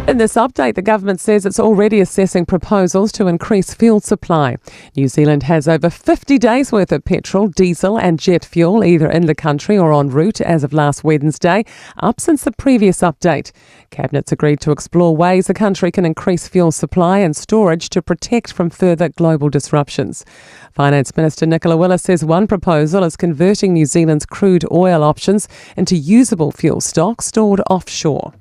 In this update, the government says it's already assessing proposals to increase fuel supply. New Zealand has over 50 days' worth of petrol, diesel and jet fuel either in the country or en route as of last Wednesday, up since the previous update. Cabinet's agreed to explore ways the country can increase fuel supply and storage to protect from further global disruptions. Finance Minister Nicola Willis says one proposal is converting New Zealand's crude oil options into usable fuel stock stored offshore.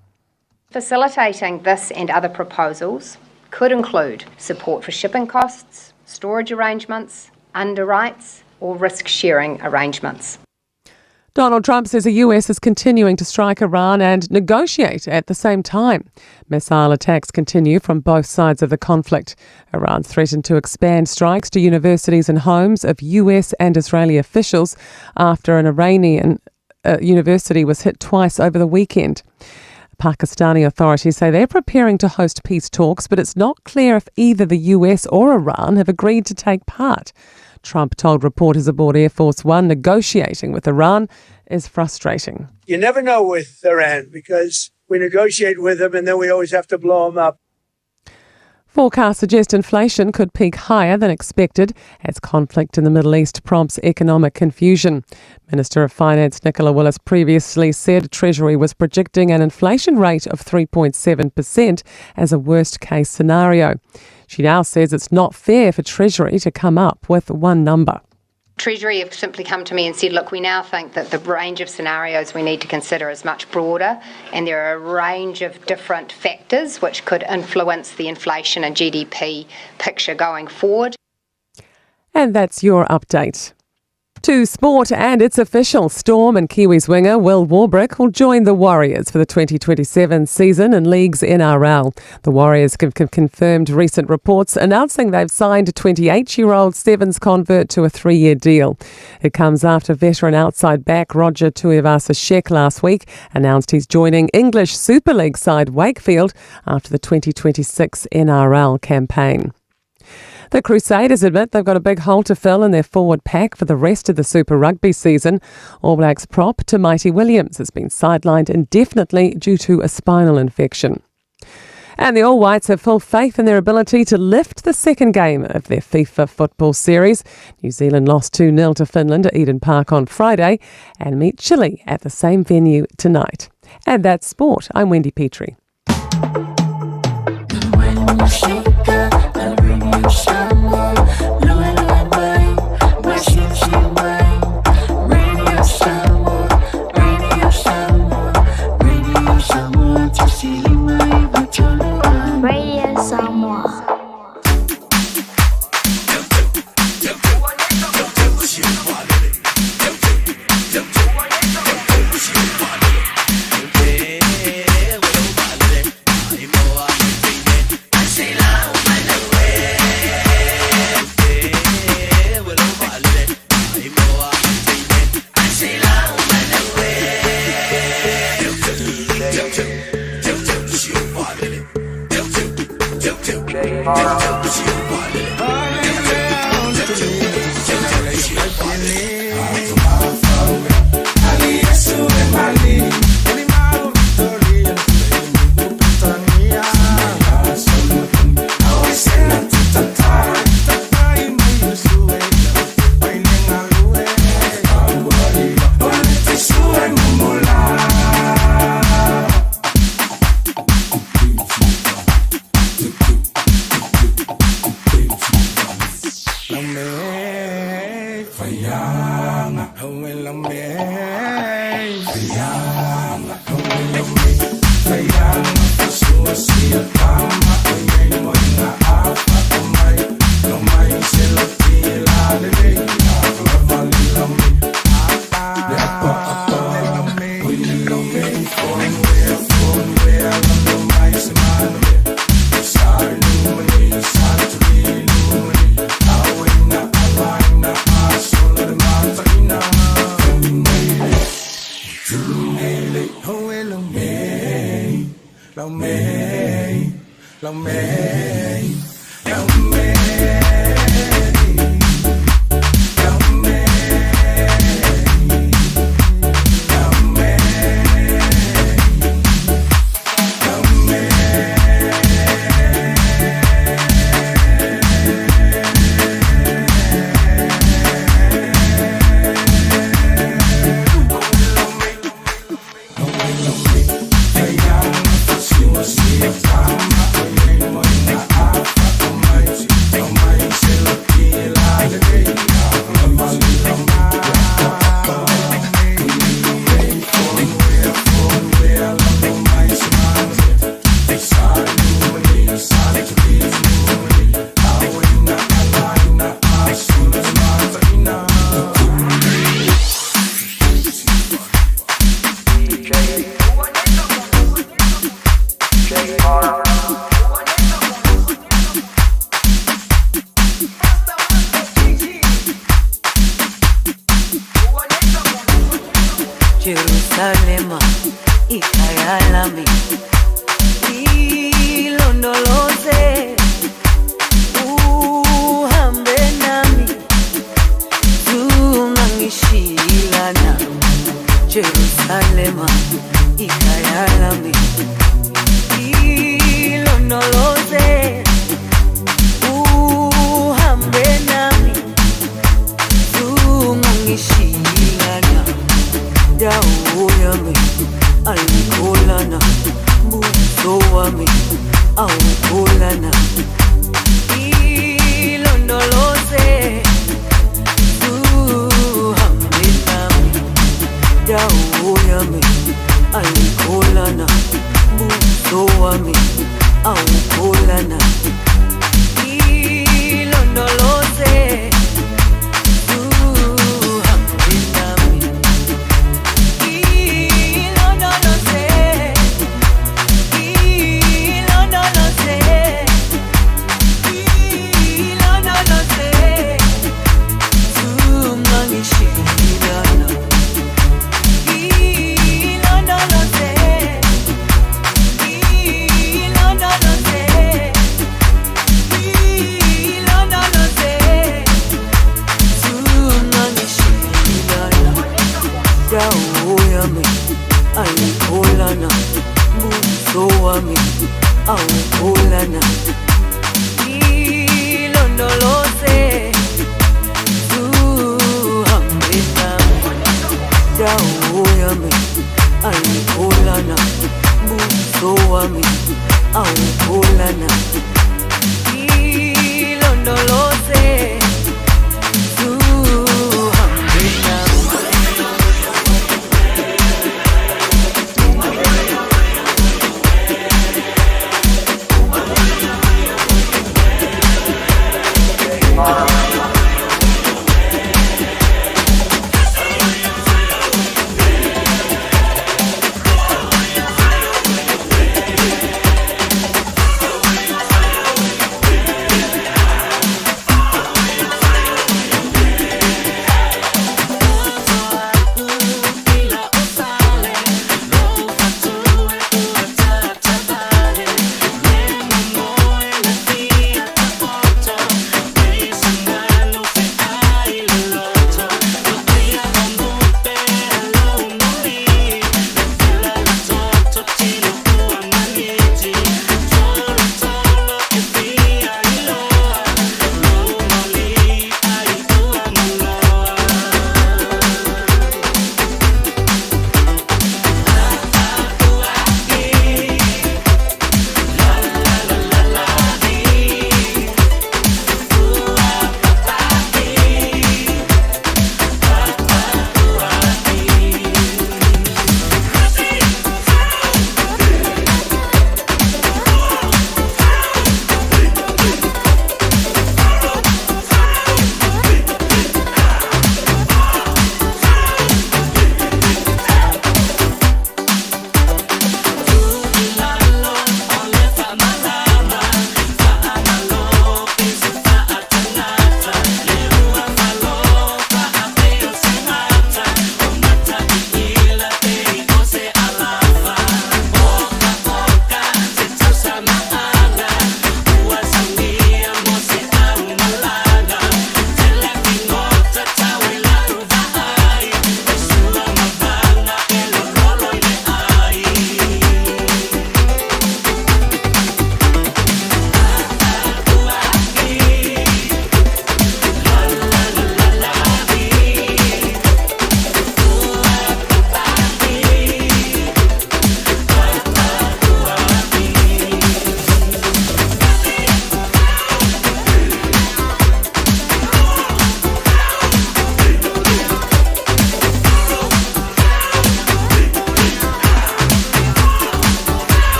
Facilitating this and other proposals could include support for shipping costs, storage arrangements, underwrites, or risk-sharing arrangements. Donald Trump says the US is continuing to strike Iran and negotiate at the same time. Missile attacks continue from both sides of the conflict. Iran's threatened to expand strikes to universities and homes of US and Israeli officials after an Iranian university was hit twice over the weekend. Pakistani authorities say they're preparing to host peace talks, but it's not clear if either the US or Iran have agreed to take part. Trump told reporters aboard Air Force One negotiating with Iran is frustrating. You never know with Iran because we negotiate with them and then we always have to blow them up. Forecasts suggest inflation could peak higher than expected as conflict in the Middle East prompts economic confusion. Minister of Finance Nicola Willis previously said Treasury was projecting an inflation rate of 3.7% as a worst-case scenario. She now says it's not fair for Treasury to come up with one number. Treasury have simply come to me and said, look, we now think that the range of scenarios we need to consider is much broader, and there are a range of different factors which could influence the inflation and GDP picture going forward. And that's your update. To sport, and it's official. Storm and Kiwis winger Will Warbrick will join the Warriors for the 2027 season in League's NRL. The Warriors have confirmed recent reports announcing they've signed a 28-year-old Sevens convert to a 3-year deal. It comes after veteran outside back Roger Tuivasa-Sheck last week announced he's joining English Super League side Wakefield after the 2026 NRL campaign. The Crusaders admit they've got a big hole to fill in their forward pack for the rest of the Super Rugby season. All Blacks prop Tamaiti Williams has been sidelined indefinitely due to a spinal infection. And the All Whites have full faith in their ability to lift the second game of their FIFA football series. New Zealand lost 2-0 to Finland at Eden Park on Friday and meet Chile at the same venue tonight. And that's sport. I'm Wendy Petrie. Radio Samoa. Jerusalema ikhaya lami ilondoloze uhambe nami zungangishilana Jerusalema ikhaya lami ilondoloze uhambe nami zungangishilana dawo yami ayikholana buso wami awukholana ilondoloze uhambe nami dawo yami ayikholana buso wami awukholana ilondoloze uhambe nami ilondoloze ilondoloze ilondoloze zungangishilana ilondoloze ilondoloze ilondoloze zungangishilana dawo yami ayikholana buso wami awukholana ilondoloze uhambe nami dawo yami ayikholana buso wami awukholana ilondoloze uhambe nami.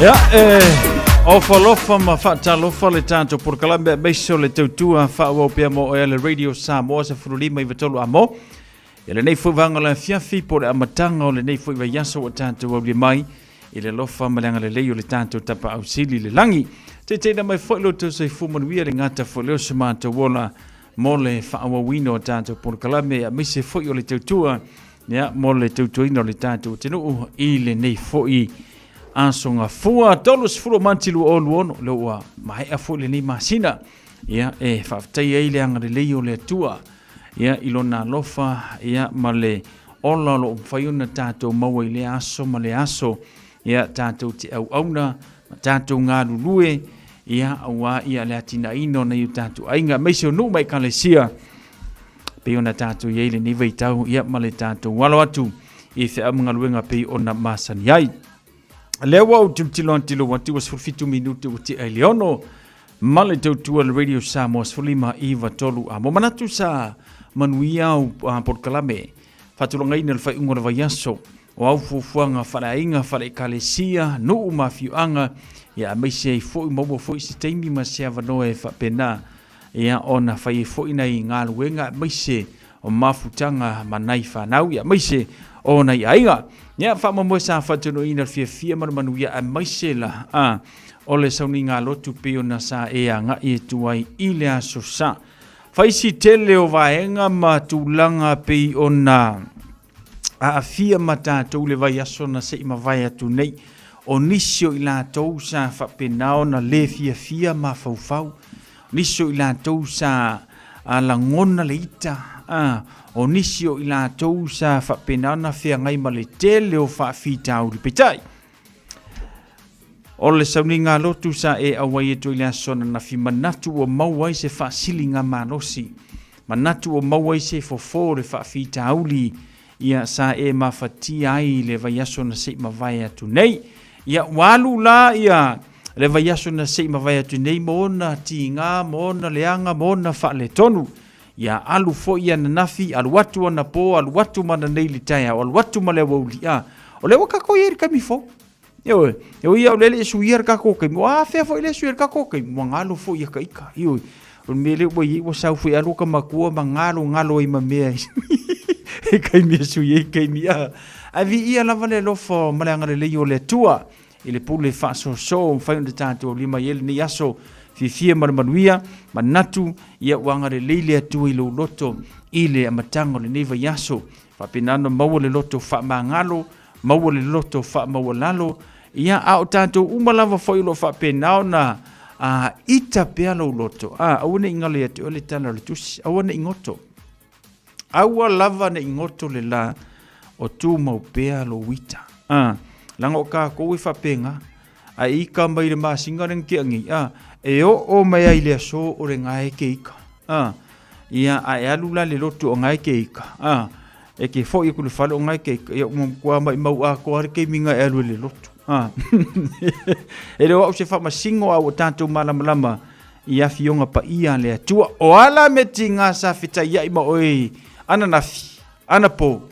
Ia, e ofo alofa ma faatalofa le tatou polokalame aemaise o le tautua faaauau pea mo oe le Radio Samoa 15 i amo. Ia lenei foi vaega o le afiafi po o le amataga o lenei foi vaiaso ua tatou aulia mai i le alofa ma le agalelei o le tatou Tapaau Sili i le lagi. Taitaiina mai foi lo outou soifua manuia le gata foi lea o se matou ola mo le faaauauina o tatou polokalame aemaise foi o le tautua ia, mo le tautuaina o le tatou atunuu i lenei foi aso gafua 30 Mati 2026 lea ua maea foi lenei masina. Ia, e faafetai ai le agalelei o le Atua ia, i lona alofa ia, ma le ola o lo o mafai ona tatou maua i lea aso ma lea aso ia, tatou te auauna ma tatou galulue ia, aua ia, le atinaeina o nai o tatou aiga aemaise o nuu ma ekalesia pei ona tatou i ai lenei vaitau ia, ma le tatou alo atu i feau ma galuega pei ona masani ai. Lea ua ou tilotilo atu i lou ati ua 17 minute ua tea i le 6 ma le tautua le Radio Samoa 15 9 3 a mo manatu sa manuia au polokalame faatulagaina le faaiuga o le vaiaso o au fuafuaga faaleaiga faale-ekalesia nuu ma afioaga ia aemaise ai foi maua foi se taimi ma se avanoa e faapena ia ona fai ai foi nai galuega aemaise o mafutaga ma nai fanau ia aemaise o nai aiga. Ia faamoemoe sa faatunuina le fiafia ma le manuia aemaise la a o le sauniga lotu pei ona sa e agai atu ai i le aso sa. Faisi tele o vaega ma tulaga pei ona aafia ma tatou le vaiaso na se i mavae atu nei. O nisi o i latou sa faapena ona le fiafia mafaufau, nisi o i latou sa lagona le ita, o nisi o i latou sa faapena ona feagai ma le tele o faafitauli. Peitai, o le sauniga lotu sa e auai atu i le aso ananafi, manatu ua maua ai se faasiliga malosi, manatu ua maua ai se fofo o le faafitauli ia sa e mafatia ai i le vaiaso na se i mavae atu nei. Ia ua alu la ia le vaiaso na se i mavae atu nei ma ona tiga, ma ona leaga, ma ona faaletonu. Ia alu foi ia ananafi, alu atu anapo, alu atu ma ananei i le taeao, alu atu ma le aoauli. A, o lea ua tatou i ai i le taimi fou. Ioe, e ui ia o lea e le i suia le tatou taimi, ua afea foi le suia le tatou taimi, ua galo foi ia ka ika. Ioe, o le mea lea ua i ai, ua sau foi alu ka matua ma galo galo ai ma mea e taimi e sui ai taimi. A, ae viia lava le alofa ma le agalelei o le Atua i le pule faasoaso mafai ona tatou lima i ai lenei aso fiafia ma le manuia, manatu ia ua agalelei le Atua i lou loto i le amataga o lenei vaiaso. Faapena ona maua le loto faamagalo, maua le loto faamaualalo, ia a o tatou uma lava foi o lo o faapena ona ita pea lou loto, aua ne i galo ia te oe le tala o le tusi, aua ne i goto. Aua lava ne i goto le la o tumau pea lou ita. Leaga o tatou e faapena, a e ita mai le masina lea na tea nei, e oo mai ai i le aso o lena e te ita. Ia, a e alu la i le lotu o lena e te ita, e te foi atu i le fale o lena e te ita, ia ua matua maumau atoa lava le taimi na e alu ai i le lotu. E le o au se faamasino a ua tatou malamalama i afioga paia a le Atua. O a la mea tiga sa fetaiai ma oe ananafi, anapo,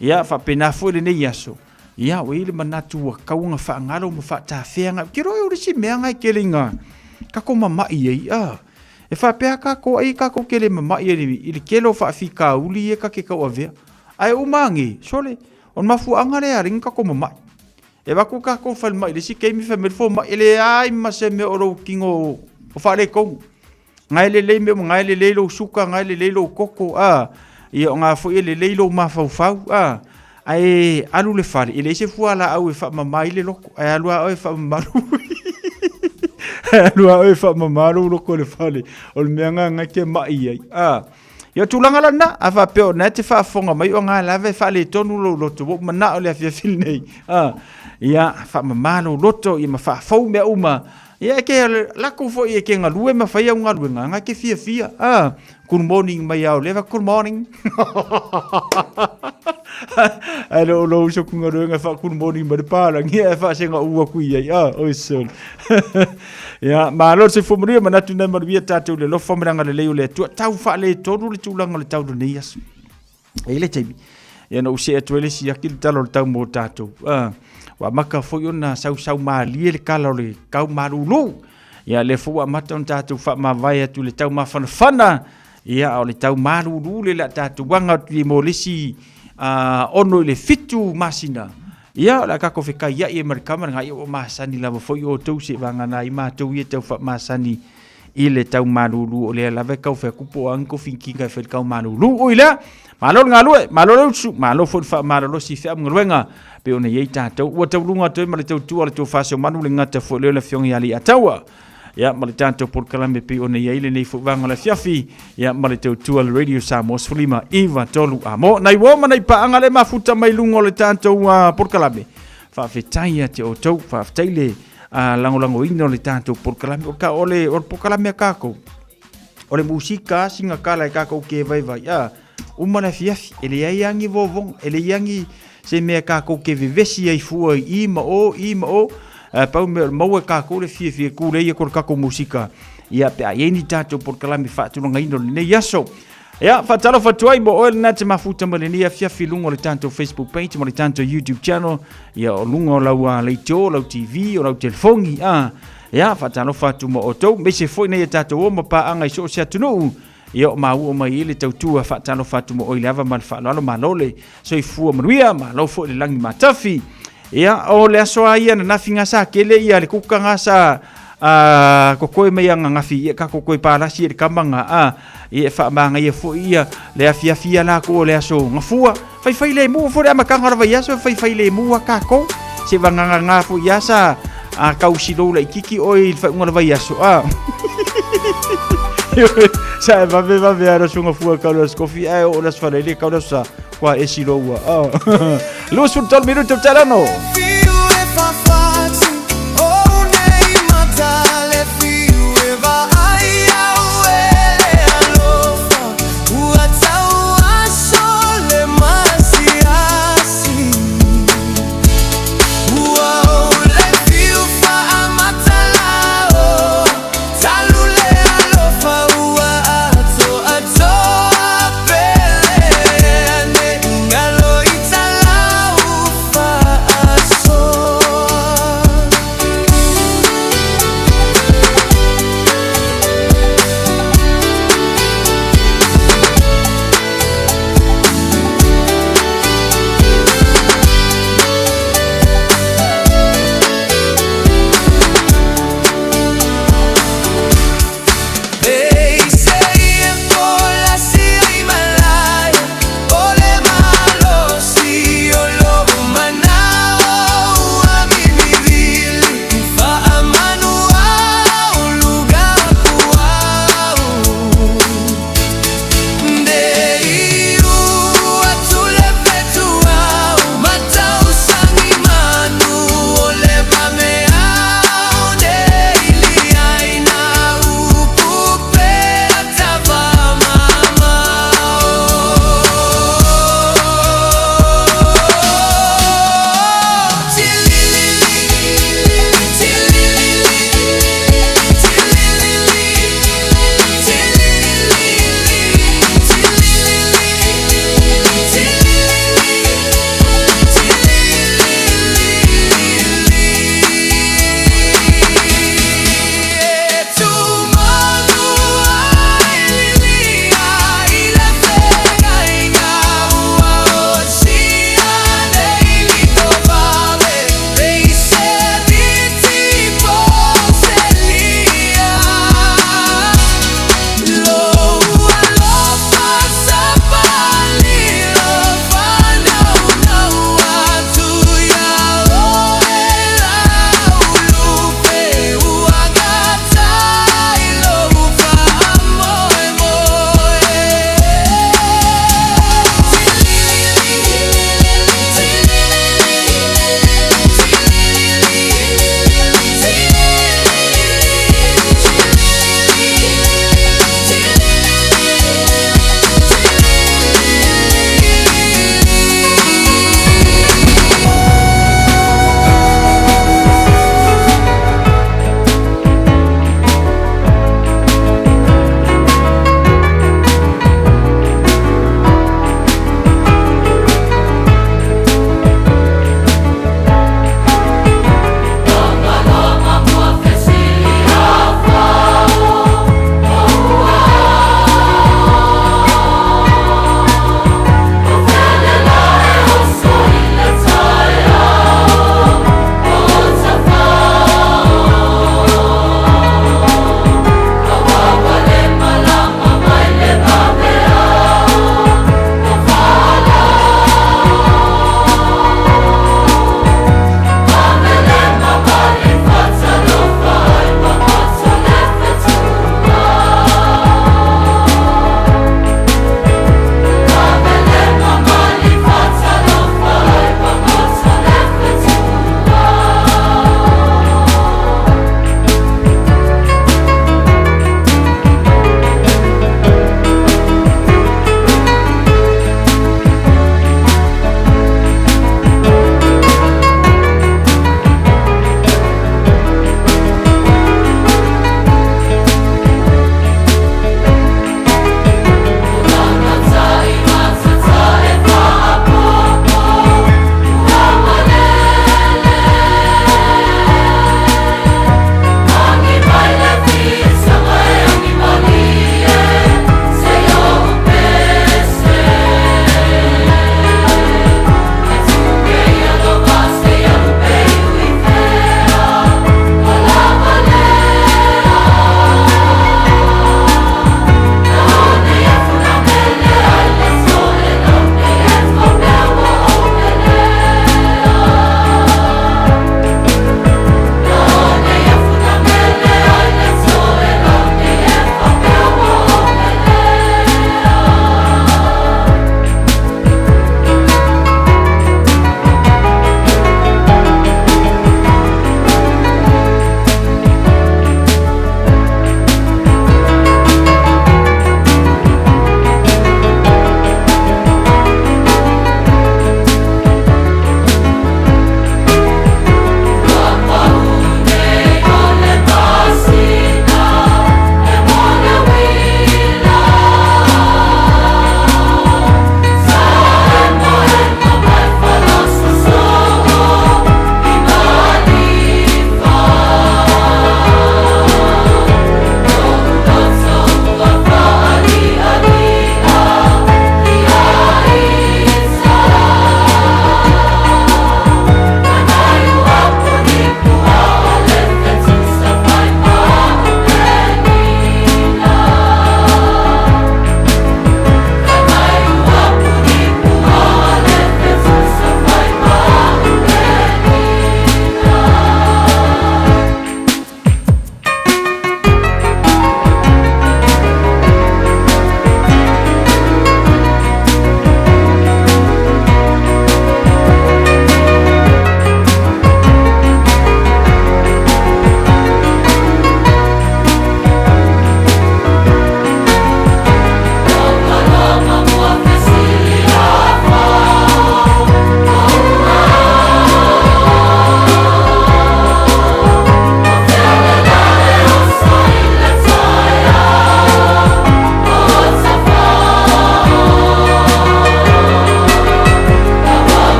ia faapena foi lenei aso, ia ua i ai le manatu ua tatau ona faagalo ma faatafea. Ou te iloa o le isi mea lena e tele ina tatou mamai ai, a e faapea tatou ai tatou te le mamai i le tele o faafitauli ia ta te tauavea, ae uma ane, sole, o le mafuaaga lea e ala ai ona tatou mamai. E avatu tatou falemai i le isi taimi fai mai le fomai, e leai ma se mea o lou tino o faaletonu. Nga e lelei mea uma, nga e lelei lou suka, nga e lelei lou toto, a. Ia o nga foi e lelei lou mafaufau, a. Ae alu le fale, e leai se fualaau e faamama ai le loto, ae alu lava oe e faamama lou ae alu lava oe e faamama lou loto i le fale. O le mea lena na e te mai ai, a. Ia, o tulaga la lena, a faapea o lena e te faafofoga mai o aga lava e faaletonu lou loto, ua ou manao i le afiafi lenei, a, ia, faamama lou loto, ia ma faafou mea uma. Ia, e ke, lako foi e ke galue ma fai au galuega, aga e ke fiafia, a, good morning mai ao leva, good morning. Ae le o lou uso ku galuega e faa good morning mai le palangi, ae faasega u aku i ai, a, oi sole. Ia, malo le soifua manuia, manatu nai manuia tatou le alofa ma le agalelei o le Atua. Tau faaletonu le tulaga o le tau lenei aso. E i le taimi, ia na ou see atu ai le isi aki le tala o le tau mo tatou. Ua amata foi ona sausau malie le kala o le kau malulu. Ia, lea foi ua amata ona tatou faamavae atu i le tau mafanafana. Ia, a o le tau malulu le la tatou aga atu i mo le isi 6 i le 7 masina. Ia, o le a tatou fetaiai ai ma le tama lena, ia ua masani lava foi outou seivagana ai matou ia tau faamasani i le tau malulu, o lea lava e tau fai atu po o a ni tofinitiga e fai i le tau malulu. Ui lea, malo le galue, malo le usu, malo foi le faamalolosi i feau ma galuega pei ona i ai tatou. Ua tauluga atu ai ma le tautua a le tofa Seumanu le gata foi lea o le Afioga ia Leiataua. Ia, ma le tatou polokalame pei ona i ai lenei foi vaega o le afiafi, ia, ma le tautua le Radio Samoa 15 9 3 a mo. Nai uo ma nai paaga le mafuta mai luga o le tatou polokalame. Faafetai ia te outou, faafetai le lagolagoina o le tatou polokalame. O ka, o le, o le polokalame a kākou, o le musika singa kala e kākou ke vaivai, a, uma le afiafi, e leai lava ni vovoga, e leai lava ni se mea kākou ke vevesi ai fua i i ma o, i ma o, a pau mea o le maua e kākou le fiafia e kūlei aku o le kākou musika, ia pe a i ai ni tātou polokalame faatulagaina o lenei aso. Ia, faatalofa atu ai mo oe lena te mafuta mai lenei afiafi i luga o le tatou Facebook page ma le tatou YouTube channel, ia o luga o lau leitio, lau TV, o lau telefoni, a, ia, faatalofa atu mo outou, aemaise foi nei a tatou o ma paaga i so o se atunuu, Ia o maua mai i le tautua faatalofa atu mo oe le ava ma le faaaloalo, malo le soifua manuia, malo foi le lagi matafi. Ia o le aso a ia nanafi gasa kele ia le kuka gasa a kokoe mai anga ngafi ia ka kokoe palasi e le kama nga a ia e faamagaia foi ia le afiafi ia lakou o le aso gafua faifai lemu foi le amataga o le vaiaso e faifai lemu a tatou se vagagaga foi ia sa a kausilou laititi oe i le faaiuga o le vaiaso a sa e vave vave a le aso gafua kau le aso kofi ae oo le aso faleele kau le aso sa kua e siloua a 23 minuto talano.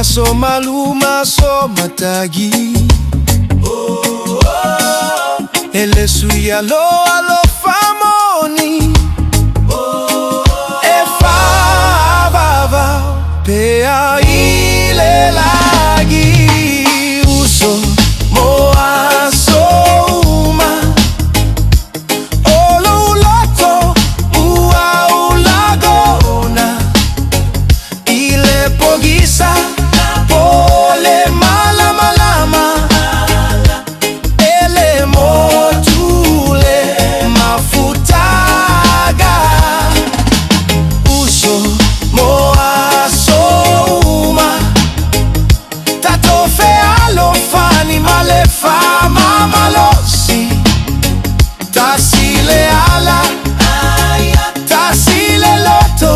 Aso malu ma aso matagi E le sui alo alofa moni E faavavao pea i le lagi Uso mo aso uma O lou loto ua ulagona I le pogisa po le malamalama E le motu le mafutaga Uso mo aso uma Tatou fealofani ma le faamamalosi Tasi le ala, tasi le loto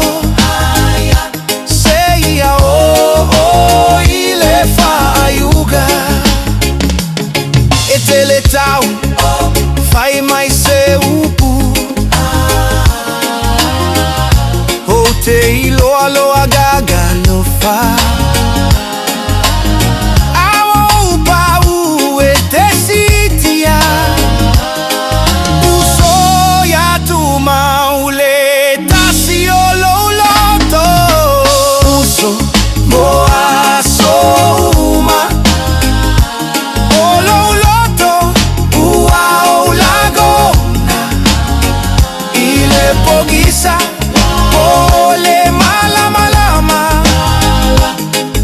Seia oo i le faaiuga E tele tau, fai mai se upu Ou te iloa loa gaga alofa A o pau e te sitia Uso ia tumau le tasi o lou loto Uso mo aso uma O lou loto ua ou lagona I le pogisa po le malamalama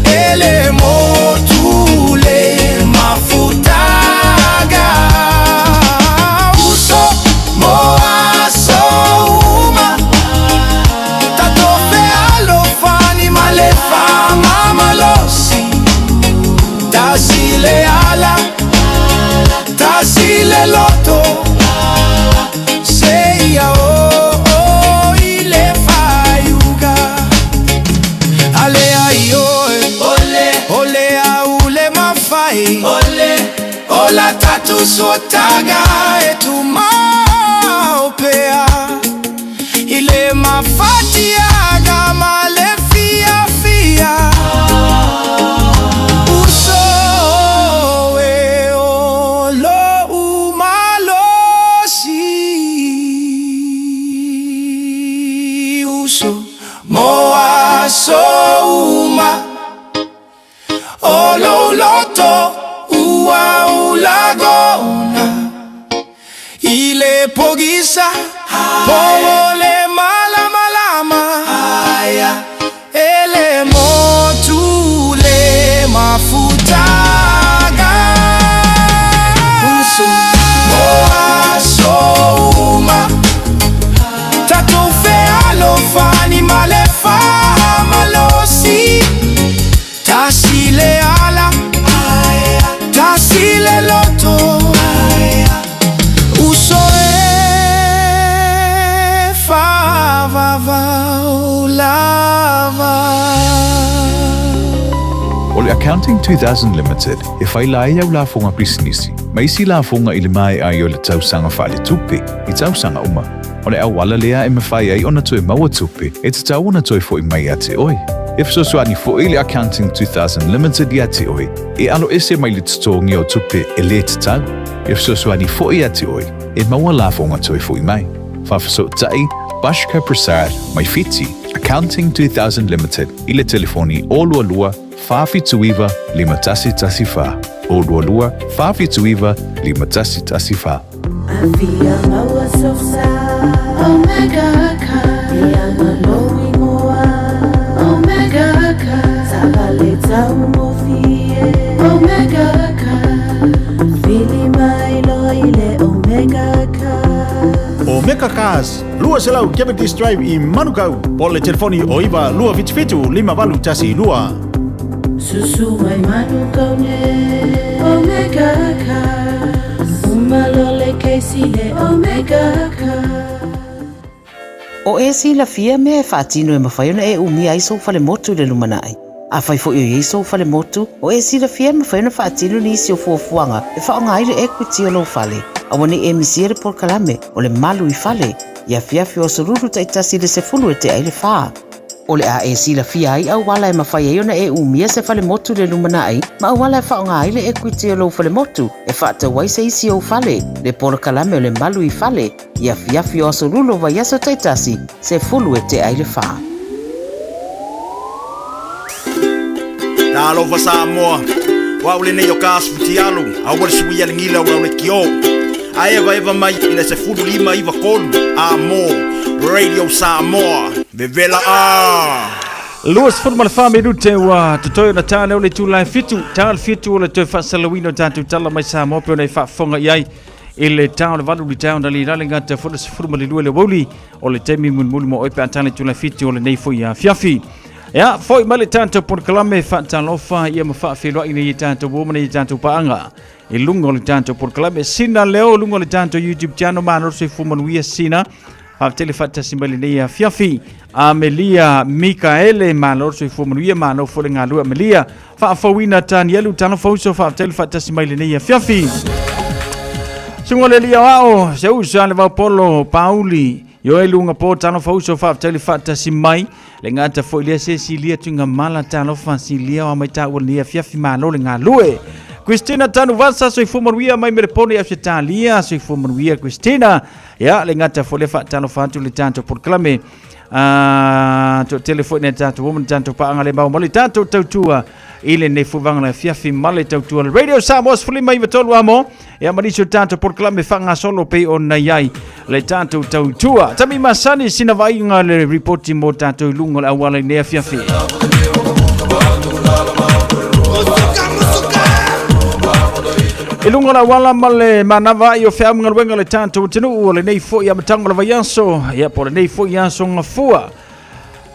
E le motu le mafutaga Uso mo aso uma Tatou fealofani ma le faamamalosi Tasi le ala, tasi le loto Seia oo i le faaiuga Ale ai oe, ole, ole au le mafai, ole, ola tatu sotaga e tumau pea I le mafatiaga ma le fiafia Uso e o lou malosi Uso mo aso uma O lou loto ua ou lagona I le pogisa po o le malamalama E le motu le mafutaga Uso mo aso uma Tatou fealofani ma le faamalosi Tasi le ala, tasi le loto Uso e faavavao lava. O le Accounting 2000 Limited e faila ai au lafoga pisinisi ma isi lafoga i le maea ai o le tausaga faaletupe i tausaga uma. O le auala lea e mafai ai ona toe maua tupe e tatau ona toe fo'i mai ia te oe. E fesoasoani fo'i le Accounting 2000 Limited ia te oe e aloese mai le totogi o tupe e lē tatau. E fesoasoani fo'i ia te oe e maua lafoga toe fo'i mai. Faafesootai Bashka Prasad mai Fiti, Accounting 2000 Limited i le telefoni 022 479 5114, 022 479 5114. Afia maua sosa Omega car Ianga lou ingoa Omega car Taavale taugofie Omega car Vili mai loa i le Omega car. Omega Cars, 200 Cavendish Drive i Manukau, po o le telefoni o 9 277 5812. Susu mai Manukau nei Omega Cars Uma loa le kesi le Omega Cars. O e silafia mea e faatino e mafai ona e umia ai sou falemotu i le lumanai. Afai foi o i ai sou falemotu, o e silafia e mafai ona faatino nisi o fuafuaga e faaaoga ai le equity o lou fale. Aua ne i e misia le polokalame o le Malu i Fale i afiafi o aso Lulu taitasi i le 10 e tea ai le fa. O le a e silafia ai auala e mafai ai ona e umia se falemotu i le lumanai ma auala e faaaoga ai le ekuiti o lou falemotu e faatau ai se isi ou fale, le polokalame o le Malu i Fale, i afiafi o Aso Lula o vaiaso taitasi, 10 e tea i le fa. Talofa Samoa, o au lenei o ka asu futialu, aua le suia le gila o lau lekiō. A evaeva mai i le 15 93 a mo Radio Samoa, vevela a! 24 minute ua totoe ona tā lea o le itula e 7, tā le 7 o le toe faasalauina o tatou tala mai Samoa pei ona e faafofoga i ai i le tā o le 8 i le taeao na le lale gata foi le 12 le aoauli o le taimi mulimuli mo oe pe a tā le itula e 7 o lenei foi afiafi. Ia, foi mai le tatou polokalame faatalofa ia ma faafeiloai nei i tatou uo ma nei i tatou paaga i luga o le tatou polokalame Sina Leo, luga o le tatou YouTube channel. Malo le soifua manuia Sina. Faafetai le faatasi mai lenei afiafi. Amelia Mikaele, malo le soifua manuia, malo foi le galue Amelia. Faafouina Tanielu, talofa uso, faafetai le faatasi mai lenei afiafi. Suga le lia o ao, se uso a le vaupolo, Pauli, Ioe luga po, talofa uso, faafetai le faatasi mai. Le gata foi lea se silia tuiga mala, talofa silia o a mai taua lenei afiafi, malo le galue. Christina Tanuvasa, soifua manuia mai Melepone i Ausetalia, soifua manuia Christina. Ia, le gata foi lea faatalofa atu le tatou polokalame. Toatele foi nai tatou uma, tatou paaga le mau ma le tatou tautua i lenei fuvaga le afiafi ma le tautua le Radio Samoa 153 amo. Ia ma nisi o tatou polokalame faagasolo pei ona i ai le tatou tautua. Tami masani sina vaaiga le ripoti mo tatou i luga o le auala i lenei afiafi. I luga o le auala ma le manava ai o feau ma galuega le tatou atunuu o lenei foi amataga o le vaiaso, ia po o lenei foi aso gafua.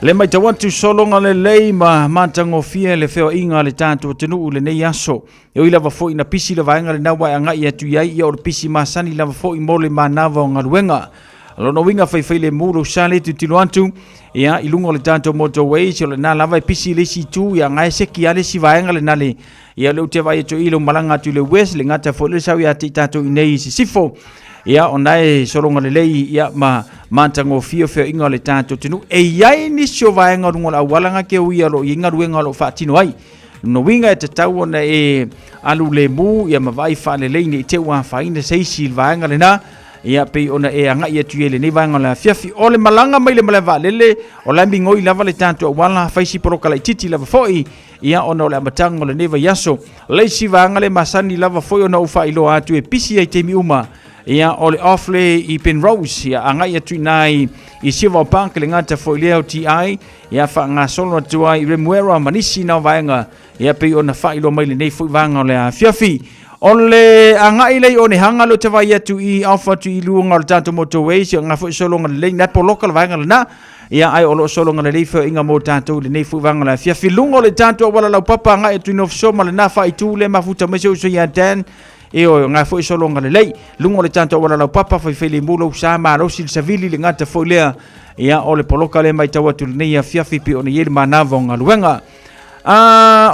Le matau atu sologa lelei ma matagofie le feoaiga a le tatou atunuu i lenei aso. E ui lava foi ina pisi le vaega lena ua e agai atu i ai, ia o le pisi masani lava foi mo le manava o galuega. O lona uiga faifai lemu lou sa le tilotilo atu, ia, i luga o le tatou motorways, o lena lava e pisi le isi itu, ia gae seki lava le isi vaega lena le, ia lea ou te vaai atu i lou malaga atu i le west, le gata foi le sau ia te i tatou i nei i sisifo, ia, ona e sologa lelei, ia, ma matagofie feoaiga o le tatou atunuu. E i ai nisi o vaega o luga o le auala ga ke ui o lo o i ai galuega o lo o faatino ai. Lona uiga e tatau ona e alu lemu ia ma vaai faalelei ne i te i ua afaina se isi i le vaega lena, ia pei ona e agai atu i ai lenei vaega o le afiafi. O le malaga mai le malae vaalele, o la e migoi lava le tatou auala, fai si poloka laitiiti lava foi, ia ona o le amataga o lenei vaiaso. O le isi vaega le masani lava foi ona ou faailoa atu e pisi ai taimi uma, ia o le off le i Penrose, ia agai atu i ina i Silver Park, le gata foi lea o TI, ia faagasolo atu ai i Remuera ma nisi na o vaega, ia pei ona faailoa mai lenei foi vaega o le afiafi. O le agai lea i Onehanga lea ou te vaai atu i off atu i luga o le tatou motorways, ia ngā foi sologa lelei, na poloka le vaega lena, ia ai o lo o sologa lelei feoaiga mo tatou i lenei foi vaega o le afiafi. Luga o le tatou auala laupapa agai atu i North Shore ma lena faaitu lea mafuta mai se uso ia Dan, e o ngā foi sologa lelei. Luga o le tatou auala laupapa faifai lemu lou sa malosi le savili le gata foi lea, ia o le poloka lea matau atu lenei afiafi pei ona i ai le manava o galuega.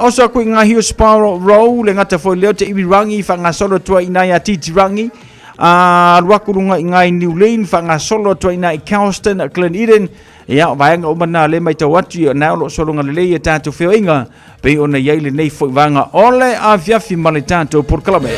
Oso aku i ngā hio Spiral Row, le gata foi lea o te iwi rangi, whangasolo atua i nai a Titi Rangi. Alu aku lunga i ngā i New Lane, whangasolo atua i nai Calston, Glen Eden. Ia, o vaega uma nā le matau atu i nā o lo solonga lelei e tātou wheoinga, pei ona i ai lenei foi vaega o le afiafi ma le tātou polokalame.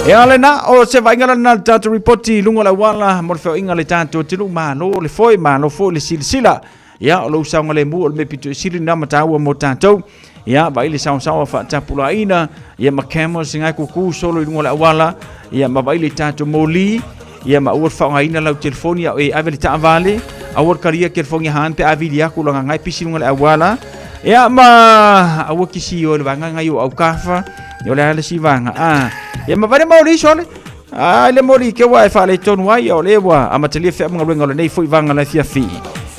E a lena, o se vaaiga lena le tātou ripoti i luga o le auala mo le feoaiga le tātou atunuu, malo le foe, malo foi le silasila. Ia, o lou saogalemu o le mea pito i sili lena ma taua mo tatou. Ia, vaai le saosaoa faatapulaaina, ia ma cameras ngai kuku solo i luga o le auala, ia ma vaai le tatou moli, ia ma aua le faaaogaina lau telefoni a o e ave le taavale, aua le kalia telefoni han pe a vili aku langa ngai pisi luga o le auala. Ia ma aua kisi o le vaega ngai o aukafa, ia o le a le si vaega. Ah, ia ma vaai le moli sole. Ai le moli ke ua e faaletonu ai, o le ua amatalia fea galuega o lenei foi vaega o le afiafi.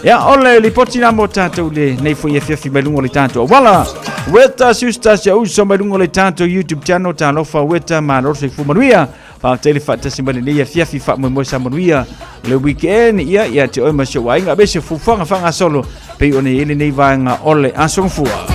Ia, o le lipoti la mo tatou lenei foi afiafi mai luga o le tatou auala. Weta Sisters ia uso mai luga o le tatou YouTube channel, talofa Weta, malo le soifua manuia. Faafetai le faatasi mai lenei afiafi, faamoemoe sa manuia le weekend, ia ia te oe ma si ou aiga, aemaise fuafuaga faagasolo pei ona i ai lenei vaega o le aso gafua.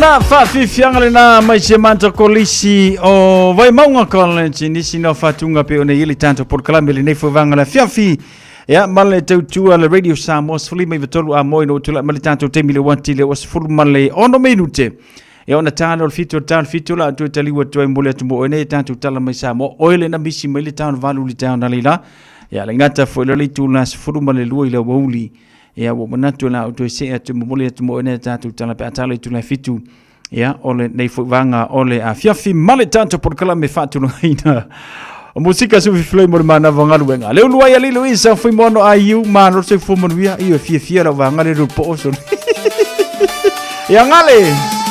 lena faafiafiaga lena mai se mata kolisi o Vaimauga College i nisi na faatuga pe ona i le tatou polokalame lenei foi vaega le afiafi. Ia, ma le tautua le Radio Samoa 13 a moi no tula ma le tatou taimi le wati le ua 16 minute. Ia ona talo le fitu talo fitu la tu tali ua tuai mole atu mo ene tatou tala mai Samoa. Oe le na misi mai le talo valu le talo na leila. Ia le ngata foi le tu la 12 i le wauli. Ia ua manatu la o toe see atu momoli atu mo ene tatou tala pe a talo i tula fitu. Ia, o lenei foi vaega o le afiafi ma le tatou polokalame faatulagaina. O musika sufi floi mo le manava galuega. Le ulu ai ali Luisa fui mono ai iu malo se fu manuia i o fiafia lau vaega le rupo o soli. Ia ngale!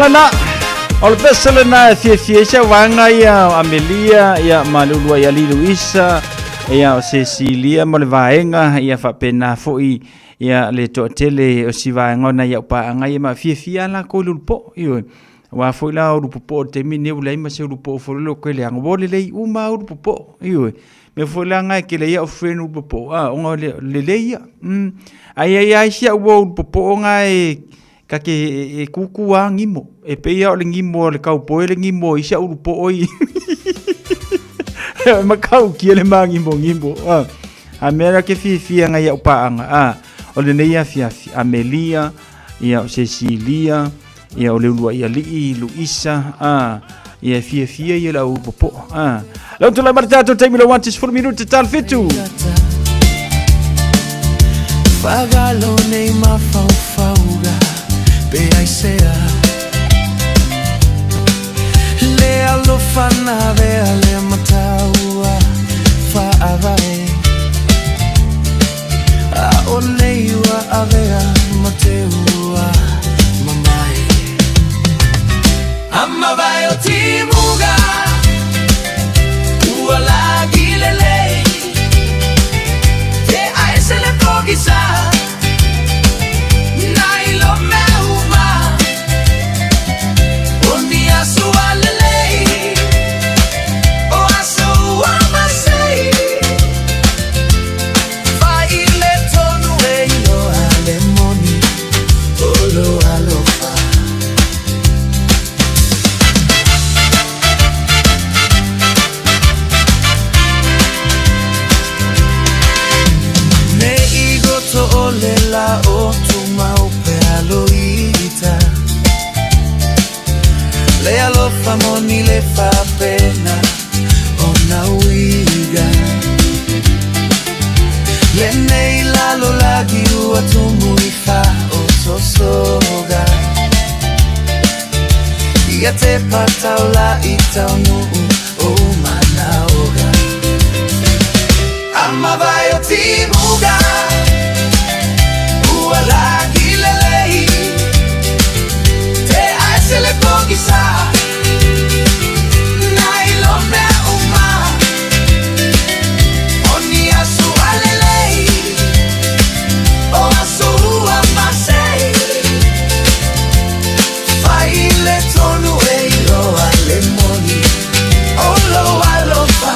lena. O le pese lena e fiafia ai si au vaega ia o Amelia ia ma le uluai alii Luisa ia o Cecilia ma le vaega ia faapena foi ia le toatele o si vaega o nai au paaga ia ma fiafia lava lakou i le ulupoo. Ioe. Aua foi la o ulupopoo i le taimi lenei ua leai ma se ulupoo foi lele o toe leaga, ua lelei uma lava ulupopoo. Ioe. Mea foi la lena e tele ai au friend ulupopoo, a, ona o le lelei ia. Ae i ai lava isi au uo ulupopoo na e ta te e tutu lava nimo. E pei lava o le nimo a le kaupoe le nimo o isi au ulupoo ia. E matautia le māgimogimo. A, a mea la ke fiafia nai au paaga, a, o lenei afiafi, Amelia, ia o Cecilia, Ia o le uluai alii Luisa a ia e fiafia ia le au popo'o a. Lau tulai mai le tatou taimi le 1 minute talo fitu. Fagalo nei mafaufauga pe aisea Le alofa na avea le mataua faavae A o nei ua avea ma te ua mamae. Amavae o timuga ua lagi lelei Te aese le pogisa nai lo mea uma O ni aso a lelei o aso ua masei Fai le tonu e iloa le moni o lo alofa. Ne i goto o le la o tumau pe aloita Le alofa moni le fapena ona uiga Lenei lalolagi ua tumu i faaososoga Ia te pataula i taunuu o manaoga Amavae o timuga ua lagi lelei Te aese le pogisa nai lo mea uma O ni aso a lelei o aso ua masei Fai le tonu e iloa le moni o lou alofa.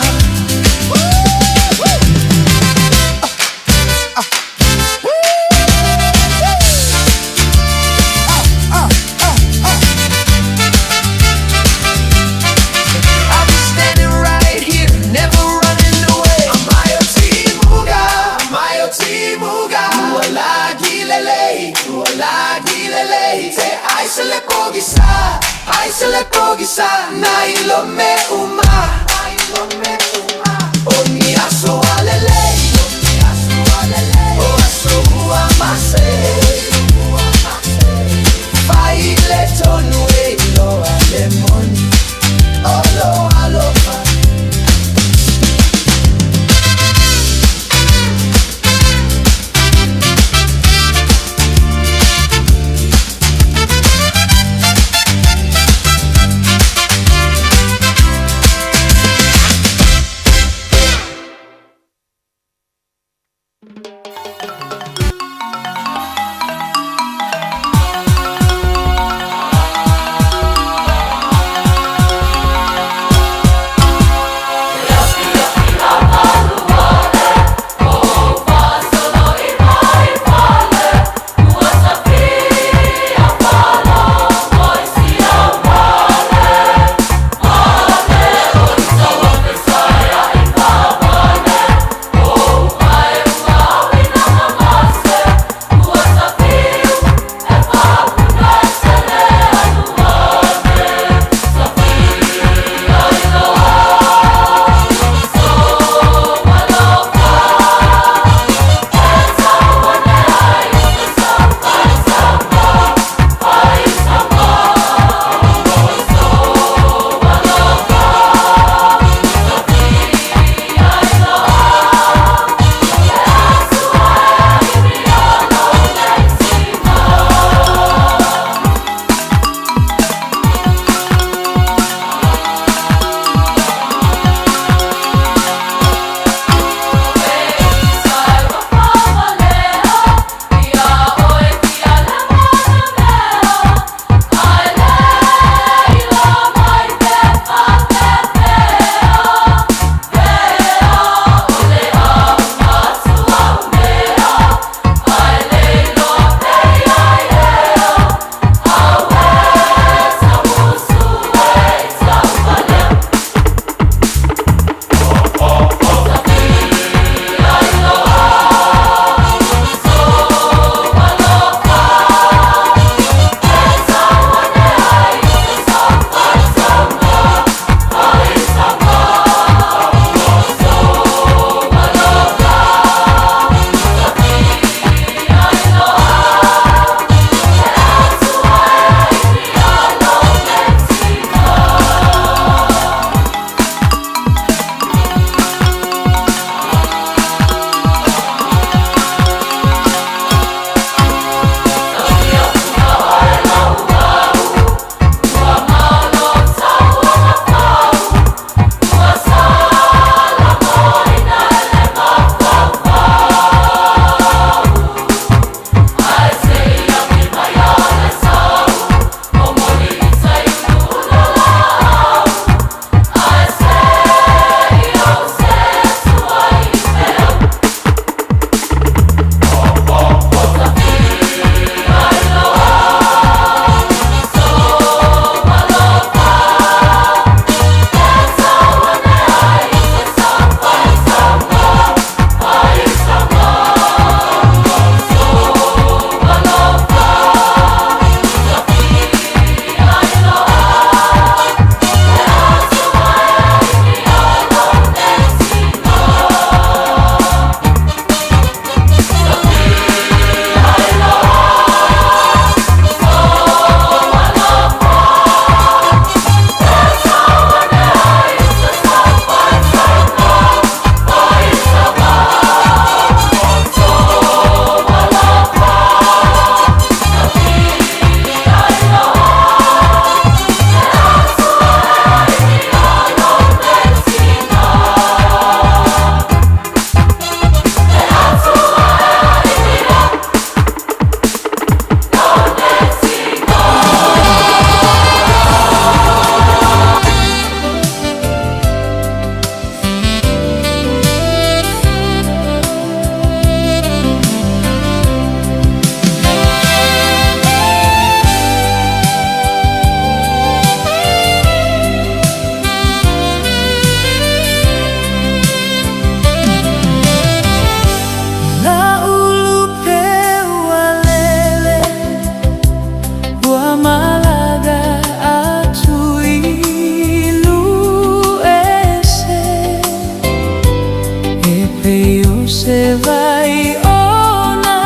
Se vai ona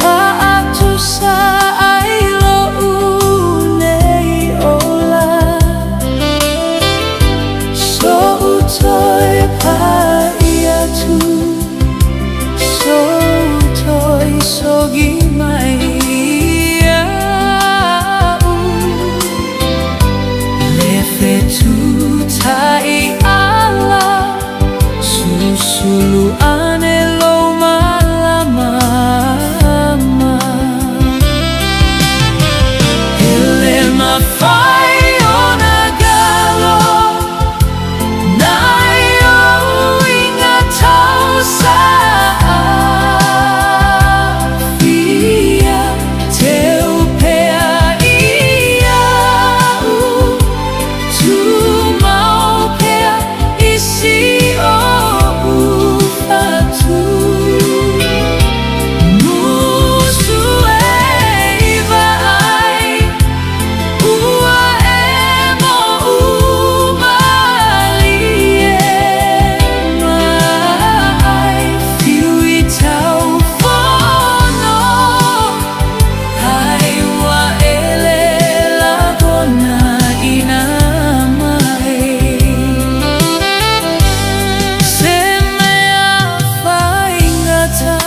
faatusa ai loʻu nei ola. Soʻu toe paʻi atu, Soʻu toe sogi mai iaʻu. Le fetutai ala, Susulu ane lou malamama. E le mafai ona galo Nai o inga tau safia Teu pea ia'u Tumau pea i si oʻu fatu Musu e i vaai Ua emo malie mai Fiu i tau fono Ai ua ele lagona ina mai Se mea faigata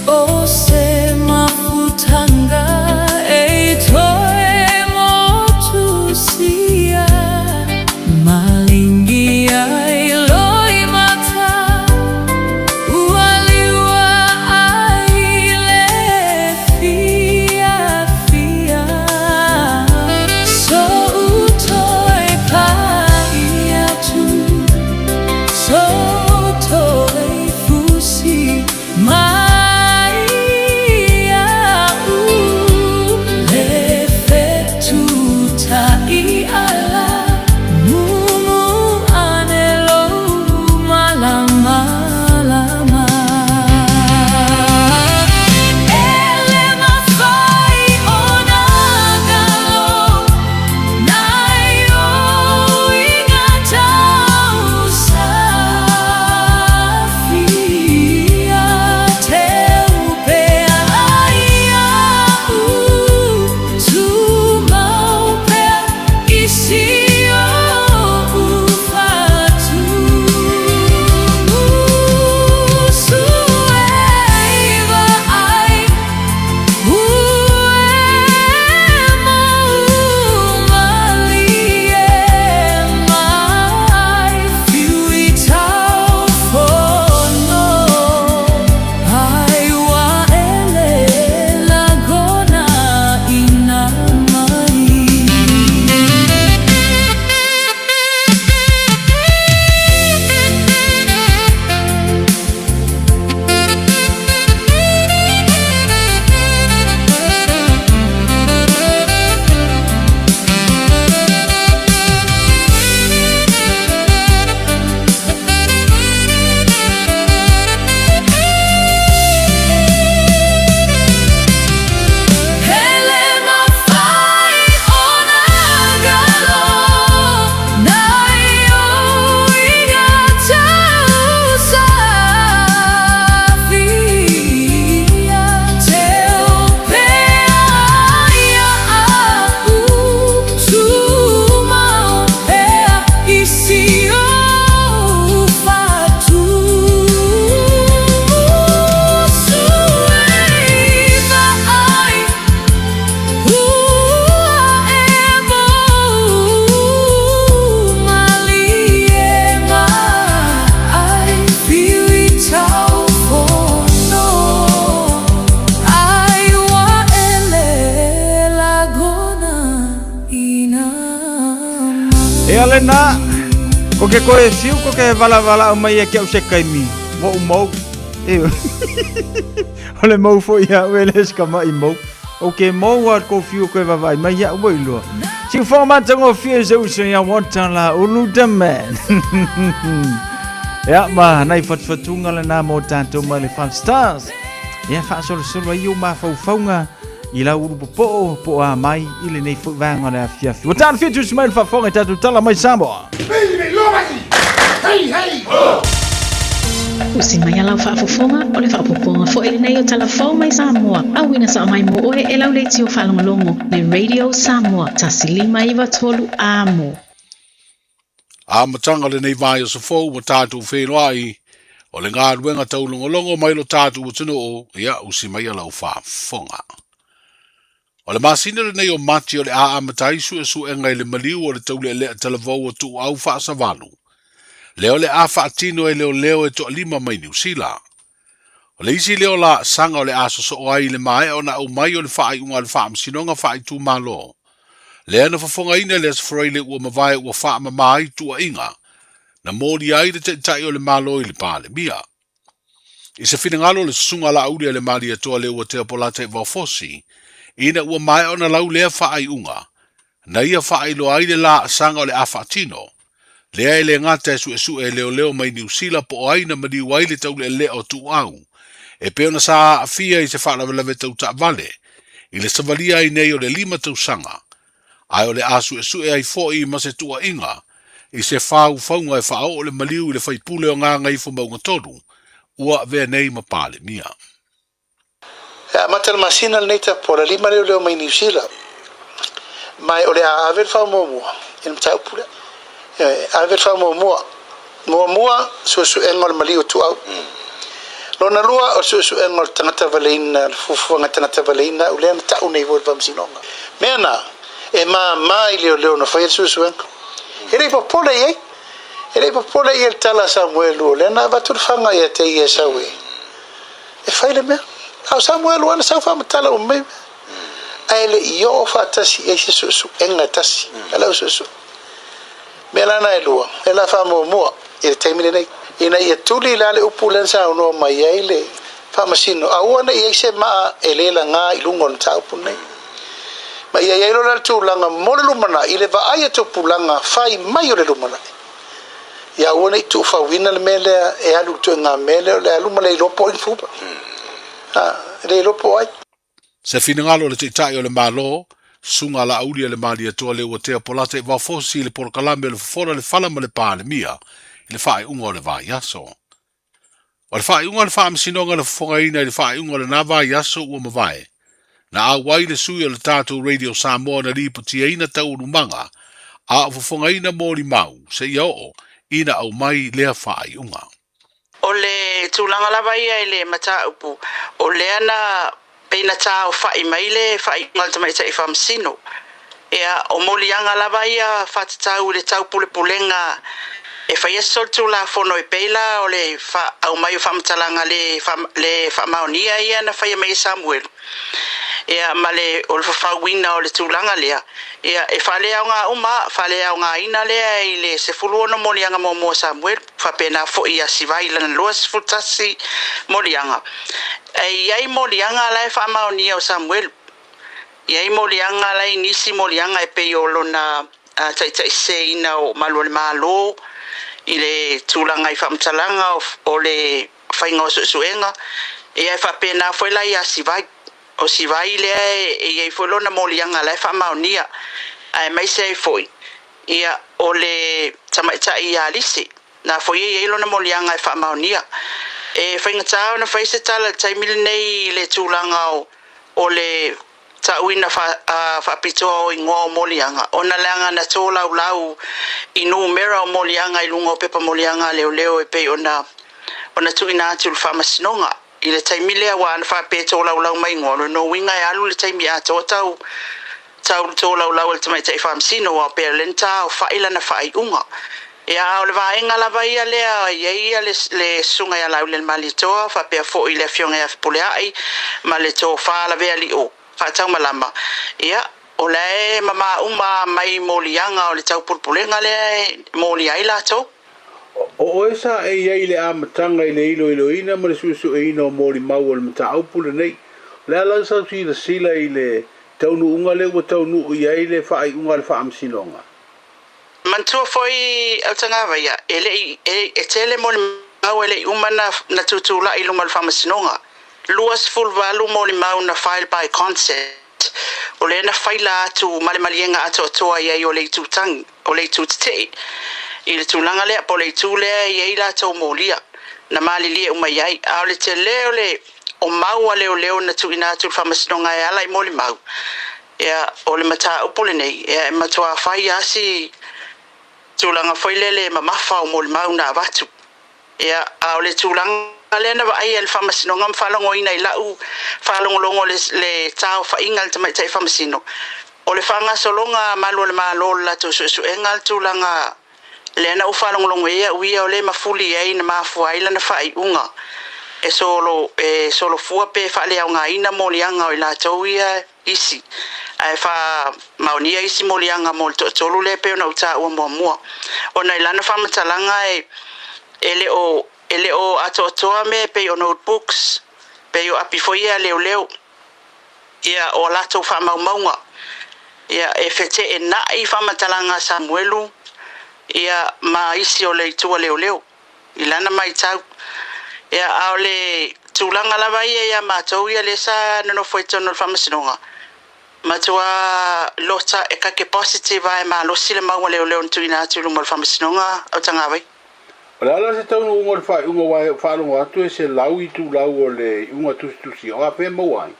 O se mafutanga e toe motusia Malingi ai loimata Ua liua ai le fiafia Soʻu toe paʻi atu Soʻu toe fusi mai iaʻu Le fetutai ala Mumu ane lou malamalama E le mafai ona galo Nai ou inga tau safia Teu pea iaʻu Tumau pea i si oʻu fatu Musu e i vaai Ua emo malie mai Fiu i tau fono Ai ua ele lagona ina mai. E le mafai ona galo Nai ou inga tau safia Teu pea iaʻu Tumau pea i si oʻu fatu Musu e i vaai Ua emo malie mai Fiu i tau fono Ai ua ele lagona ina mai. Ea lena, ko ke koe fiu ko ke valavala au mai e ke au se kaimi. Mo u mau. E. O le mau foi ia ue le ska mai mau. O ke mau a ko fiu koe vavai mai ia ua iloa. Si fo matagofie se uso ia wata la ulu the man. Ia ma nai fatufatuga lena mo tatou mai le Five Stars. Ia faasolosolo ai ou mafaufauga i lau ulu popoo po o a mai i lenei foi vaega o le afiafi. Ua talafia tusi mai le faafofoga i tatou tala mai Samoa. Hey, hey, ho! Usi mai a lau faafofoga, o le faaopoopoga foi lenei o Tala Fou mai Samoa, auina sao mai mo oe e lau leitio faalogologo le Radio Samoa 1593 Amo. Amataga o lenei vaiaso fou ua tatou feiloai, o le galuega taulogologo mai lo tatou atunuu, ia usi maia lau faafofoga. O le masina lenei o Mati o le a amata ai suesuega i le maliu o le taulealea talavou o Tuuau Faasavalu, lea o le a faatino e leoleo e toalima mai Niu Sila. O le isi lea o laasaga o le a sosoo ai i le maea ona aumai o le faaiuga a le Faamasinoga Faaitumalo, lea na fofogaina i le Aso Faraile ua mavae ua faamama ai tuuaiga na molia ai le Taitai o le Malo i le Palemia. I se finagalo o le Susuga Laauli a le Malietoa Leuatea Polata Vaofosi, ina ua maea ona lau lea faaiuga, na ia faailoa ai le laasaga o le a faatino, lea e le gata e suesue e leoleo mai Niu Sila po o ai na maliu ai le taulealea o Tuuau, e pei ona sa aafia i se faalavelave tau taavale i le savalia ai nei o le 5 tausaga, ae o le a suesue ai foi ma se tuuaiga i se faufauga e faaoo le maliu i le faipule o Gagaifomauga 3 ua avea nei ma Palemia. E amata le masina lenei tapuala lima leoleo mai Niu Sila, ma o le a ave le faamuamua i le mataupu lea. E ave le faamuamua. Muamua, suesuega o le maliu o Tuuau. Lona lua, o le suesuega o le tagata valeina, le fuafuaga tagata valeina au lea na tau nei foi i le faamasinoga. Mea na, e mama i leoleo na faia le suesuega. E le i popole i ai. E le i popole i ai le tala a Samuelu o lea na avatu le faga ia te ia e sau e e fai le mea. A o Samuelu lava na sau faamatala uma mai mea. Ae le i oo faatasi i ai se suesuega e tasi a le au suesue. Mea la na e lua, e la faamuamua i le taimi lenei, ina ia tuli la le upu lea na saunoa mai ai le Faamasino, aua ne i i ai se maa e le laga i luga o le mataupu lenei. Ma ia i ai loa la le tulaga mo le lumanai, i le vaai a tupulaga fai mai o le lumanai. Ia aua ne i tuufauina le mea lea e alu i le ituaiga mea lea o le alu ma le iloa po o ai ni fupa. A, le iloa po o ai. Se finagalo o le Taitai o le Malo, Susuga Laauli a le Malietoa Leuatea Polata i Vaofosi i le polokalame o le Fofola le Fala ma le Palemia i le faaiuga o le vaiaso. O le faaiuga o le Faamasinoga na fofogaina i le faaiuga o lena vaiaso ua mavae, na auai le sui o le tatou Radio Samoa na lipotiaina taualumaga a o fofogaina molimau seia oo ina aumai lea faaiuga. O le tulaga lava ia i le mataupu, o lea na pei na taofa'i mai le faaiuga a le tamaitai faamasino. Ia, o moliaga lava ia faatatau i le taupulepulega e faia se solitulafono e pei la o le aumai o faamatalaga le le faamaonia ia na faia mai e Samuelu. Ia, ma le o le fafauina o le tulaga lea, ia, e faaleaoga uma, faaleaogaina lea i le 16 moliaga muamua o Samuelu. Faapena foi ia Sivai i lana 21 moliaga. E i ai moliaga la e faamaonia o Samuelu. E i ai moliaga la e nisi moliaga e pei o lona taitaiseseina o Malu o le Malo i le tulaga i faamatalaga o le faiga o suesuega. Ia e faapena foi la ia Sivai. O Sivai lea e i ai foi lona moliaga la e faamaonia aemaise ai foi Ia, o le tamaitai ia Alise, na foi e i ai lona moliaga e faamaonia. E faigata ona fai se tala i le taimi lenei i le tulaga o, o le ta'uina fa, a, faapitoa o igoa o moliaga, ona leaga na tolaulau i numera o moliaga i luga o pepa moliaga a leoleo e pei ona, ona tuuina atu i le Faamasinoga. I le taimi lea ua ana faapea e tolaulau mai igoa, o lona uiga e alu le taimi atoa tau tau le tolaulau a le tamaitai faamasino aua pei o lea na taofa'i lana faaiuga. Ia a o le vaega lava ia lea e i ai ia le le Susuga ia Laaulialemalietoa faapea foi le Afioga ia Fepulea'i ma le Tofa Lavealii Faataumalama, ia o la e mamā uma mai moliaga o le taupulepulega lea e molia ai latou. O oe sa e i ai i le amataga i le iloiloina ma le suesueina o molimau o le mataupu lenei. O le a la sau silasila i le taunuuga lea ua taunuu i ai le faaiuga a le Faamasinoga? Manatua foi Autagavaia, e le i, e, e tele molimau e le i uma na, na tutulai i luma o le Faamasinoga. 28 molimau na file by consent, o lea na faila atu ma le maliega atoatoa i ai o le itu tagi, o le itu tetee. i le tulaga lea po o le itu lea e i ai latou molia na malilie uma i ai. A o le tele o le o mau a leoleo na tuuina atu i le Faamasinoga e ala i molimau, ia, o le mataupu lenei, ia, e matuā fai lava si tulaga foi lele mamafa o molimau na avatu. Ia, a o le tulaga lea na vaaia e le Faamasinoga ma faalogoina i la'u faalogologo le, le taofaiga a le Tamaitai Faamasino, o le faagasologa a malu o le Malo o le latou suesuega le tulaga lea na ou faalogologo i ai a'u ia o lea e mafuli i ai na mafua ai lana faaiuga e solo e solofua pe faaleaogaina moliaga o i latou ia isi ae faamaonia isi moliaga mo le toatolu lea e pei ona ou taua muamua ona i lana faamatalaga e e le o e le o atoatoa mea e pei o notebooks pei o api foi ia a leoleo ia o a latou faamaumauga ia e feteenai faamatalaga a Samuelu ia ma isi o le itu a leoleo i lana matau. Ia, a o le tulaga lava ia ia matou ia lea sa nonofo i totonu o le Faamasinoga, matua lota e kake positive lava e malosi le mau a leoleo na tuuina atu i luma o le Faamasinoga o Tagavai. O le a la se taunuuga o le faaiuga aua e faalogo atu e 100 itulau o le iuga tusitusia, o afea e maua ai?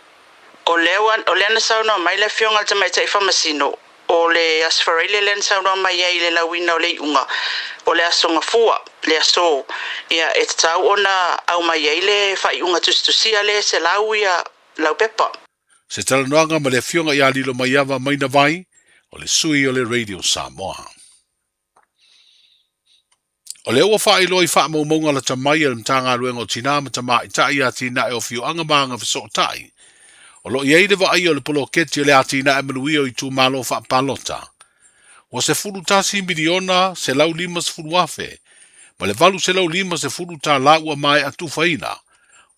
O lea ua, o lea na saunoa mai le Afioga i le Tamaitai Faamasino, O le Aso Faraile lea na saunoa mai ai i le lauina o le iuga, o le Aso Gafua, le aso, ia, e tatau ona aumai ai le faaiuga tusitusia lea e 100 ia laupepa. Se talanoaga ma le Afioga ia Lilomaiava Mainavai, o le sui o le Radio Samoa. O lea ua faailoa i faamaumauga lata mai a le Matagaluega o Tinā ma Tamaitai i atinae o afioaga ma agafesootai, o lo o i ai le vaaia o le poloketi o le atinae manuia o itumalo faapalota. Ua $11 miliona 150 afe ma le $850 tala ua maea tufaina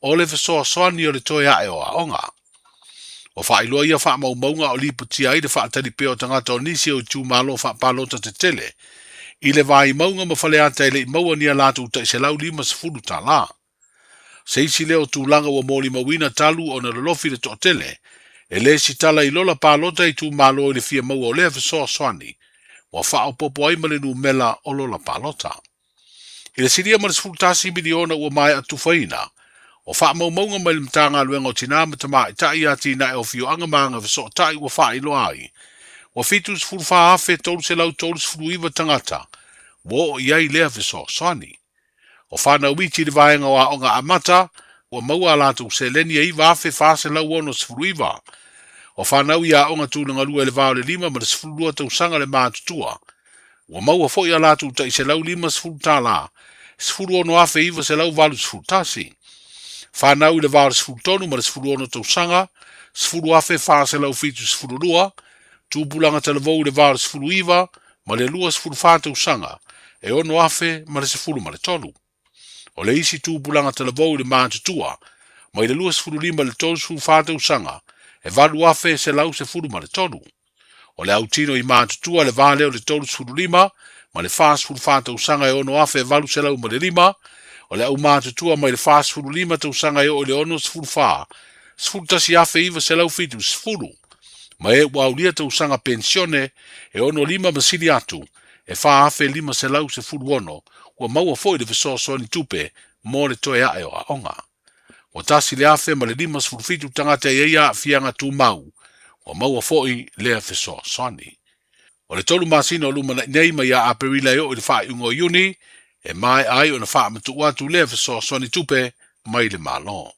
o le fesoasoani o le toe ae o aoga. Ua faailoa ia faamaumauga o lipotia ai le faatali pea o tagata o nisi o itumalo faapalota tetele i le Vaimauga ma Faleata e le i maua ni a latou tai $150 tala. Se isi lea o tulaga ua molimauina talu ona lolofi le toatele e lesitala i lola palota itumalo i le fia maua o lea fesoasoani ua faaopoopo ai ma le numela o lola palota. I le silia ma le 11 miliona ua maea tufaina, o faamaumauga mai le Matagaluega o Tinā ma Tamaitai i atinae o afioaga ma agafesootai ua faailoa ai, ua 74,339 tagata ua oo i ai lea fesoasoani. O fanau iti i le vaega o aoga amata, ua maua a latou seleni e 9,469. O fanau i aoga tulagalua i le va o le 5 ma le 12 tausaga le matutua, Ua maua foi a latou tai $150, 16,981. Fanau i le va o le 13 ma le 16 tausaga, 10,472, tupulaga talavou i le va o le 19 ma le 24 tausaga, e 6,013. O le isi tupulaga talavou i le matutua, mai le 25 i le 34 tausaga, e 8,113. O le autino i matutua le va lea o le 35 ma le 44 tausaga e 6,805, o le aumatutua mai le 45 tausaga e oo i le 64, 11,970, ma e ua aulia tausaga penisione e 65 ma sili atu, e 4,516, ua maua foi le fesoasoani tupe mo le toe ae o aoga. Ua 1,057 tagata e i ai aafiaga tumau, ua maua foi lea fesoasoani. O le tolu masina o lumanai nei mai ia Aperila e oo i le faaiuga o Iuni, e maea ai ona faamatuu atu lea fesoasoani tupe mai le Malo.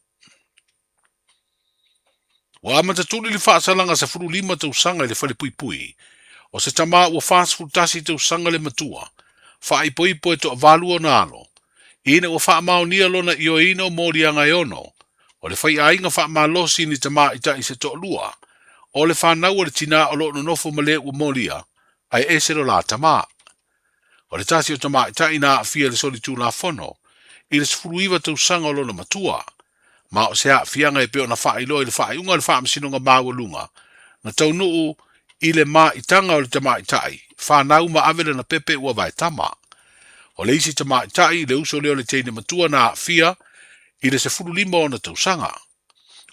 Ua amata tuli le faasalaga 15 tausaga i le falepuipui o se tama ua 41 tausaga le matua, faaipoipo e toavalu ona alo, ina ua faamaonia lona ioeina o moliaga e ono o le faiaiga faamalosi ni tamaitai se toalua o le fanau a le tinā o lo o nonofo ma le ua molia ae ese lo la tama. O le tasi o tamaitai na aafia i le solitulafono i le 19 tausaga o lona matua, ma o se aafiaga e pei ona faailoa i le faaiuga a le Faamasinoga Maualuga na taunuu i le maitaga o le tamaitai, fanau ma ave lana pepe ua vaetama. O le isi tamaitai, le uso lea o le teine matua na aafia i le 15 ona tausaga.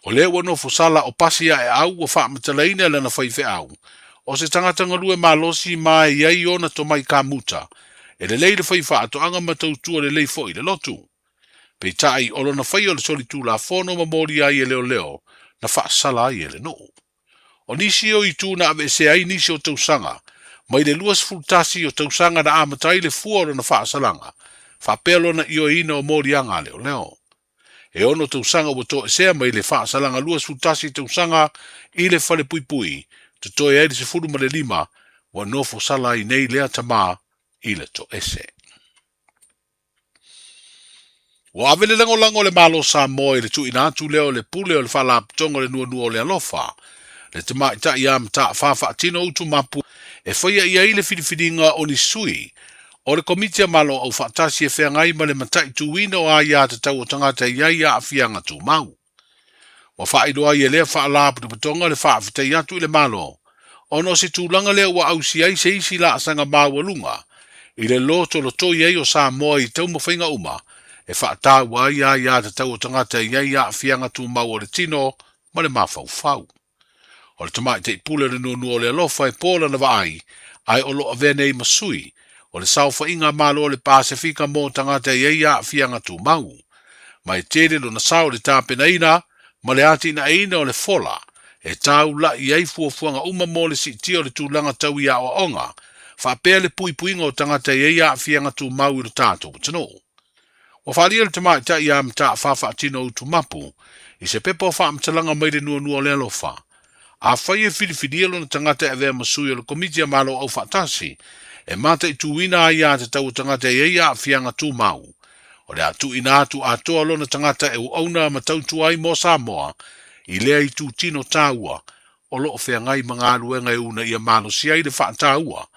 O lea ua nofo sala o pasi ae au ua faamatalaina e lana faifeau, o se tagata galue malosi ma e i ai ona tomai kamuta. E lelei le fai faatoaga ma tautua lelei foi i le lotu. Peitai, o lona faia o le solitulafono ma molia ai e leoleo, na faasala ai e le nuu. O nisi o itu na aveesea ai nisi o tausaga, mai le 21 o tausaga na amata ai le fua o lona faasalaga, faapea lona ioeina o moliaga a leoleo. E ono tausaga ua toesea mai le faasalaga 21 tausaga i le falepuipui, totoe ai le 15 ua nofo sala ai nei lea tama i le toese. Ua ave le lagolago a le Malo Samoa i le tuuina atu lea o le pule o le Faalapotopotoga o le Nuanua o le Alofa, le tamaitai a Mataafa Faatino Utumapu e faia i ai le filifiliga o ni sui o le Komiti a Malo Aufaatasi e feagai ma le mataituina o aia tatau o tagata e i ai aafiaga tumau. Ua faailoa ai e lea Faalapotopotoga le faafetai atu i le Malo ona o se tulaga lea ua ausia ai se isi laasaga maualuga i le lotolotoi ai o Samoa i taumafaiga uma e faataua ai aia tatau o tagata e i ai aafiaga tumau o le tino ma le mafaufau. O le tamaitai pule o le nuanua o le alofa e po lana vaai, ae o lo o avea nei ma sui o le saofaiga a Malo o le Pasefika mo tagata e i ai aafiaga tumau. Ma e tele lona sao i le tapenaina ma le atinaeina o le fola e taula'i ai fuafuaga uma mo le siitia o le tulaga tau i aoaoga faapea le puipuiga o tagata e i ai aafiaga tumau i lo tatou atunuu. Ua faaalia le tamaitai ia Mataafa Faatino Utumapu i se pepa o faamatalaga mai le nuanua o le alofa. Afai e filifilia lona tagata e avea ma sui o le Komiti a Malo Aufaatasi e mataituina aiatatau o tagata e i ai aafiaga tumau, o le a tuuina atu atoa lona tagata e auauna ma tautua ai mo Samoa i lea itutino taua o lo o feagai ma galuega e uunaia malosi ai le faataua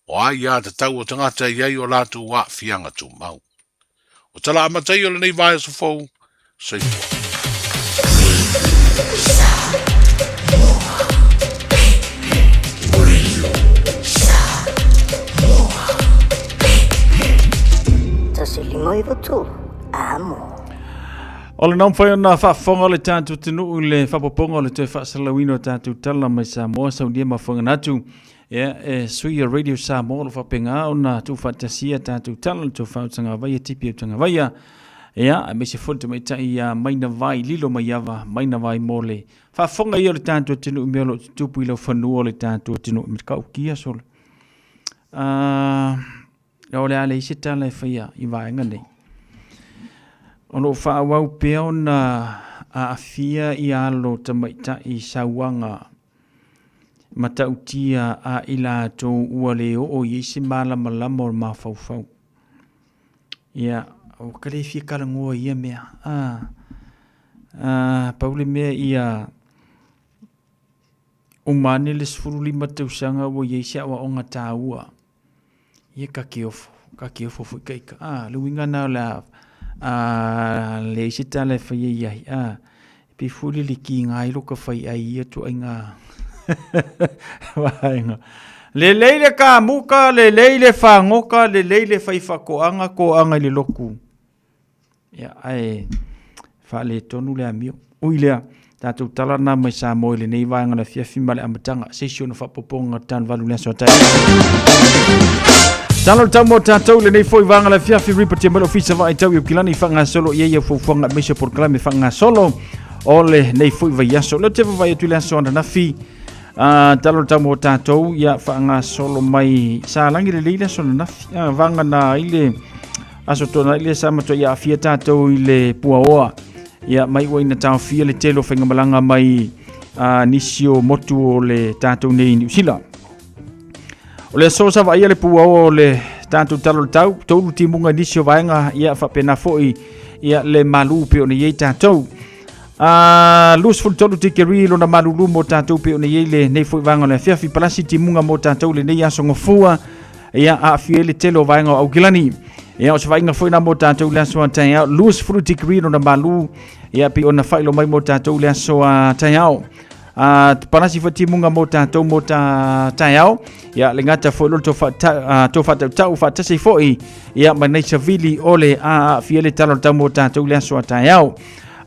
o aiatatau o tagata e i ai o latou aafiaga tumau. O tala amata ia o lenei vaiaso fou, soifua. Tasi lima iva tolu, amo. O le naumafai ona faafofoga o le tatou atunuu i le faaopoopoga o le toe faasalalauina o tatou tala mai Samoa, saunia ma foeganatu. Ia, e sui a Radio Samoa o lo o faapena ona tuufaatasia tatou tala le tou faautagavaia tipi utagavaia. Ia, aemaise foi le tamaitai ia Maina Vai Lilo Maiava, Maina Vai mo le faafofoga ia o le tatou atunuu i mea o lo o tutupu i laufanua o le tatou atunuu. Me taukia solo. O le a leai se tala e faia i vaega nei. O lo o faaauau pea ona aafia ia alo tamaitai i sauaga matautia a i latou ua le oo i ai se malamalama o le mafaufau. Ia, ua ka le fia talanoa i ia mea. Ah, ah, pau le mea ia uma ane le 15 tausaga ua i ai se aoaoga taua. Ia ka ke ofo, ka ke ofo foi ka ika. Ah, le uiga na o le a, a leai se tala e faia i ai. Ah, e pei foi le le kiga ai lo ka fai ai ia tuaiga vaega. Lelei le kamuka, lelei le fagoka, lelei le fai faatoaga, toaga i le lotu. Ia, ae faaletonu le amio. Ui lea, tatou tala na mai Samoa i lenei vaega o le afiafi ma le amataga, se isi ona faaopoopoga tanu valu le aso a taeao. Tala o le tau mo tatou i lenei foi vaega o le afiafi, ripotia mai le ofisa vaai tau i Aukilani faagasolo i ai au fuafuaga aemaise o polokalame faagasolo o lenei foi vaiaso. O lea ou te vaavaai atu i le aso ananafi, tala o le tau mo tatou, ia faagasolo mai sa lagi lelei le aso ananafi, vaga na ai le Aso Toonai lea sa matuai aafia tatou i le puaoa. Ia, mai ua ina taofia le tele o faigamalaga mai nisi o motu o le tatou nei i Niu Sila. O le aso sa vaaia le puaoa o le tatou tala o le tau, toulu timuga i nisi o vaega, ia faapena foi ia le malu pei ona i ai tatou. 23 tikeri lona malulu mo tatou pei ona i ai lenei foi vaega o le afiafi, palasi timuga mo tatou lenei aso gafua. Ia, aafia ai le tele o vaega o Aukilani. Ia, o se vaaiga foi na mo tatou le aso a taeao, 20 degree lona malu, ia, pei ona faailoa mai mo tatou le aso a taeao. Palasi foi timuga mo tatou mo ta taeao. Ia, le gata foi lo to faatautau faatasi foi, ia, ma nei savili o le aafia le tala o le tau mo tatou le aso a taeao.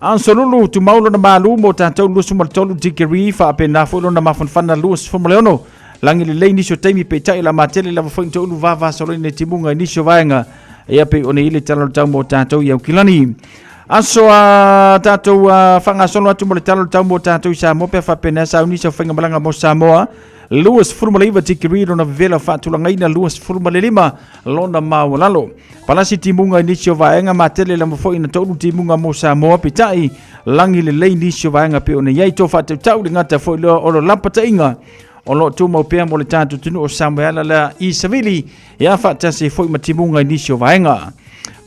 Ansolulu, tumau lona malu mo tatou 23 degree, faapena foi lona mafanafana 26. Lagi lelei nisi o taimi peitai la matele lava foi to ulu vava solo nei timuga i nisi o vaega ia pei ona i le tala o le tau mo tatou i Aukilani. Aso a tatou faagasolo atu mo le tala o le tau mo tatou i Samoa pe faapenea sauni sa faiga malaga mo Samoa. 29 tikiri lona vevela faatulagaina 25 lona maualalo. Palasi timuga i nisi o vaega matele lava foi na toulu timuga mo Samoa peitai lagi lelei nisi o vaega pe ona i ai to faatautau le gata foi lea o lo lapataiga o lo o tumau pea mo le tatou atunuu o Samoa e ala lea i Savili ia faatasi foi ma timuga i nisi o vaega.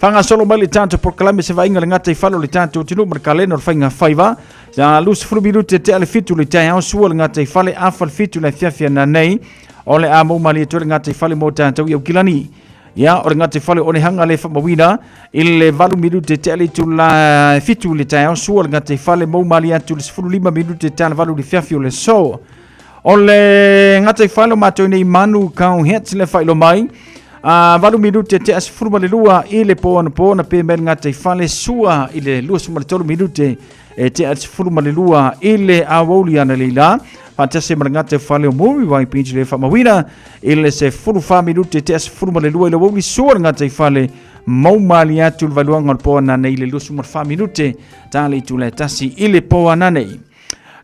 Faagasolo mai le tatou polokalame se vaaiga le gata i fale o le tatou atunuu ma le kalena o le faiga faiva. Sa 20 minute tea le 7 le taeao sua le gata i fale afa le 7 le afiafi ananei o le a mou malie atu le gata i fale mo tatou i Aukilani. Ia, o le gata i fale o Onehanga le faamauina i le 8 minute tea le itula 7 le taeao sua le gata i fale mou malie atu le 15 minute tea le 8 le afiafi o le aso. O le gata i fale o matou nei manu kau hets le faailoa mai. A 8 minute tea 12 i le po anapo na pe mai le gata i fale sua i le 23 minute e tea 12 i le aoauli analeila. Faatasi ma le gata i fale o Muriwai Beach le faamauina i le 14 minute tea 12 i le aoauli sua le gata i fale mau malie atu le valuaga o le po ananei i le 24 minute ta le itula e tasi i le po ananei.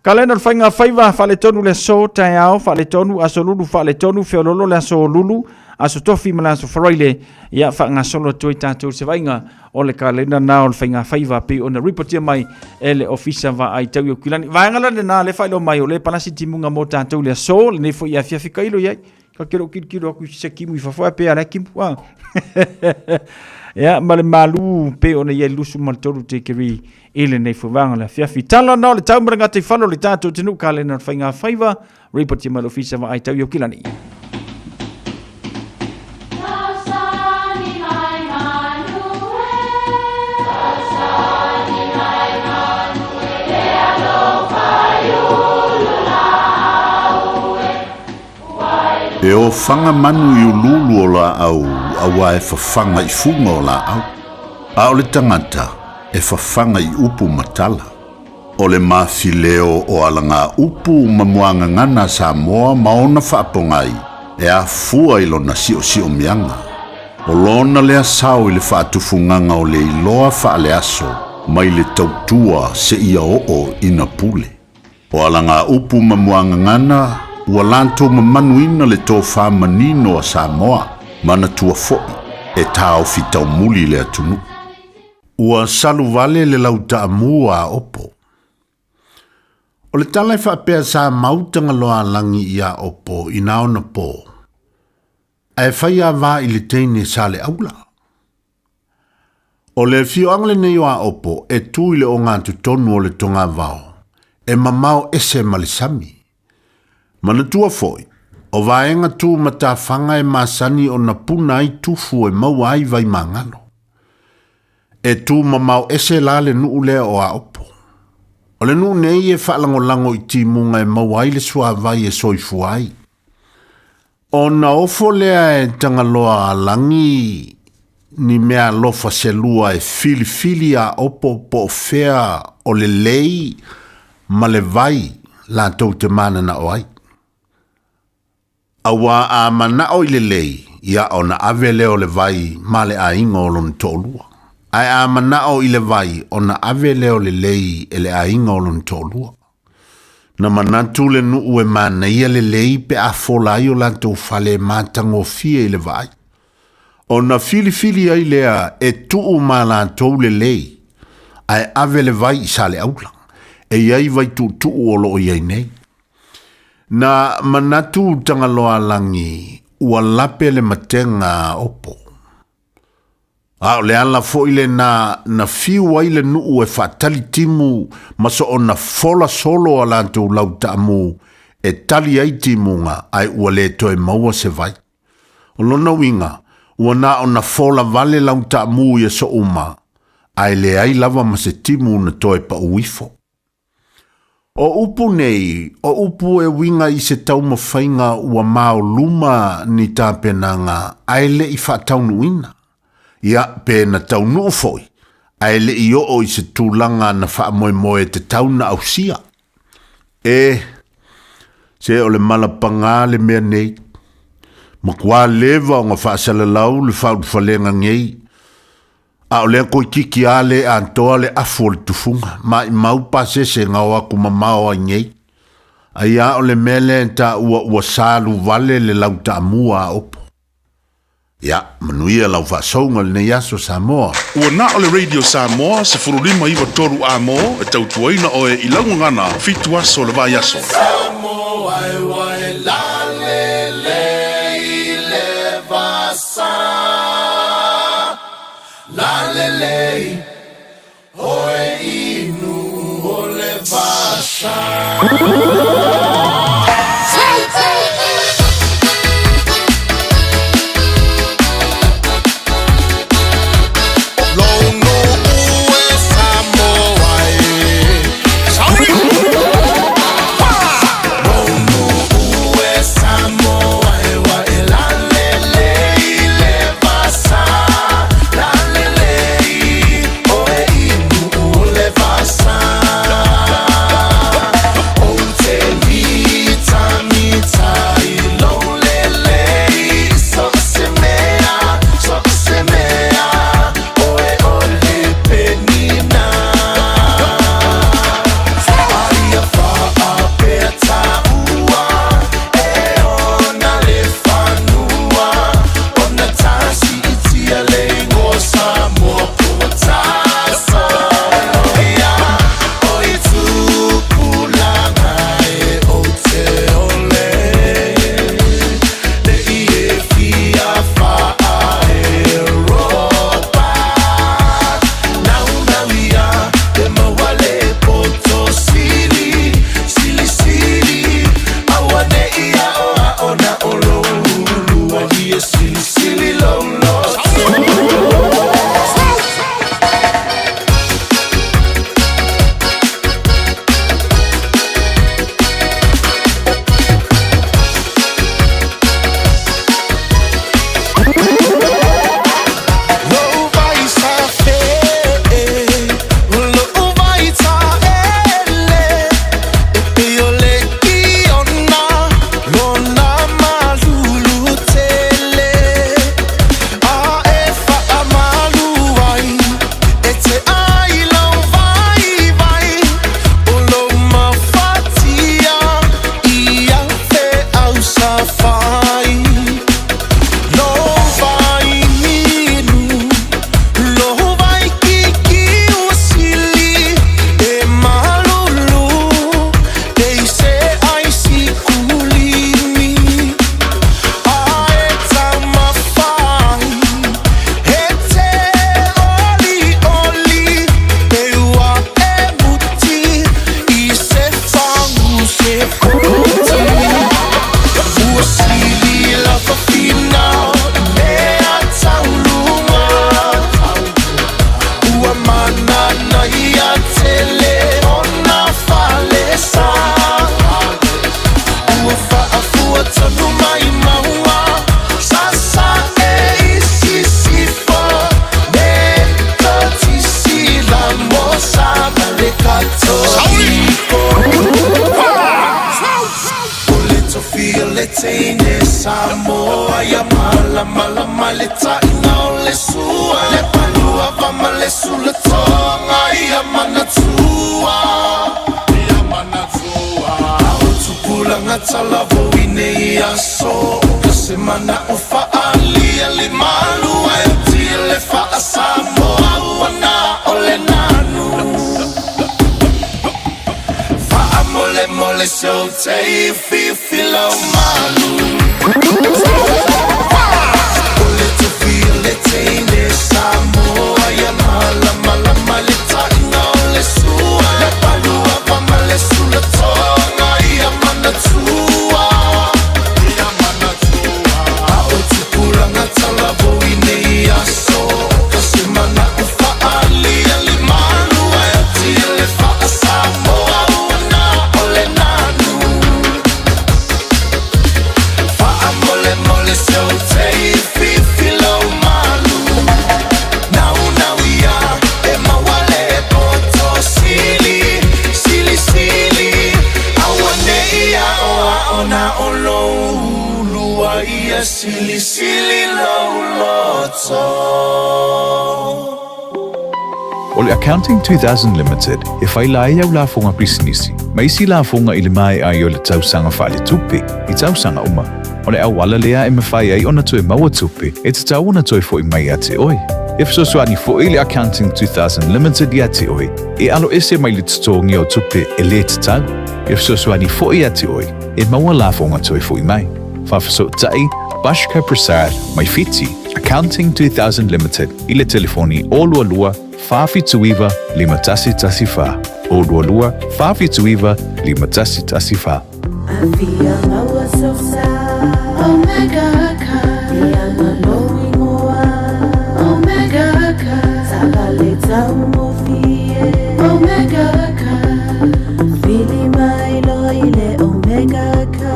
Kalena o le faiga faiva faaletonu le aso taeao faaletonu aso lulu faaletonu feololo le aso lulu aso tofi ma le aso faraile ia faagasolo atu ai tatou se vaaiga o le kalena na o le faiga faiva pei ona ripotia mai e le ofisa vaai tau i Aukilani. Vaega la lena le faailoa mai o le palasi timuga mo tatou le aso lenei foi afiafi kailo i ai Ka ke lou kilokilo atu i se kimu i fafo, pe ala kimu. Ah. Ia, ma le malu pe ona ia lusu ma le tolu tekeri i lenei fuvaga le afiafi. Tala na o le tau ma le gata i falo le tātou te nuka le na whainga whaiva, ripoti mai le ofisa wa ai tau i Okilani. E ofaga manu i uluulu o laau auā e fafaga i fuga o laau, a o le tagata e fafaga i upu ma tala. O le mafileo o alagaupu ma muagagana a Samoa ma ona faapogai e afua i lona siosiomiaga. O lona lea sao i le faatufugaga o le iloa faaleaso mai le tautua seia oo ina pule. O alagaupu ma muagagana ua latou mamanuina le tofa manino a Samoa, manatua foi e taofi taumuli le atunuu. Ua salu vale le lau taamu a Opo. O le tala e faapea sa mau Tagaloaalagi iā Opo inā ona po, ae fai a va i le teine sa le aula. O le afioaga lenei o Aopo e tu i le ogatotonu o le togavao, e mamao ese ma le sami. Manatua foi, o vaega tu matafaga e masani ona puna ai tufu e maua ai vaimagalo. E tu mamao ese la le nuu lea o Aopo. O le nuu nei e faalagolago i timuga e maua ai le suavai e soifua ai. Ona ofo lea e Tagaloa a Lagi ni meaalofa se lua e filifili a opo po o fea o le lei ma le vai latou te mananao ai. Auā a manao i le lei, ia ona ave lea o le vai ma le aiga o lona toalua. Ae a manao i le vai, ona ave lea o le lei e le aiga o lona toalua. Na manatu le nuu e manaia lelei pe a fola ai o latou fale e matagofie i le vaai. Ona filifili ai lea e tuu ma latou lelei, ae ave le vai i Saleaula, e i ai vai tuutuu o lo o i ai nei. Na manatu Tagaloaalagi ua lape le matega a Opo. A o le ala foi lena na fiu ai le nuu e faatali timu ma soona fola solo a latou lau taamu e tali ai timuga ae ua le toe maua se vai. O lona uiga, ua na ona fola vale lau taamu i aso uma, ae leai lava ma se timu na toe pau ifo. O upu nei, o upu e uiga i se taumafaiga ua maoluma ni tapenaga ae le i faataunuuina, ia, pe na taunuu foi, ae le i oo i se tulaga na faamoemoe tatau na ausia. E! Se o le mala pagā le mea nei. Matua leva ona faasalalau le faaulufalega nei, a o lea toeitiiti lava le atoa le afu o le tufuga, maimau pasese na o atu mamao ai nei. Ai a o le mea lea e taua ua salu vale le lautaamua a opo. Ia, manuia lau faasouga lenei aso Samoa. Ua na o le Radio Samoa 15 93 A-mo e tautuaina oe i lau gagana fitu aso o le vaiaso. Samoa e wa e lalelei le vasa, lalelei oe inu o le vasa. Mole, mole, so O le Accounting 2000 Limited e faila ai au lafoga pisinisi ma isi lafoga i le maea ai o le tausaga faaletupe i tausaga uma. O le auala lea e mafai ai ona toe maua tupe e tatau ona toe fo'i mai ia te oe. E fesoasoani fo'i le Accounting 2000 Limited ia te oe e aloese mai le totogi o tupe e lē tatau. E fesoasoani fo'i ia te oe e maua lafoga toe fo'i mai. Faafesootai Bashka Prasad mai Fiti, Accounting 2000 Limited i le telefoni 022 479 5114, 022 479 5114. Afia maua sosa Omega ka Ianga lou ingoa Omega ka Taavale taugofie Omega ka Vili mai loa i le Omega ka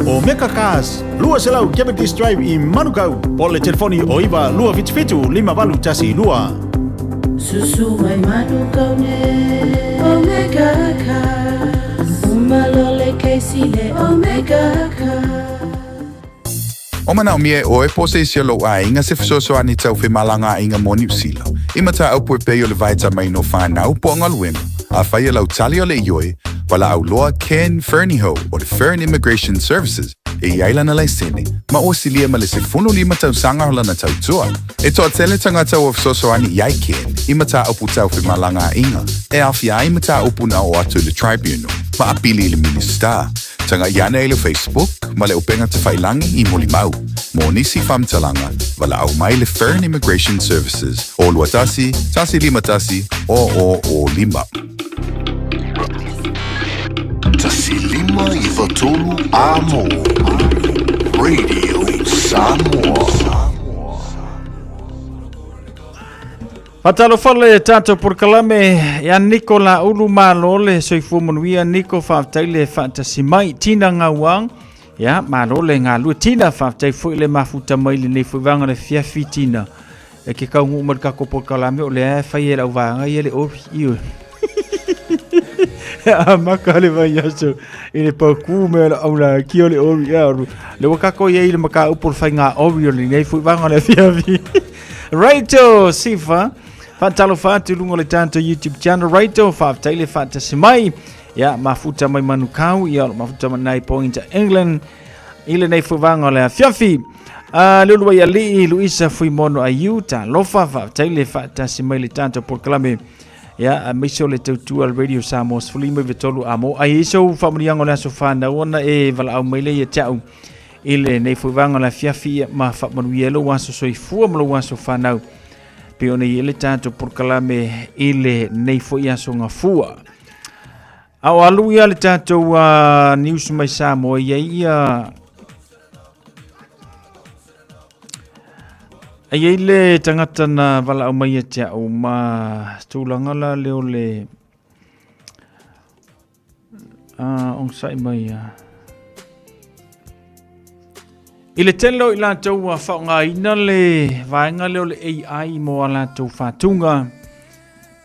Omega Cars, 200 Cavendish Drive i Manukau, po o le telefoni o 9 277 5812. Susu mai Manukau nei Omega Cars Uma loa le kesi i le Omega Cars. O manaomia e ʻoe po o se isi o lou aiga se fesoasoani tau femalagaaiga mo Niu Sila, i mataupu e pei o le vaetamaina o whānau po o galuega, afai o lau tali o le ioe, valaau loa Ken Fernihough o le Fern Immigration Services e i ai lana laisene ma ua silia ma le 15 tausaga o lana tautua. E toatele tagata ua fesoasoani i ai Ken i mataupu tau femalagaaiga e aofia ai mataupu na oo atu i le Tribunal ma apili i le Minisita. Taga'i ane i le Facebook ma le upega tafailagi i Molimau. Mo nisi faamatalaga, valaau mai le Fern Immigration Services o 21 151 0005. 1 5 9 3 Amo Radio Samoa. Faatalofa le tatou polokalame ia Niko Laulu malo le soifua manuia Niko faafetai le faatasi mai Tina Gauang ia malo le galue Tina faafetai foi le mafuta mai lenei foi vaega le fiafi Tina e ke kaunuu mai le tatou polokalame o lea e fai e lau vaega ia le ori ioe e amata le vaiaso i le paukū me le aulaki o le ori ia le ua tatou i ai i le mataupu o le faiga ori o lenei foi vaega le afiafi Righto, Sifa. Faatalofa atu i luga o le tatou YouTube channel. Righto, faafetai le faatasi mai. Ia, mafuta mai Manukau, ia, o lo mafuta mai nai Point England. I lenei foi vaega o le afiafi. Le uluai alii, Luisa Fuimono Aiu, talofa, faafetai le faatasi mai le tatou polokalame. Ia, aemaise o le tautua le Radio Samoa 13 amo. Ai i sou faamanuiaga o le aso whanau ona e valaau mai le ia te au. I lenei foi vaega o le afiafi ia ma faamanuia ai lou aso soifua ma lou aso fanau pei ona i ai le tatou polokalame i lenei foi aso gafua. A o alu ia le tatou news mai Samoa i ai ia ai ai le tagata na valaau mai ia te au ma tulaga la lea o le Onosai mai ia. I le tele o i latou ua faaaogaina le vaega lea o le AI mo a latou faatuga,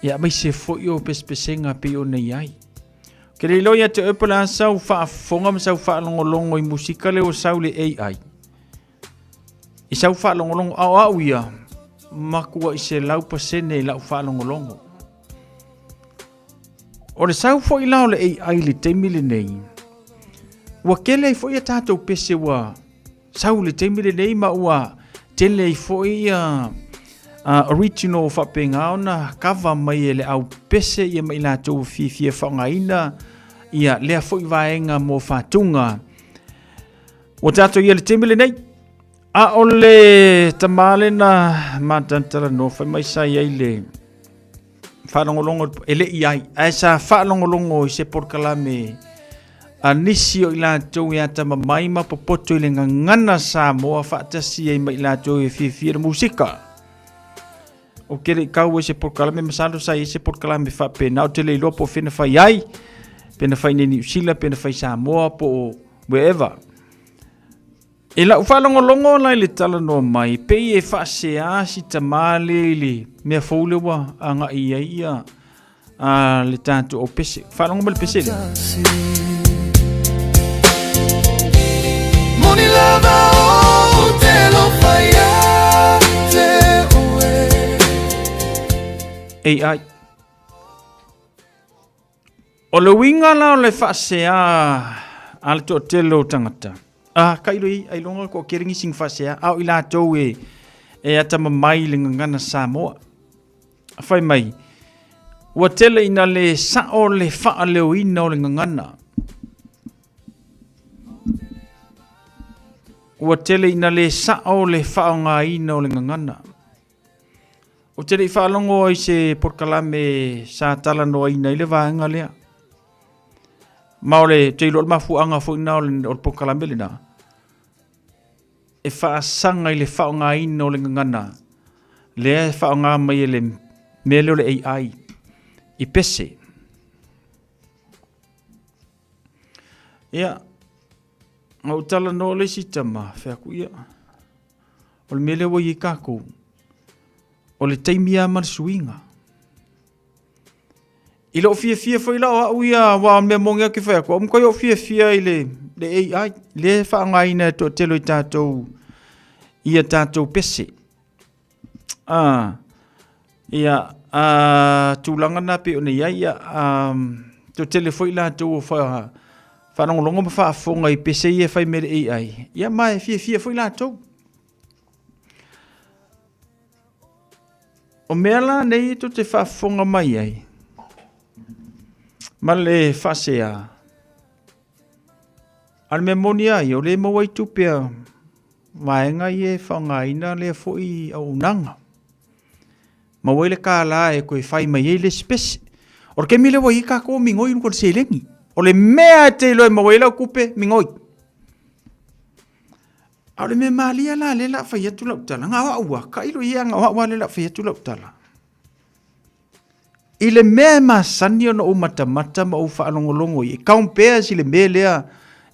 ia aemaise foi o pesepesega pei ona i ai. Ou te le iloa ia te oe po o le a sau faafofoga ma sau faalogologo i musika lea ua sau i le AI. I sau faalogologo, a o au ia, matuai 100% i lau faalogologo. O le sau foi la o le AI i le taimi lenei, ua tele ai foi a tatou pese ua sau i le taimi lenei ma ua tele ai foi ia original faapena ona kava mai e le au pese ia ma i latou ua fiafia faaaogaina ia lea foi vaega mo faatuga. Ua tatou ia i le taimi lenei, a o le tama lena matatalanoa fai mai sa i ai le faalogologo e le i ai, ae sa faalogologo i se polokalame a nisi o i latou e atamamai ma popoto i le gagana Samoa faatasi ai ma i latou e fiafia le musika. Ou te le i kau ai se polokalame, masalo sa i ai se polokalame faapena, ou te le iloa po o fea na fai ai, pe na fai i Niu Sila, pe na fai i Samoa, po o wherever. I lau faalogologo la i le talanoa mai, pei e faasea si tamā lea i le mea fou lea ua agai i ai ia a le tatou au pese. Faalogo mai le pese lea. Moni lava o te alofa ia te oe. AI. O le uiga la o le faasea a le toatele o tagata, a tailo i ai ailoga ko kere nisi nga faasea, a o i latou e, e atamamai i le gagana Samoa. Fai mai, ua tele ina le sao le faaleoina o le gagana. Ua tele ina le sao le faaaogaina o le gagana. Ou te le i faalogo i se polokalame sa talanoaina ai le vaega lea. Ma o le, ou te iloa o le mafuaaga foi lena o le, o le polokalame lena, e faasaga i le faaaogaina o le gagana lea e faaaoga mai e le mea lea o le AI i pese. Ia, na ou talanoa le isi tama, fai atu ia, o le mea lea ua i ai tatou, o le taimi lava ma le suiga. I lou fiafia foi la o au ia, aua o le mea moni lava ou te fai atu, ua matuai ou fiafia i le, le AI, lea e faaaogaina e toatele o i tatou i a tatou pese. A, ia, a, tulaga na pei ona i ai, ia, a, toatele foi latou o fa, faalogologo ma faafofoga i pese ia e fai mai e le AI, ia ma e fiafia foi latou. O mea la nei tou te faafofoga mai ai, ma le faasea, a le mea moni lava ia, o lea e maua ai tupe a vaega ia e faaaogaina lea foi auaunaga. Maua ai le kālā e toe fai mai ai le isi pese. O le taimi lea ua i ai tatou migoi i luga o le seleni. O le mea e te iloa e maua ai lau tupe, migoi. A o le mea malie la lea o le a fai atu lau tala, na o au lava, tailo i ai na o au lava lea o le a fai atu lau tala. I le mea e masani ona ou matamata ma ou faalogologo i ai, compares i le mea lea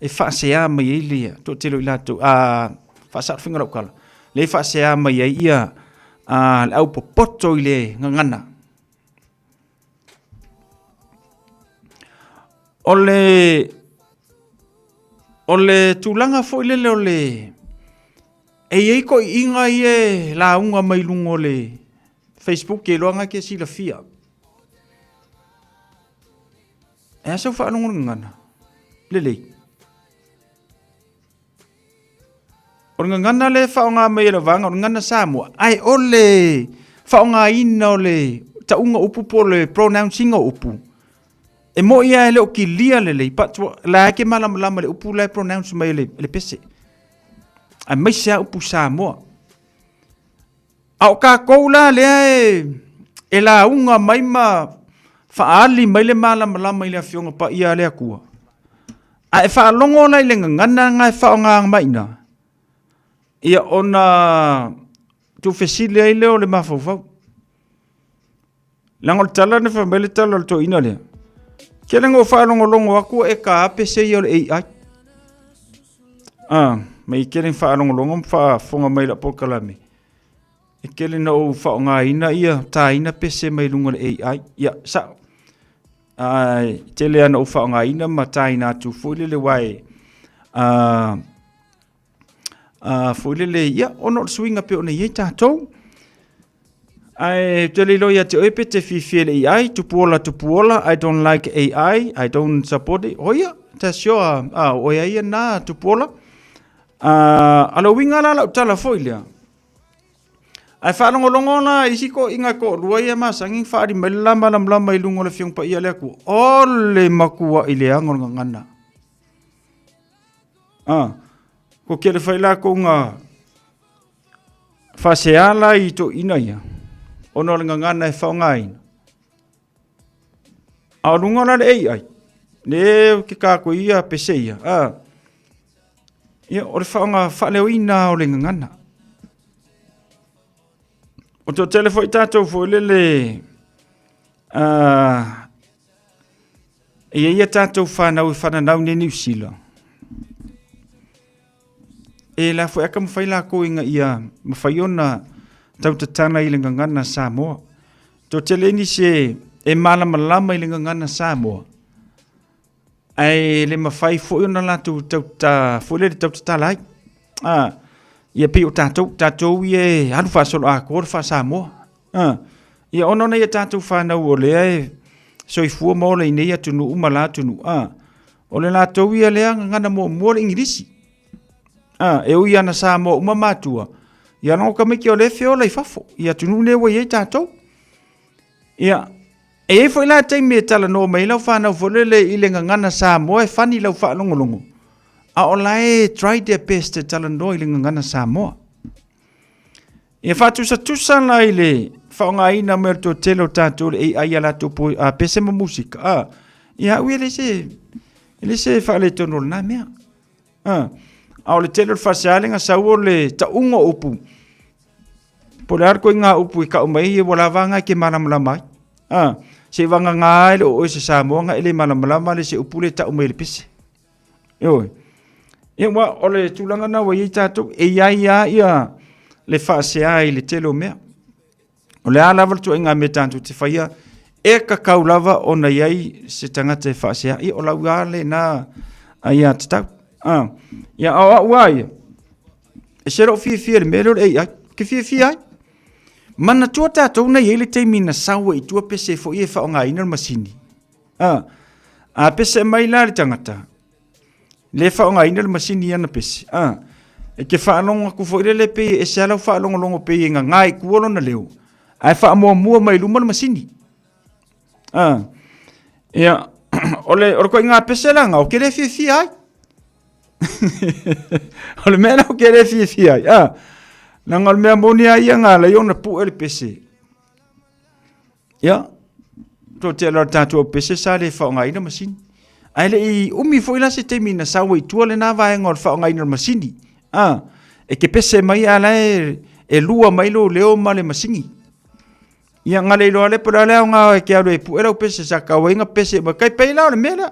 e faasea mai ai le toatele o i latou, a faasao le faiga o lau tala, lea e faasea mai ai ia a, le aupopoto i le gagana. O le, o le tulaga foi lele o le, e i ai toeaiina ia e lauga mai luga o le Facebook e iloa na ke silafia. E a sau faalogo i le gagana? Lelei. O le gagana lea e faaaoga mai e le vaega o le gagana Samoa, ae o le faaaogaina o le tauga upu po o le pronouncing o upu, e moi lava e le o kilia lelei, but o la e ke malamalama i le upu la e pronounce mai e le pese, aemaise lava upu Samoa. A o tatou la lea e lauga mai ma faaali mai le malamalama i le Afioga Paia a le Atua, a e faalogo la i le gagana na e faaaoga mai i ina, ia ona tuufesili ai lea o le mafaufau. Leaga o le tala na fai mai le tala o le toeaina lea, tele na ou faalogologo atu e ka pese ia o le AI. Ah, mai tele na faalogologo ma faafofoga mai i lau polokalame. E tele na ou faaaogaina ia taina pese mai luga o le AI. Ia, sao. Ai, tele lava na ou faaaogaina ma taina atu foi lele aua e ah, foi lele, ia, ona o le suiga pei ona i ai tatou. Ae ou te le iloa ia te oe pe te fiafia i le AI, Tupuola Tupuola, I don't like AI, I don't support it. O ia, that's your, ah, o oe ai na Tupuola. Ah, a le uiga la lau tala foi lea. Ae faalogologo la isi toeaiina e toalua ia e masani ona faaali mai le la malamalama i luga o le Afioga Paia a le Atua. O le matuai leaga o le gagana. Ah, ko kele fai lakou nga faasea la i toeaiina ia, ona o le gagana e faaaogaina. A o luga la le AI, le ke kākou ia pese ia, a, ia, o le faaaoga faaleoina o le gagana. O toatele foi tatou foi lele, a, e i ai a tatou fanau e fananau nei Niu Sila, E la foi aka mafai lakou ina ia mafai ona tautatala i le gagana Samoa. Toatele nisi e, e malamalama i le gagana Samoa, ae le mafai foi ona latou tauta, foi lele tautatala ai. Ah, ia pei o tatou, tatou ia e alu faasoloatoa le faa-Samoa. Ah, Ia, ona o nai a tatou fanau o lea e soifua ma ola i nei atunuu ma la atunuu, a, o le latou ia lea gagana muamua o le Igilisi. A, e ui ana Samoa uma matua, ia logo tamaiti o lea e feola i fafo, i atunuu nei ua i ai tatou. Ia, e i ai foi la taimi e talanoa mai ai lau fanau foi lele i le gagana Samoa e fani lau faalogologo, a o la e try their best e talanoa i le gagana Samoa. Ia faatusatusa la i le faaaogaina mai o le toatele o tatou le AI a latou po, a pese ma musika, a, ia au ia e le se, e le se faaletonu o lena mea. A, a o le tele o le faaseale sau o le tauga o upu, po o le a le koiga upu i tau mai ai, ua lava nga e ke malamalama ai. A, se i vagana ai le o oe se Samoa nga e le malamalama le se upu le tau mai i le pese. Ioe. Ia, ua, o le tulaga na ua i ai tatou, e i ai lava ia le faasea i le tele o mea. O le a lava le tuaiga mea tatou te faia, e kakau lava ona i ai se tagata e faasea. Ia, o lau lava lena aiatatau. Ah, ia, a o au lava ia, e se lou fiafia i le mea lea o le AI. Ou te fiafia ai. Manatua tatou na i ai le taimi na sau ai i tua pese foi e faaaogaina le masini. A, a pese mai la le tagata, le faaaogaina le masini i ana pese. A, e te faalogo atu foi lele pei e ese lava lau faalogologo pei e gaga i tua lona leo, ae faamuamua mai luma le masini. A, ia, o le, o le koiga pese la nga, ou te le fiafia ai. o le mea la ou te le fiafia ai. A, leaga o le mea moni lava ia na ala ai ona pue le pese. Ia, toatele o le tatou pese sa le faaaogaina masini. Ae le i umi foi la se taimi na sau ai i tua lena vaega o le faaaogaina o le masini. A, e te pese mai a la e, e lua mai lou leo ma le masini. Ia, na le iloa lea po o le a le aoga e te alu e pue lau pese sa tau ai na pese mai. Kai pei la o le mea lea.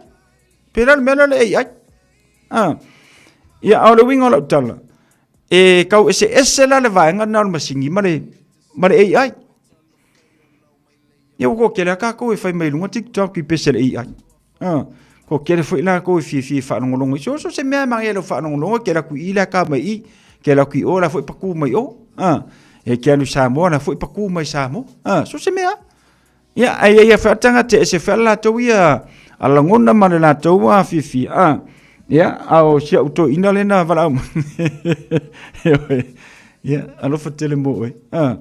Pei la o le mea lea o le AI. A, ia, a o le uiga o lau tala, e tau eseese la le vaega lena o le masini ma le, ma le AI. Ia ua toatele lava tatou e fai mai luga TikTok i pese le AI. Ah, toatele foi latou e fiafia e faalogologo i so so se mea e manaia i lau faalogologo e te alu atu i i la ka mai i, te alu atu i o la foi patu mai o. Ah, e te alu i Samoa la foi patu mai Samoa. Ah, so se mea. Ia ai ai foi tagata e ese foi latou ia a lagona ma le latou a fiafia. Ah, ia a o si au toeaina lena valaau mai. Ia, alofa tele mo oe. Ah.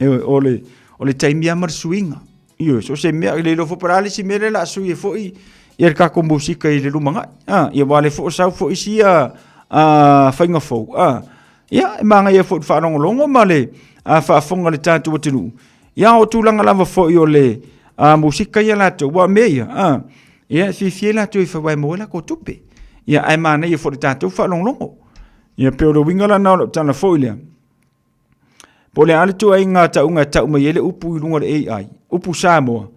Ioe, o le, o le taimi lava ma le suiga. Ioe, so o se mea, e le iloa foi po o le a le isi mea lea o le a sui ai foi ia le tatou musika i le lumanai. A, ia aua o lea foi ua sau foi isi ia a, faiga fou. A, ia, e manaia foi i le faalogologo ma le a, faafofoga a le tatou atunuu. Ia, o tulaga lava foi o le a, musika ia latou, aua o mea ia, a, ia, e fiafia latou e fai aua e maua ai latou tupe. Ia, ae manaia foi i le tatou faalogologo. Ia, pei o le uiga lena o lau tala foi lea. Po o le a le tuaiga tauga e tau mai ai le upu i luga o le AI, upu Samoa,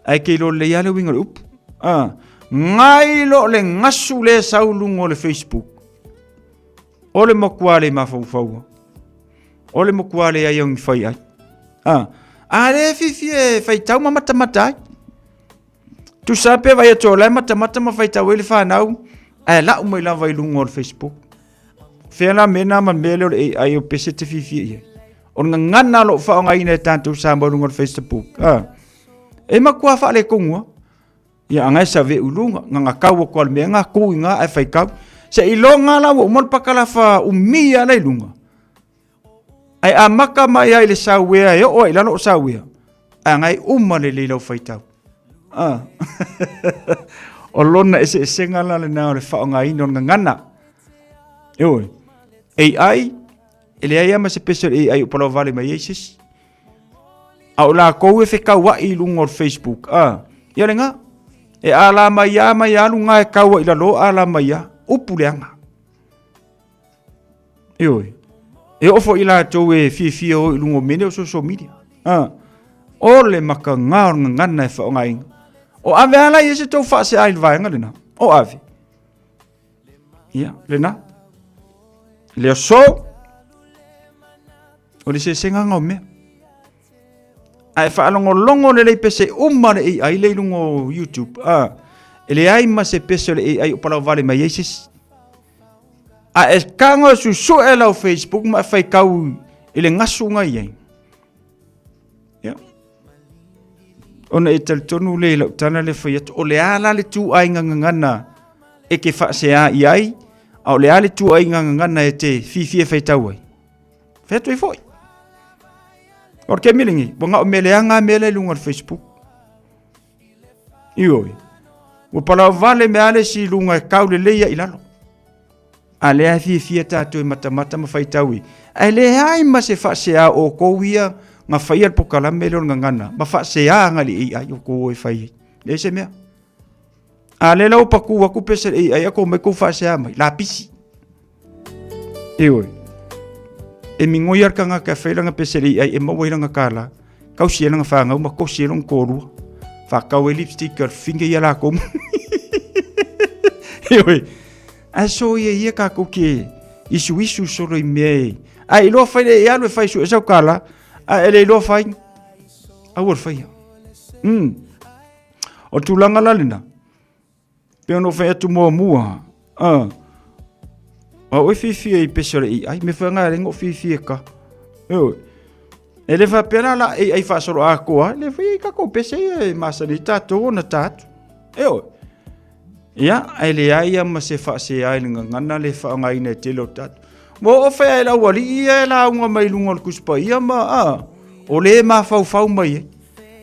ae ke iloa lelei lava le uiga o le upu. Ah, ngai lo le gasu lea sau i luga o le Facebook. O le matua le mafaufaua. O le matua le ai au ni fai ai. Ah, a le fiafia e faitau ma matamata ai. Tusa pe vai atu o la e matamata ma faitau ai le fanau, ae lau mai lava i luga o le Facebook. Fea la mea na ma le mea lea o le AI o pese te fiafia i ai. O le gagana o lo o faaaogaina e tatou Samoa i luga o le Facebook. Ah. E matua faaletonu lava. Ia aga e save'u i luga, gaga kau atu lava i le mea ga tu i ga ae faitau. Seiloga la ua uma le pakalafa umi lava la i luga. Ae amata mai ai le sauea e oo ai i lalo o sauea, ae agai uma lelei lau faitau. Ah. o lona eseesega la lena o le faaaogaina o le gagana. Ioe. AI, e leai lava ma se pese o le AI o palauvale mai ai se isi. A o lakou e fekauai i luga o le Facebook, ah, ia lena. E ala mai a mai alu nga e kaua i lalo ala mai a, upu leaga. Ioe. E oo foi i latou e fiafia o i luga o mea nei o social media. Ah. O le makaga o le gagana e faaaogaina. O ave lava la ia se tou faasea i le vaega lena. O ave. Ia, lena. Le aso. O le sesega o mea. Ae faalogologo lelei pese uma le AI le i luga o YouTube. Ah. E leai ma se pese o le AI o palauvale mai ai se isi. A e tago e suesue lau Facebook ma e faitau i le gasu na i ai. Ia. Ona e talitonu lea i lau tala lea e fai atu, o le a la le ituaiga gagana e te faasea i ai, a o le a le ituaiga gagana e te fiafia e faitau ai? Fai atu ai foi. O le taimi lenei, ua na o mea leaga lava mea la i luga o le Facebook. Ioe. Ua palaovale mea le isi i luga e kau lelei ai i lalo. A lea e fiafia tatou e matamata ma faitau i. Ae leai ma se faasea o outou ia na faia le polokalame lea o le gagana ma faasea agai i le AI o outou o e fai ai. Leai se mea. A lea la ua patu atu pese le AI a omai tou faasea mai, lapisi. Ioe. E migoi lava le tagata e fai lana pese i le AI e maua ai lana kālā. Tausi ai lana fanau ma kosi ai lona toalua. Faatau ai lipstick a le finger ia latou. Ioe. Ae soia ia tatou te isuisu solo i mea e... A e iloa fai le e alu e fai sue sau kālā. A e le iloa fai, aua le faia. O le tulaga la lena, pei ona ou fai atu muamua, a oe fiafia i pese o le AI, mea foi lena e ala ai ona ou fiafia e ta. Ioe. E le faapea la la AI faasoloatoa, e le faia i tatou pese ia e masani ai tatou ona ta atu. Ioe. Ia, ae leai lava ma se faasea i le gagana le faaaogaina e tele o tatou. Ua oo fai lava i le aualii ia e lauga mai i luga o le Tusi Paia ma, a, o le mafaufau mai ai.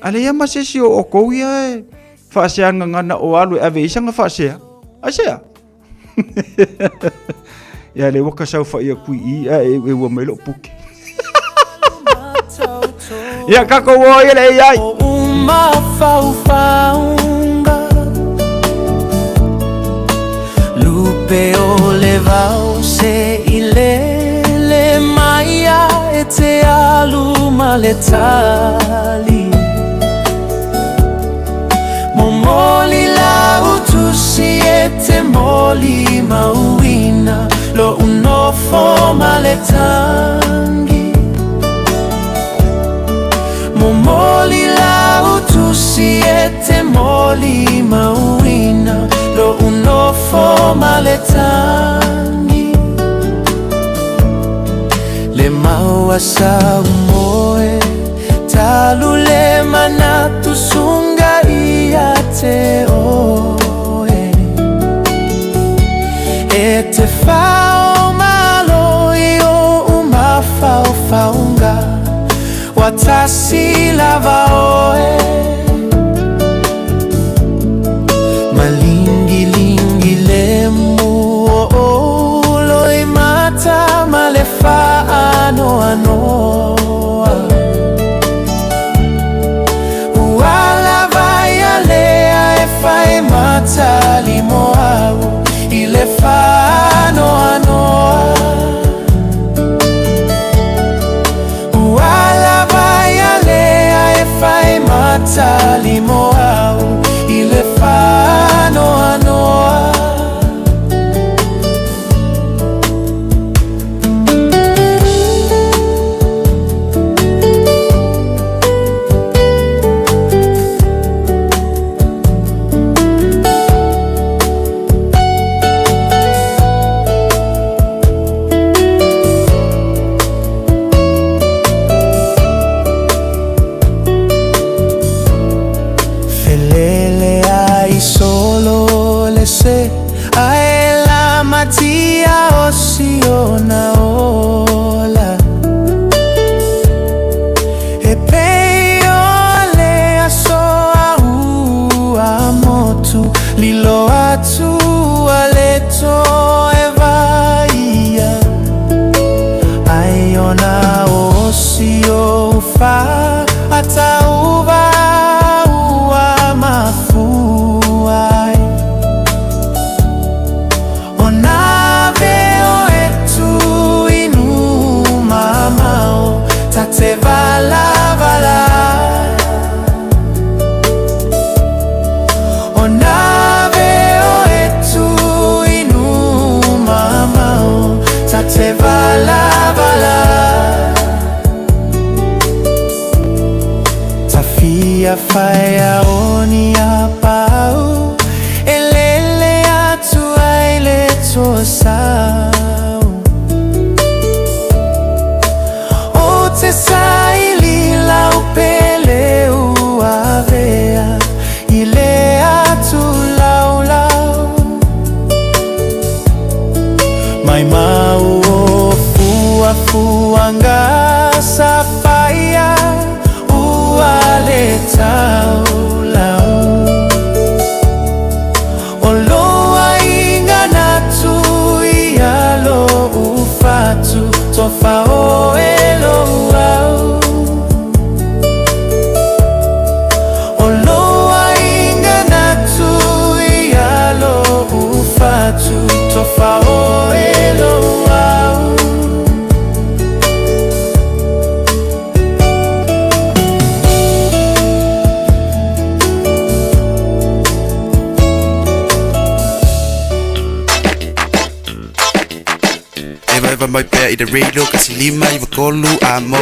A leai ma se isi o outou ia e faasea gagana o alu e ave i ai sana faasea. Aisea? Ia lea ua ka saofai atu i i ae eueua mai lou puke. Ia tatou o ia le AI. Lupe o le vao se i lele mai a e te alu ma le tali. Momoli lau tusi e te moli mauina Lo'u nofo ma le tangi Momoli lau tusi e te moli mauina Lo'u nofo ma le tangi Le mau a sa moe Talu le manatu sunga ia te oe E te whao malo i o mafaofaunga Wa tasi lava oe Malingilingi le mu o o loi mata ma le faanoanoa Ua lava ia lea e fai matali mo au i le faanoanoa Ua lava ia lea e fai matali mo au i le faanoanoa. Felele ai solo le se ae la matia o siona ola E pei o le aso a ua motu Lilo atu a le toe vaia Ai ona o si o fa atauva ua mafua ai Ona veo e tu inu mamao ta te valavala Ona veo e tu inu mamao ta te valavala Tafia whaea o ni a pau E lele atu ai le toasau O te saili lau pele ua vea. mai pea i le radio 153 amo.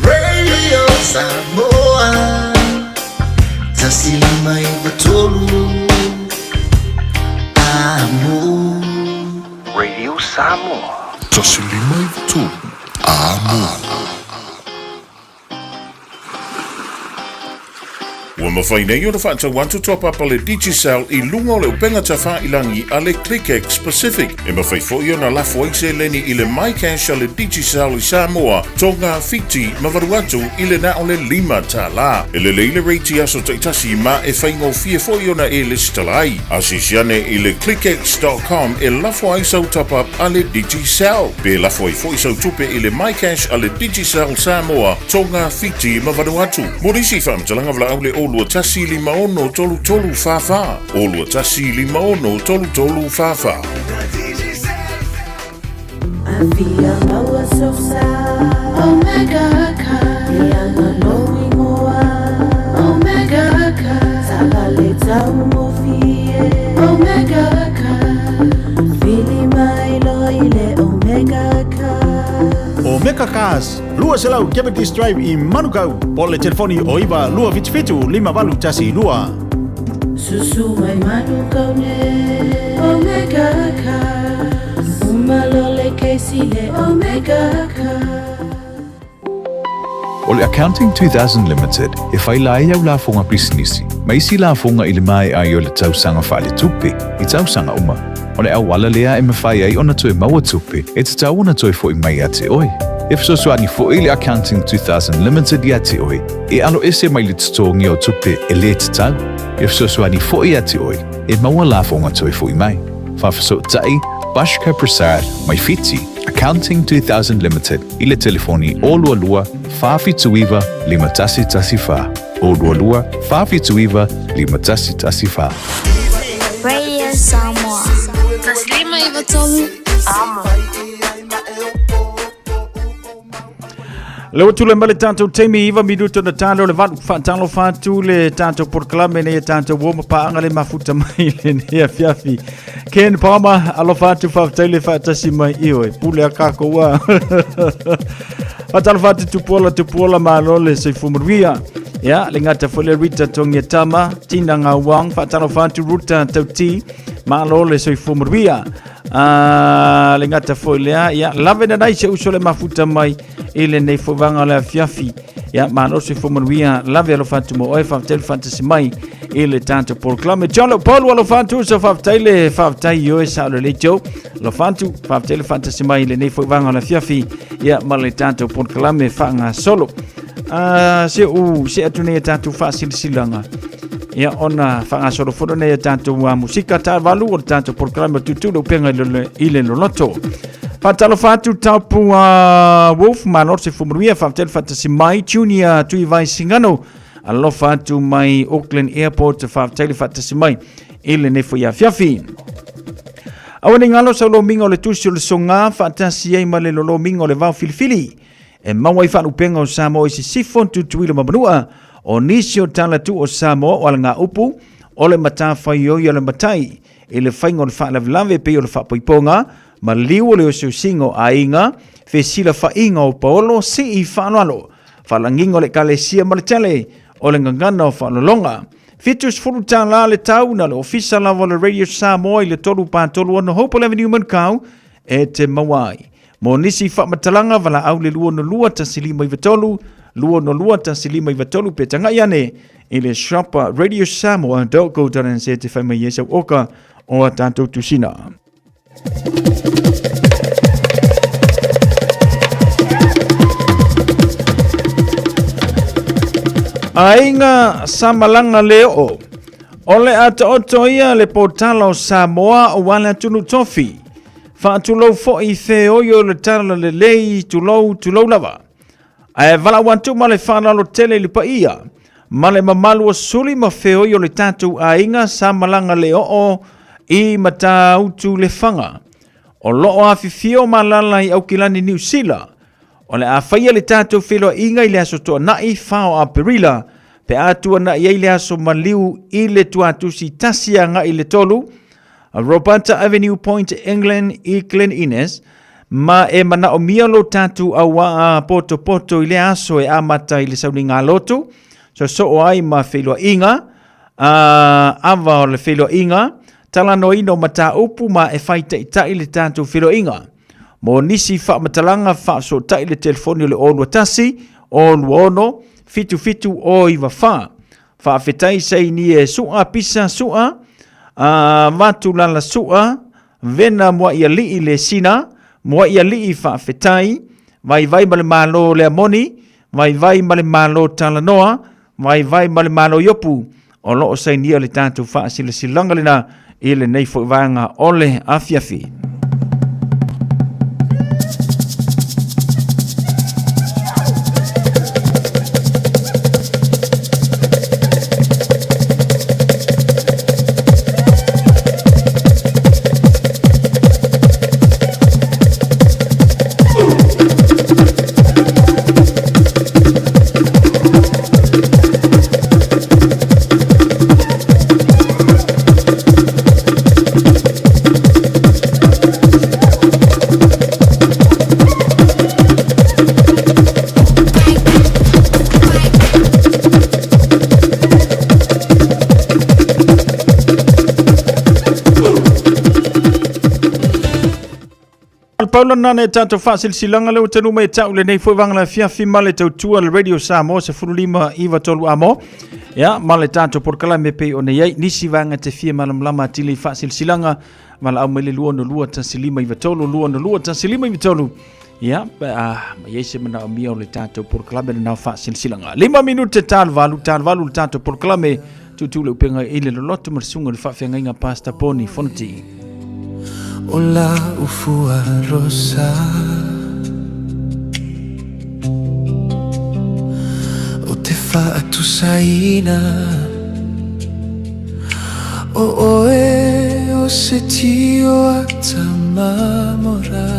Radio Samoa 153 Amo. Radio Samoa. 153 Amo. Ua mafai nei ona faatau atu top up a le Digicel i luga o le upega tafailangi a le ClickX Pacific. E mafai foi ona lafo ai seleni i le MyCash a le Digicel i Samoa, Tonga, Fiti ma Vanuatu i le na o le $5. E lelei le rate i aso taitasi ma e faigofie foi ona e lesitala ai. Asiasi ane i le clickx.com e lafo ai sau top up a le Digicel. Pe lafo ai foi sau tupe i le MyCash a le Digicel Samoa, Tonga, Fiti ma Vanuatu. Mo nisi faamatalaga valaau le 021 56 33 44, 021 56 33 44. Afia maua sosa Omega ka Leaga lou ingoa Omega ka Sala le taugofie Omega ka Vili mai loa i le Omega ka. Omega Cars, 200 Cavendish Drive i Manukau, po o le telefoni o 9 277 5812. Susu mai Manukau ne Omega Cars Uma lo le Casey le Omega Cars. O le Accounting 2000 Limited e faila ai au lafoga pisinisi ma isi lafoga i le maea ai o le tausaga faaletupe i tausaga uma. O le auala lea e mafai ai ona toe maua tupe e tatau ona toe fo'i mai ia te oe. E fesoasoani fo'i le Accounting 2000 Limited ia te oe e aloese mai le totogi o tupe e lē tatau. E fesoasoani fo'i ia te oe e maua lafoga toe fo'i mai. Faafesootai Bashka Prasad mai Fiti, Accounting 2000 Limited i le telefoni 022 479 5114, 022 479 5114. Radio Samoa. 153 Amo. Le ua tulai mai le tatou taimi iva minuta na talo le valu faatalofa atu le tatou polokalame nei e tatou uo ma paaga le mafuta mai lenei afiafi. Ken Palmer, alofa atu faafetai le faatasi mai i oe. Pule a kākou a. Faatalofa atu Tupuola, Tupuola malo le soifua manuia. Ia, le gata foi le Rita Tongia Tama, Tina Ngauang, faatalofa atu Ruta Tauti, malo le soifua manuia. Ah, le gata foi lea, ia, lave nanai se uso le mafuta mai i lenei foi vaega o le afiafi. Ia, malo soifua manuia, lave alofa atu mo oe, faafetai le faatasi mai i le tatou polokalame. John Leopold, alofa atu, so faafetai le faafetai i oe sao lelei Joe. Alofa atu, faafetai le faatasi mai i lenei foi vaega o le afiafi, ia, ma le tatou polokalame faagasolo. Ah, se u se atu nei a tatou faasilasilaga ia ona faagasolo fono nei a tatou uh, musika taavalu o le tatou polokalame o Tutu le Upega i le, i le Loloto. Faatalofa atu Taupu uh, Wolf malo se fumanuia faafetai le faatasi mai Junior Tuivai Singano alofa atu mai Auckland Airport faafetai le faatasi mai i lenei foi afiafi. Aua ne i galo sau lomiga o le tusi o le soga faatasi ai ma le lolomiga o le vao filifili. E maua ai faalupega o Samoa i Sisifo, Tutuila ma Manua. O nisi o tala tuu o Samoa o alagaupu, o le matafaioi o le matai i le faiga o le faalavelave e pei o le faapoipoga, maliu o le osiosiga o aiga, fesilafaiga o paolo, sii faaaloalo, faalagiga o le ekalesia ma le tele o le gagana o faaaloaloga. $70 le tau na le ofisa lava o le Radio Samoa i le 336 Hopewell Avenue, Manukau e te maua ai. Mo nisi faamatalaga, valaau le 202 1593, 202 1593 pe tagai ane i le shop radiosamoa.co.nz te whai mai ai sau oka o a tātou tusina. Aiga Samalanga le oo. O le a taoto ia le potala o Samoa o le atunuu tofi. Faatulou foi feoi o le tala lelei, tulou, tulou lava. Ae valaau atu ma le faaaloalo tele i le paia ma le mamalu o suli ma feoi o le tatou aiga sa malaga le oo i Matautu Lefaga. O lo o afifio ma alaala i Aukilani Niu Sila. O le a faia le tatou feiloaiga i le aso Toonai 4 o Aperila Pe a tuanaʻi ai le aso maliu i le Tuatusi 1 agai i le 3, Roberta Avenue Point England i Glen Innes, ma e manaomia lo tatou auaa potopoto i lea aso e amata i le sauniga lotu, sosoo ai ma feiloaiga, a ava o le feiloaiga, talanoaina o mataupu ma e faitaitai le tatou feiloaiga. Mo nisi faamatalaga faafesootai le telefoni o le 021 026 77 094. Faafetai Sainie Su'a Pisa Su'a, a Vatulala Su'a, Vena Muaialii Lesina, Muaialii Faafetai, Vaivai ma le Malo Lea Moni, Vaivai ma le Malo Talanoa, Vaivai ma le Malo Iopu. O lo o sainia le tatou faasilasilaga lena i lenei foi vaega o le afiafi. Pau lana nei tatou faasilasilaga lea ua taunuu mai e ta'u lenei foi vaega afiafi ma le tautua le Radio Samoa 15 9 3 amo ia ma le tatou polokalame pei ona i ai nisi vaega te fia malamalama atili i faasilasilaga valaau mai le 262 1593 262 1593 ia pe a ma i ai se manaomia o le tatou polokalame lena o faasilasilaga. 5 minute talu valu talu valu le tatou polokalame tuutuu le upega i le loloto ma le susuga i le faafeagaiga Pastor Poni Fonoti. O la ufua rosa O te whaatusaina O oe o se tio ata mamora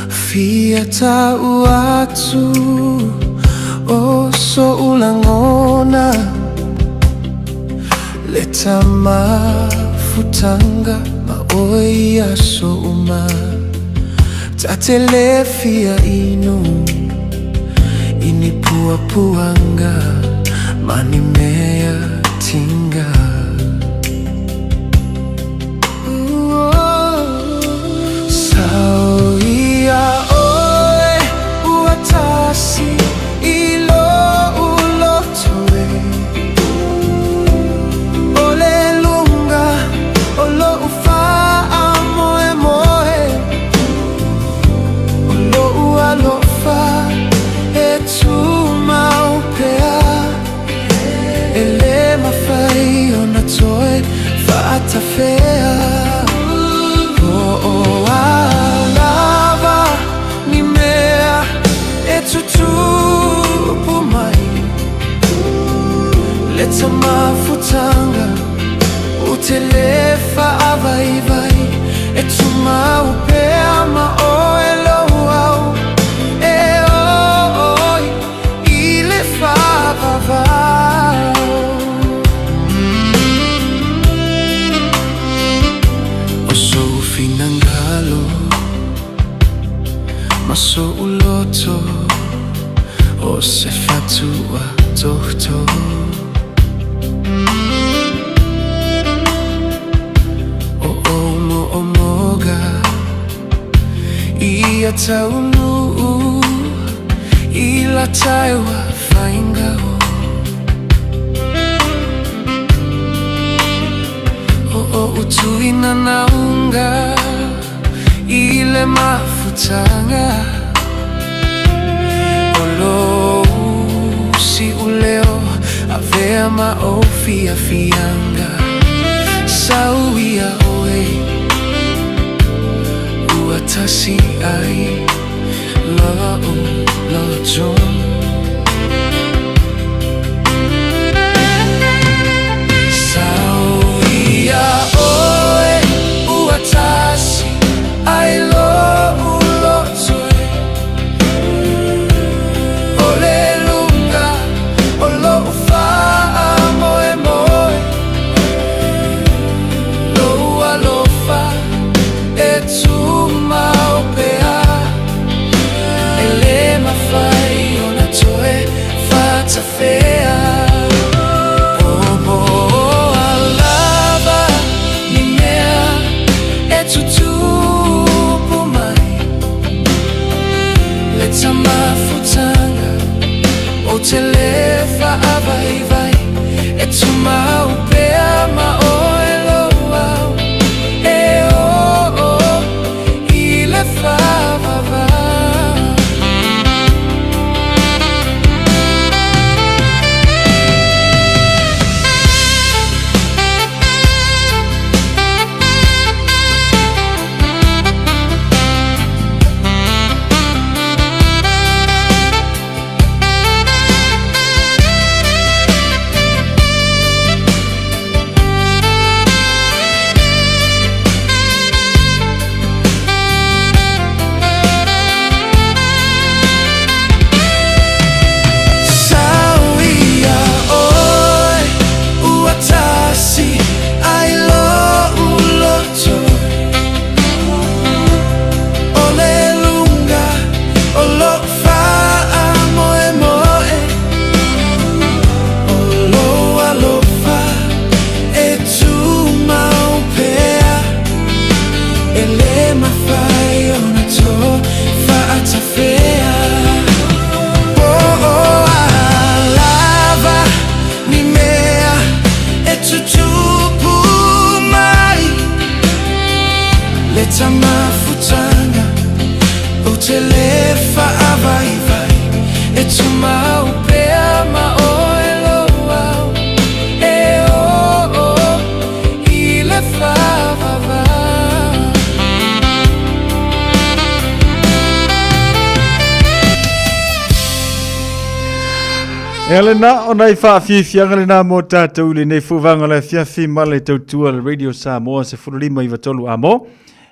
Fia tau atu o so'u lagona Le tamafutanga ma oe i aso uma Ta te le fia inu i ni puapuaga ma ni mea tiga. Sau ia oe ua tasi i lo'u loto e O le luga o lo'u faamoemoe O lo'u alofa e tumau pea E le mafai ona toe faatafea Po o a lava ni mea e tutupu mai Le tamafutaga ou te le faavaivai E tumau pea ma oe lou au E oo i le faavavau. O sou finagalo ma so'u loto O se fatu atoatoa O ou moomoga Ia taunuu i la taewa faiga o O ou tuina nauga i le mafutaga O lou siuleo avea ma ou fiafiaga Sau ia oe ua tasi ai lo'u loto. Sau ia oe ua tasi ai lo'u loto e. ta mafutaga Ou te lē faavaivai E tumau pea ma oe lou ao E oo i le faavavau. Ea lena, o nai faafiafiaga lena mo tatou i lenei fuvaga o le afiafi ma le tautua le Radio Samoa 15 93 amo.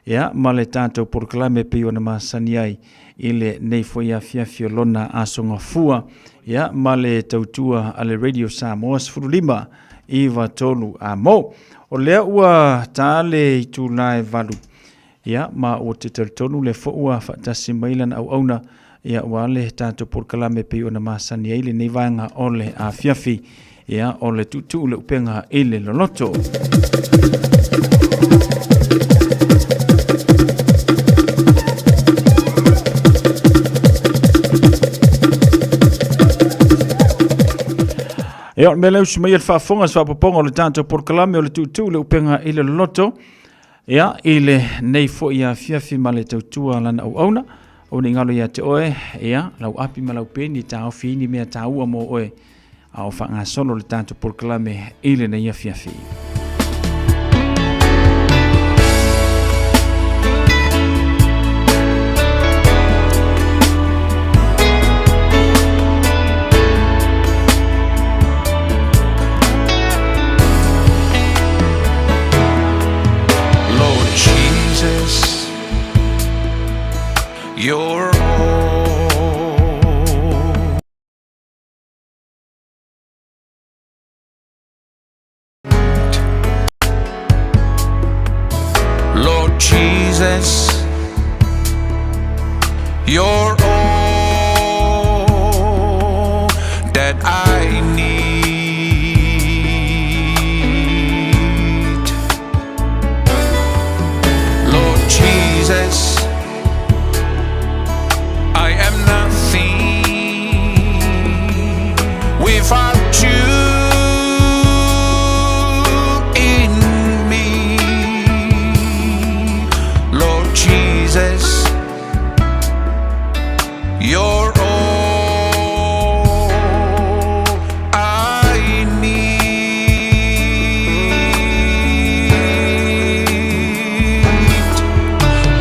Ia, ma le tatou polokalame pei ona masani ai i lenei foi afiafi o lona aso gafua. Ia, ma le tautua a le Radio Samoa 15 93 amo. O lea ua ta le itula e 8, ia, ma ua te talitonu lea foi ua faatasi mai lana auauna, ia, ua le tatou polokalame pei ona masani ai lenei vaega o le afiafi, ia, o le tuutuu le upega i le loloto. Ia, o le mea lea usi mai e le faafofoga se faapopoga o le tatou polokalame o le tuutuu le upega i le loloto. Ia, i lenei foi afiafi ma le tautua lana auauna, o ni galo ia te oe, ia, lau api ma lau peni taofi ni mea taua mo oe, a o faagasolo le tatou polokalame i lenei afiafi. Lord Jesus, you're all. Lord Jesus, you're all that I need. Lord Jesus, I am nothing without you in me. Lord Jesus, you're all I need.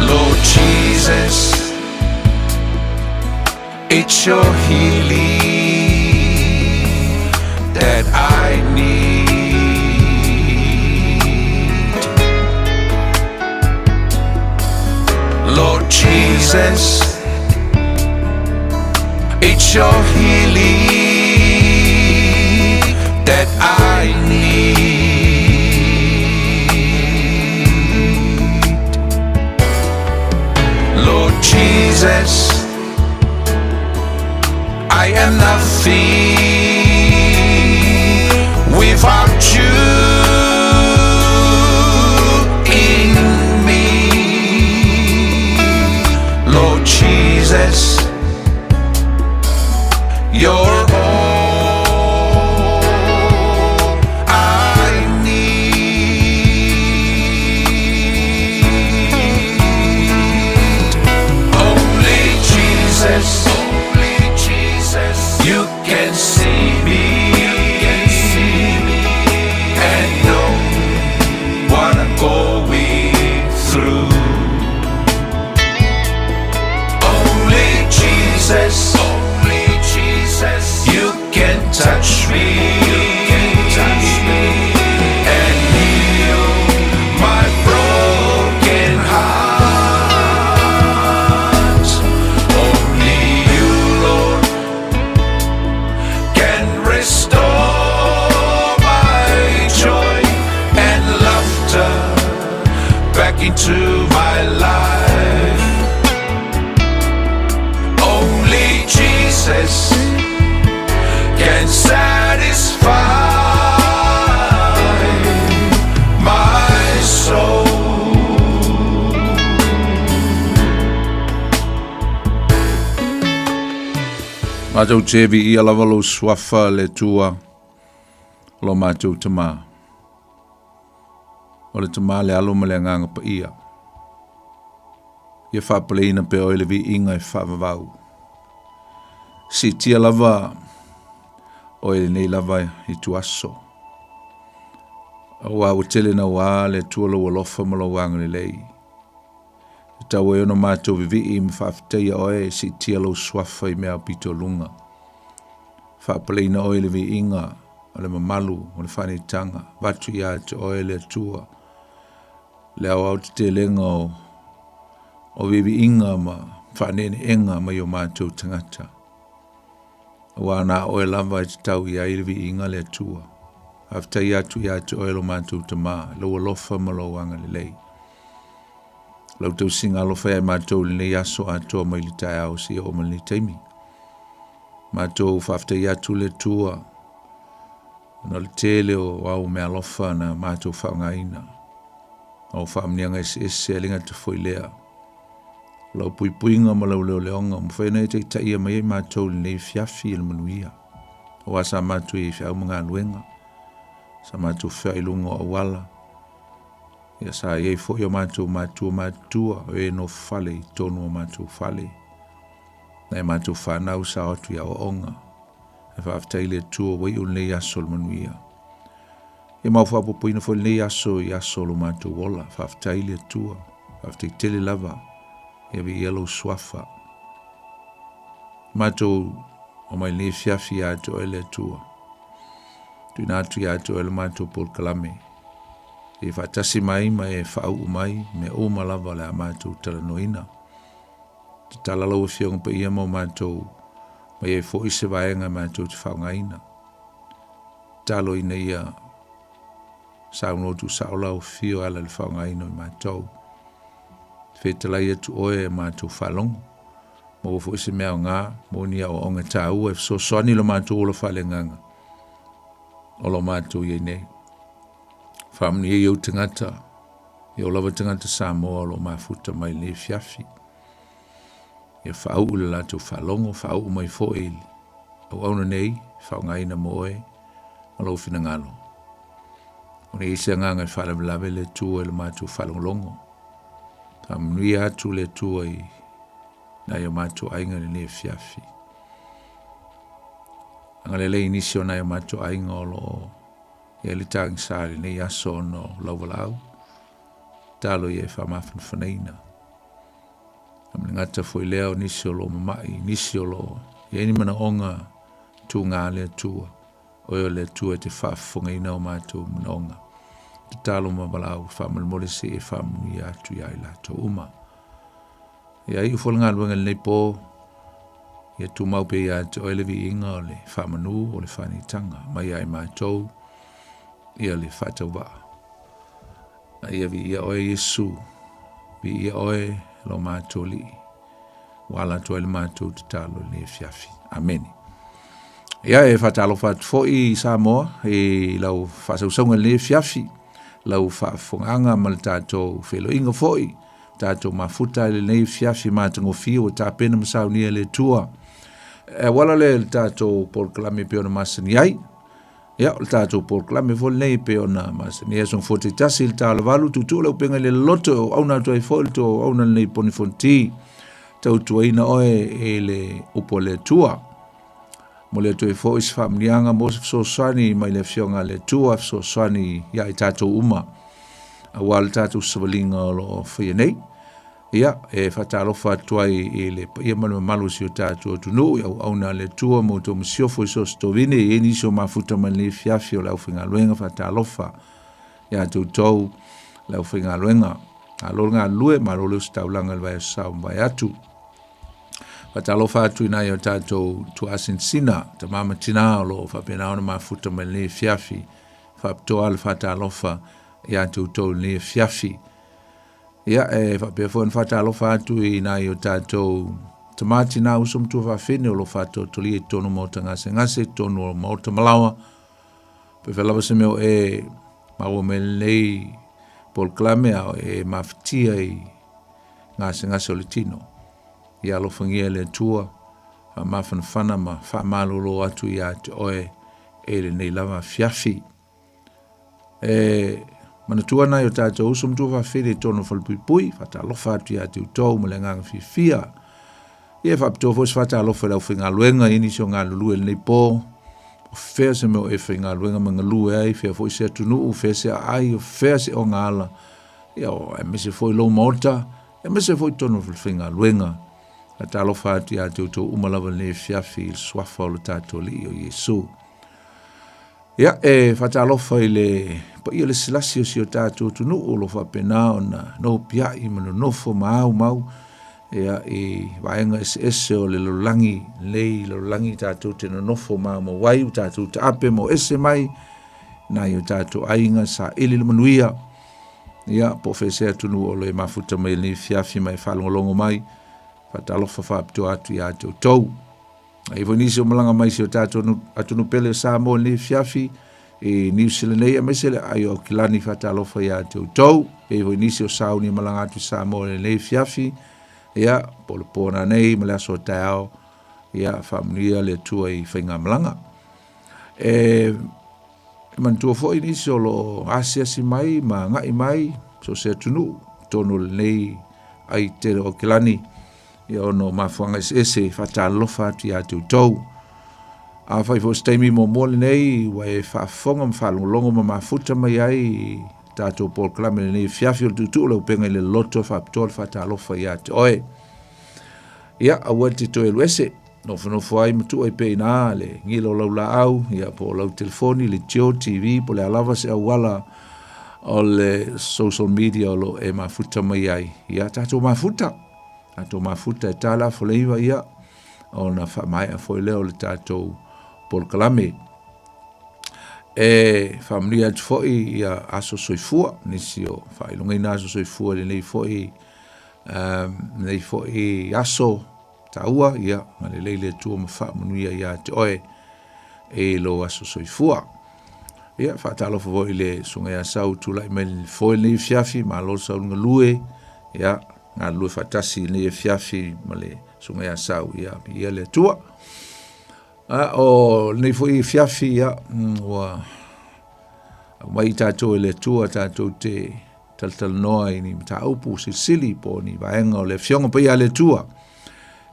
Lord Jesus, it's your healing that I need. Lord Jesus, it's your healing that I need. Lord Jesus, I am nothing without you in me. Lord Jesus, you're all I need. Only Jesus, only Jesus, you can see me, you can see me, and know what I'm going through. Only Jesus, only Jesus, you can touch me, you can touch me, and heal my broken heart. Only you, Lord, can restore my joy and laughter back into my life. Only Jesus can satisfy my soul. Matou te viia lava lou suafa le Atua lo matou Tama. O le Tama le Alo ma le Agaga Paia. Ia faapaleiina pea oe le viiga e faavavau. Siitia lava oe i lenei lava ituaso. Aua ua tele naua le Atua lou alofa ma lou agalelei. E tau ai ona matou vivii ma faafetaia oe e siitia lou suafa i mea aupito luga. Faapaleina oe i le viiga o le mamalu o le faaneetaga, avatu ia te oe le Atua le aoaotetelega o o viiviiga ma faaneeneega mai o matou tagata. Aua na oe lava e tatau i ai le viiga le Atua. Faafetai atu ia te oe lo matou Tama, lou alofa ma lou agalelei. Lau tausiga alofa ia i matou i lenei aso atoa mai le taeao seia oo mai lenei taimi. Matou faafetai atu le Atua ona o le tele o au meaalofa na matou faaaogaina. Au faamanuiaga eseese e le gata foi lea. O lau puipuiga ma lau leoleoga ua mafai ona e taitaia mai ai matou i lenei afiafi i le manuia. Aua sa matou i ai feau ma galuega, sa matou feoai i luga o auala, Ia sa i ai foi o matou matua matutua o e nofo fale i totonu o matou fale. Nai a matou fanau sa o atu i aoaoga. Ae faafetai i le Atua ua iu lenei aso i le manuia. Ia ma ua faaopoopoina foi lenei aso i aso o lo matou ola. Faafetai i le Atua. Faafetai tele lava. Ia viia lou suafa. Matou omai lenei afiafi ia te oe le Atua. Tuuina atu ia te oe le matou polokalame. E faatasi mai ma e faauu mai mea uma lava o le a matou talanoaina. Tatala lau Afioga Paia mo matou mai ai foi se vaega e matou te faaaogaina. Tatalo ina ia saunoa tuusao lau Afio e ala i le faaaogaina o i matou. Fetalai atu oe e matou faalogo. Maua foi se mea aoga mo ni aoaoga taua e fesoasoani i lo matou ola faaleagaga o lo matou i ai nei. Faamanuia i ou tagata, i ou lava tagata Samoa o lo o mafuta mai lenei afiafi. Ia faauu le latou faalogo, faauu mai foi i auauna nei, faaaogaina mo oe ma lou finagalo. O nei se agaga e faalavelave le Atua i le matou faalogologo. Faamanuia atu le Atua i nai o matou aiga i lenei afiafi. Agalelei i nisi o nai o matou aiga o lo o i ai le tagisa i lenei aso ona o lau valaau. Tatalo ia e faamafanafanaina. A ma le gata foi lea o nisi o lo o mamai, nisi o lo o i ai ni manaoga tuga le Atua. Oe o le Atua e te faafofogaina o matou manaoga. Tatalo ma valaau faamolemole se i e faamanuia atu ia i latou uma. Ia iu foi le galuega i lenei po, ia tumau pea ia te oe le viiga o le faamanu o le faanitaga mai ia i matou ia le faatauvaa. A ia viia oe Iesu, viia oe lo matou Alii, ua ala atu ai le matou tatalo i lenei afiafi. Amene. Ia e faatalofa atu foi i Samoa i lau faasausauga i lenei afiafi, lau faafofogaaga ma le tatou feiloaiga foi tatou mafuta i lenei afiafi matagofie ua tapena ma saunia e le Atua. E auala lea i le tatou polokalame e pei ona masani ai. Ia, o le tatou polokalame foi lenei e pei ona masani ai, aso Gafua taitasi i le ta o le 8, tuutuu le upega i le loloto e auauna atu ai foi le tou auauna lenei poni fonoti. Tautuaina oe i le upu a le Atua. Momoli atu ai foi se faamanuiaga mo se fesoasoani mai le Afioga a le Atua, fesoasoani ia i tatou uma aua le tatou savaliga o lo o faia nei. Ia, e faatalofa atu ai i le paia ma le mamalu o si o tatou atunuu i auauna a le Atua ma outou masiofo i so o se tovine, e i ai nisi o mafuta mai lenei afiafi o le aufaigaluega, faatalofa ia te outou le aufaigaluega. Malo le galulue, malo le ositaulaga i le vaiaso sa ua mavae atu. Faatalofa atu i nai o tatou tuaasinsina, tama ma tina o lo o faapena ona mafuta mai lenei afiafi. Faapitoa le faatalofa ia te outou i lenei afiafi. Ia, e faapea foi ona faatalofa atu i nai o tatou tama tina uso ma tuafafine o lo o faatoatolia i totonu o maota gasegase, i totonu o maota malaoa. Pe fea lava se mea o e maua mai lenei polokalame a o e mafatia i gasegase o le tino. Ia alofagia e le Atua, faamafanafana ma faamalolo atu ia te oe e lenei lava afiafi. E Manatua nai o tātou uso ma tuafafine i totonu o Falepuipui, faatalofa atu ia te outou ma le agaga fiafia. Ia e faapitoa foi se faatalofa i le aufaigaluega i nisi o galulue i lenei po, o fea se mea o e faigaluega ma galue ai, fea foi se atunuu, fea se aai, o fea se ogaala, ia o aemaise foi lou maota, aemaise foi totonu o le falefaigaluega. Faatalofa atu ia te outou uma lava i lenei afiafi i le suafa o le tatou Alii o Iesu. Ia, e faatalofa i le paia lasilasi o si o tatou atunuu o lo o faapena ona nopiai ma nonofo ma aumau ia, i vaega eseese o le lalolagi, lenei lalolagi tatou te nonofo ma aumau ai, ua tatou taape ma o ese mai nai o tatou aiga saili le manuia, ia, po o fea se atunuu o lo e mafuta mai i lenei afiafi ma e faalogologo mai, faatalofa faapitoa atu ia te outou. Ai foi nisi o malaga mai si o tatou atunuu pele o Samoa i lenei afiafi i Niu Sila nei aemaise le aai o Aukilani faatalofa ia te outou. E i ai foi nisi o sauni e malaga atu i Samoa i lenei afiafi, ia, po o le po nanei ma le aso o taeao, ia, faamanuia le Atua i faigamalaga. E manatua foi nisi o lo o asiasi mai ma agai mai so o se atunuu totonu o lenei ai tele o Aukilani, ia ona o mafuaaga eseese e faatalofa atu ia te outou. Afai foi o se taimi muamua lenei ua e faafofoga ma faalogologo ma mafuta mai ai i tatou polokalame lenei afiafi o le tuutuu o le upega i le loto e faapitoa le faatalofa ia te oe. Ia, aua e te toe alu ese, nofonofo ai ma tuu ai pea i ina le gila o lau laau, ia po o lau telefoni, leitio, TV, po o le a lava se auala o le social media o lo o e mafuta mai ai. Ia, tatou mafuta, tatou mafuta e ta le afa o le 9, ia, ona faamaea foi lea o le tatou polokalame. E faamanuia atu foi ia aso soifua, nisi o faailogaina aso soifua i lenei foi, lenei foi aso taua, ia, agalelei le Atua ma faamanuia ia te oe i lou aso soifua. Ia, faatalofa foi i le Susuga ia Sau tulai mai le foe lenei afiafi, malo Sau le galue, ia, galulue faatasi i lenei afiafi ma le Susuga ia Sau, ia, viia le Atua. A, o lenei foi afiafi, ia, ua aumai tatou e le Atua tatou te talatalanoa i ni mataupu silisili po o ni vaega o le Afioga Paia a le Atua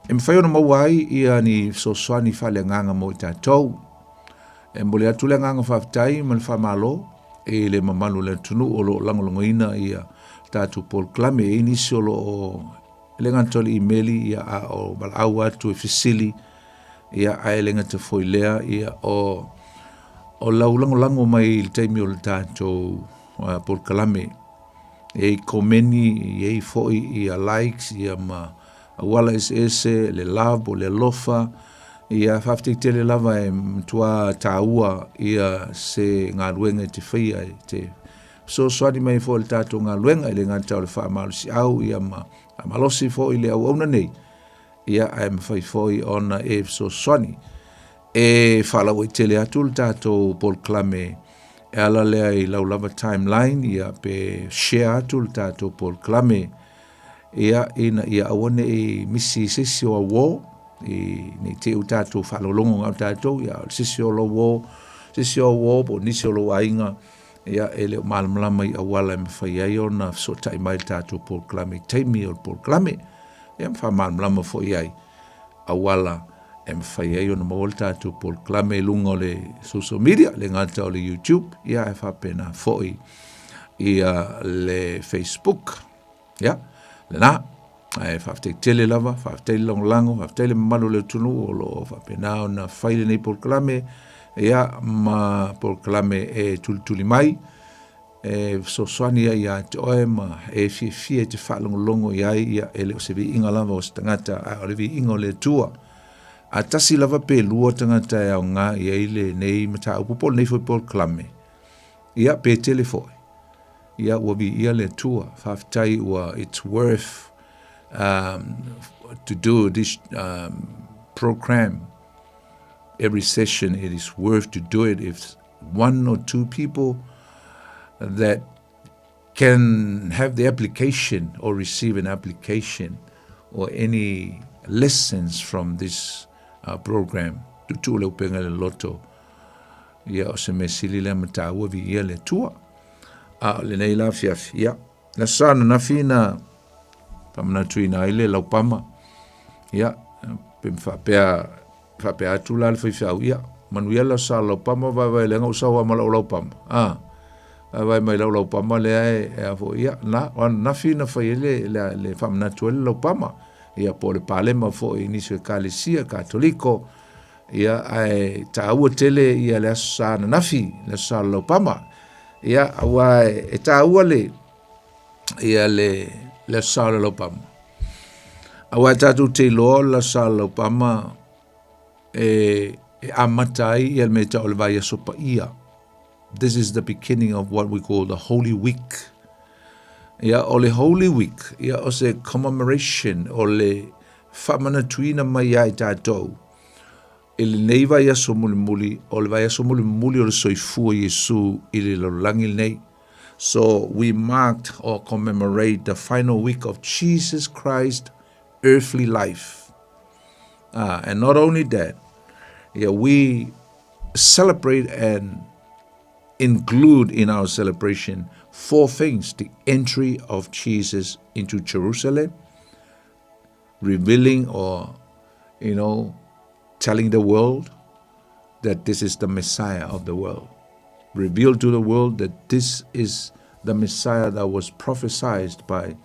e mafai ona maua ai ia ni fesoasoani faaleagaga mo i tatou. E momoli atu le agaga faafetai ma le faamalo i le mamalu o le atunuu o lo o lagolagoina ia tatou polokalame. E i ai nisi o lo o e le gata o le imeli ia a o valaau atu e fesili ia ae le gata foi lea ia o o lau lagolago mai i le taimi o le tatou polokalame. E i ai komeni, e i ai foi ia likes ia ma auala eseese, le love o le alofa, ia faafetai tele lava e matua taua ia se galuega e te faia e te fesoasoani mai foi i le tatou galuega e le gata o le faamalosiau ia ma faamalosi foi le auauna nei, ia ae mafai foi ona e fesoasoani e faalauaitele atu le tatou polokalame e ala lea i lau lava timeline ia pe share atu le tatou polokalame ia ina ia aua ne i misi i se isi o au uō i ne i te i ua tatou faalogologo na o tatou ia o se isi o lou uō se isi o au uō po o nisi o lou aiga ia e le o malamalama i auala e mafai ai ona fesootai mai i le tatou polokalame i taimi o le polokalame ia ma faamalamalama foi i ai auala e mafai ai ona maua le tatou polokalame i luga o le social media, le gata o le YouTube, ia ae faapena foi ia le Facebook. Ia, lena, ae faafetai tele lava, faafetai le lagolago, faafetai le mamalu o le atunuu o lo o faapena ona fai lenei polokalame, ia, ma polokalame e tulituli mai, e fesoasoani ai ia te oe ma e fiafia e te faalogologo i ai, ia, e le o se viiga lava o se tagata, a o le viiga o le Atua. A tasi lava pe lua tagata e aoga i ai lenei mataupu po o lenei foi polokalame, ia, pe tele foi, ia, ua viia le Atua. Faafetai ua it's worth to do this program every session, it is worth to do it if one or two people that can have the application or receive an application or any lessons from this program. Tuutuu le upega i le loto. Ia o se mea sili lea ma taua viia le Atua. A o lenei la afiafi, ia, le Aso Sa ananafi na faamanatuina ai le laupama, ia, pe faapea, faapea atu la le faifeau, ia, manuia le Aso Sa laupama, vaevae leaga ua sau lava ma lau laupama, a, vaevae mai lau laupama lea e, e a foi, ia, na, o ananafi na fai ai le, le, le faamanatu ai le laupama, ia, po o le palema foi i nisi o ekalesia Katoliko, Ia, ae taua tele ia le Aso Sa ananafi, le Aso Sa o le Laupama. Ia, aua e taua le, ia le, le Aso Sa o le Laupama. Aua e tatou te iloa o le Aso Sa o le Laupama e, e amata ai ia le mea e tau o le vaiaso paia. This is the beginning of what we call the Holy Week. Ia, o le Holy Week, ia, o se commemoration, o le faamanatuina mai ia i tatou, i lenei vaiaso mulimuli, o le vaiaso mulimuli o le soifua o Iesu i le lalolagi lenei. So, we marked or commemorate the final week of Jesus Christ earthly life. Ah, and not only that, yeah, we celebrate and include in our celebration four things the entry of Jesus into Jerusalem, revealing or, you know, telling the world that this is the Messiah of the world. Reveal to the world that this is the Messiah that was prophesied by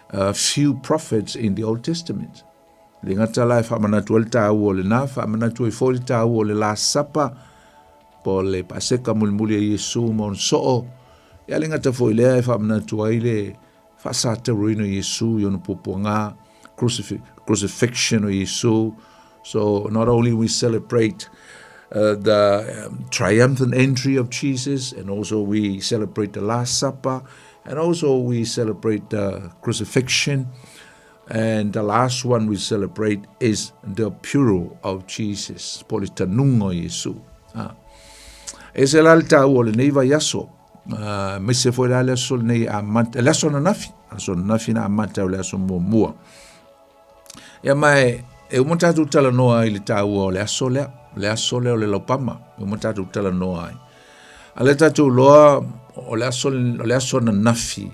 a few prophets in the Old Testament. Le gata la e faamanatu ai le taua o lena, faamanatu ai foi le taua o le Last Supper, po o le Paseka mulimuli a Iesu ma ona soo. Ia le gata foi lea e faamanatu ai le faasataroina o Iesu i ona puapuaga, crucifixion o Iesu. So not only we celebrate the triumphant entry of Jesus, and also we celebrate the Last Supper, and also we celebrate the crucifixion. And the last one we celebrate is the burial of Jesus, po le tanuga o Iesu. Ah. E se la le taua o lenei vaiaso, uh, aemaise foi la le aso lenei amata, le aso ananafi, aso ananafi na amata o le aso muamua. Ia mai, e uma tatou talanoa ai i le taua o le aso lea, le aso lea o le laupama, e uma tatou talanoa ai. A le tatou loa o le aso, o le aso ananafi,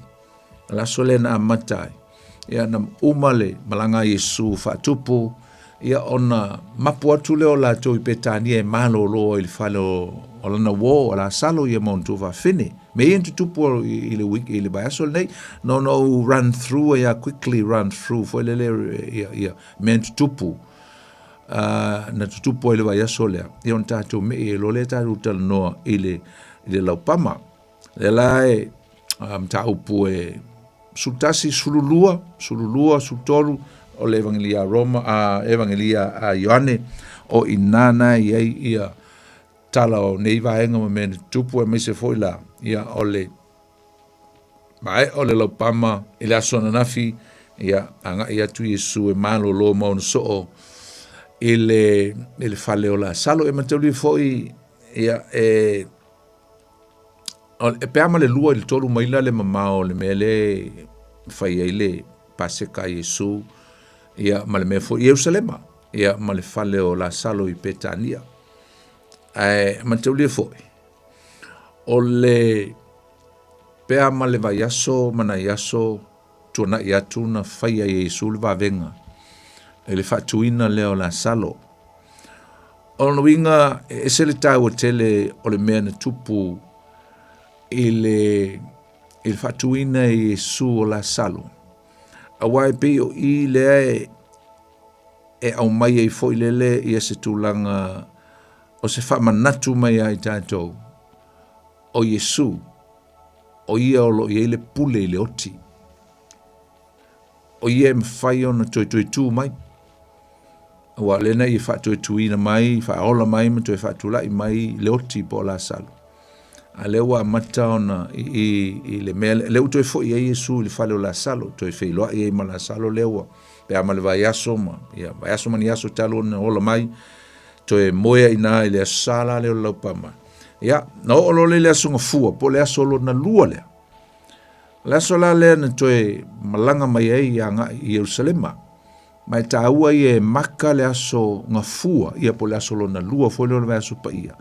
O le aso lea na amata ai, ia na uma le malaga a Iesu faatupu, ia ona mapu atu lea o latou i Petania e malolo ai i le fale o lana uō o Lasalo ia ma ona tuafafine. Mea ia na tutupu i le week, i le vaiaso lenei, na ona ou run through ai lava quickly run through foi lele ia, ia mea na tutupu. Na tutupu ai le vaiaso lea, ia ona tatou me'i ai loa lea tatou talanoa i le, i le laupama. Lea la e mataupu e 11, 12, 12, 13 o le Evangelia a Roma, a Evangelia a Ioane, o i nā nā i ai ia tala o nei vaega ma mea na tutupu aemaise foi la, ia o le mae o le laupama i le aso ananafi, ia agai atu Iesu e malolo ma ona soo i le, i le fale o Lasalo. E mataulia foi ia e E pe a ma le 2 i le 3 maila le mamao o le mea lea e fai ai le Paseka a Iesu, ia, ma le mea foi i Ierusalema, ia, ma le fale o Lasalo i Petania. Ae mataulia foi, o le pea ma le vaiaso ma nai aso tuanai atu na faia e Iesu le vavega i le faatuina lea o Lasalo. O lona uiga, e ese le taua tele o le mea na tupu i le, i le faatuina e Iesu o Lasalo. Aua e pei o i lea e, e aumai ai foi lele ia se tulaga o se faamanatu mai ia i tatou o Iesu, o ia o lo o i ai le pule i le oti. O ia e mafai ona toe tū mai. Aua o lea na ia faatuatuina mai, faaola mai ma toe faatulai mai le oti po o Lasalo. A lea ua amata ona i, i, i le mea, lea ua toe foi ai Iesu i le fale o Lasalo, toe feiloai ai ma Lasalo lea ua pe a ma le vaiaso ma, ia, vaiaso ma ni aso talu ona ola mai, toe moe ai inā i le aso Sa la lea o le laupama. Ia, na oo loa lea i le aso Gafua, po o le aso lona lua lea. O le aso la lea na toe malaga mai ai agai i Ierusalema. Ma e taua ia e maka le aso Gafua, ia po o le aso lona lua foi lea o le vaiaso paia.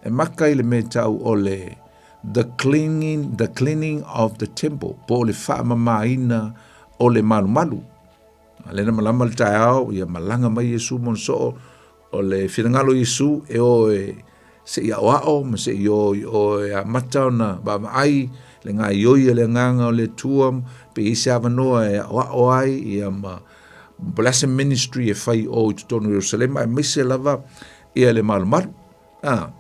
E maka i le mea e tau o le The cleaning, the cleaning of the temple, po o le faamamāina o le malumalu. A lea na malama le taeao, ia malaga mai Iesu ma ona soo, o le finagalo o Iesu e o e se i aoao ma se i o i o e amata ona vaavaai le gaoioi a le Agaga o le Atua, pe i ai se avanoa e aoao ai, ia ma po o le a se ministry e fai i o i totonu o Ierusalema, aemaise lava ia le malumalu. A,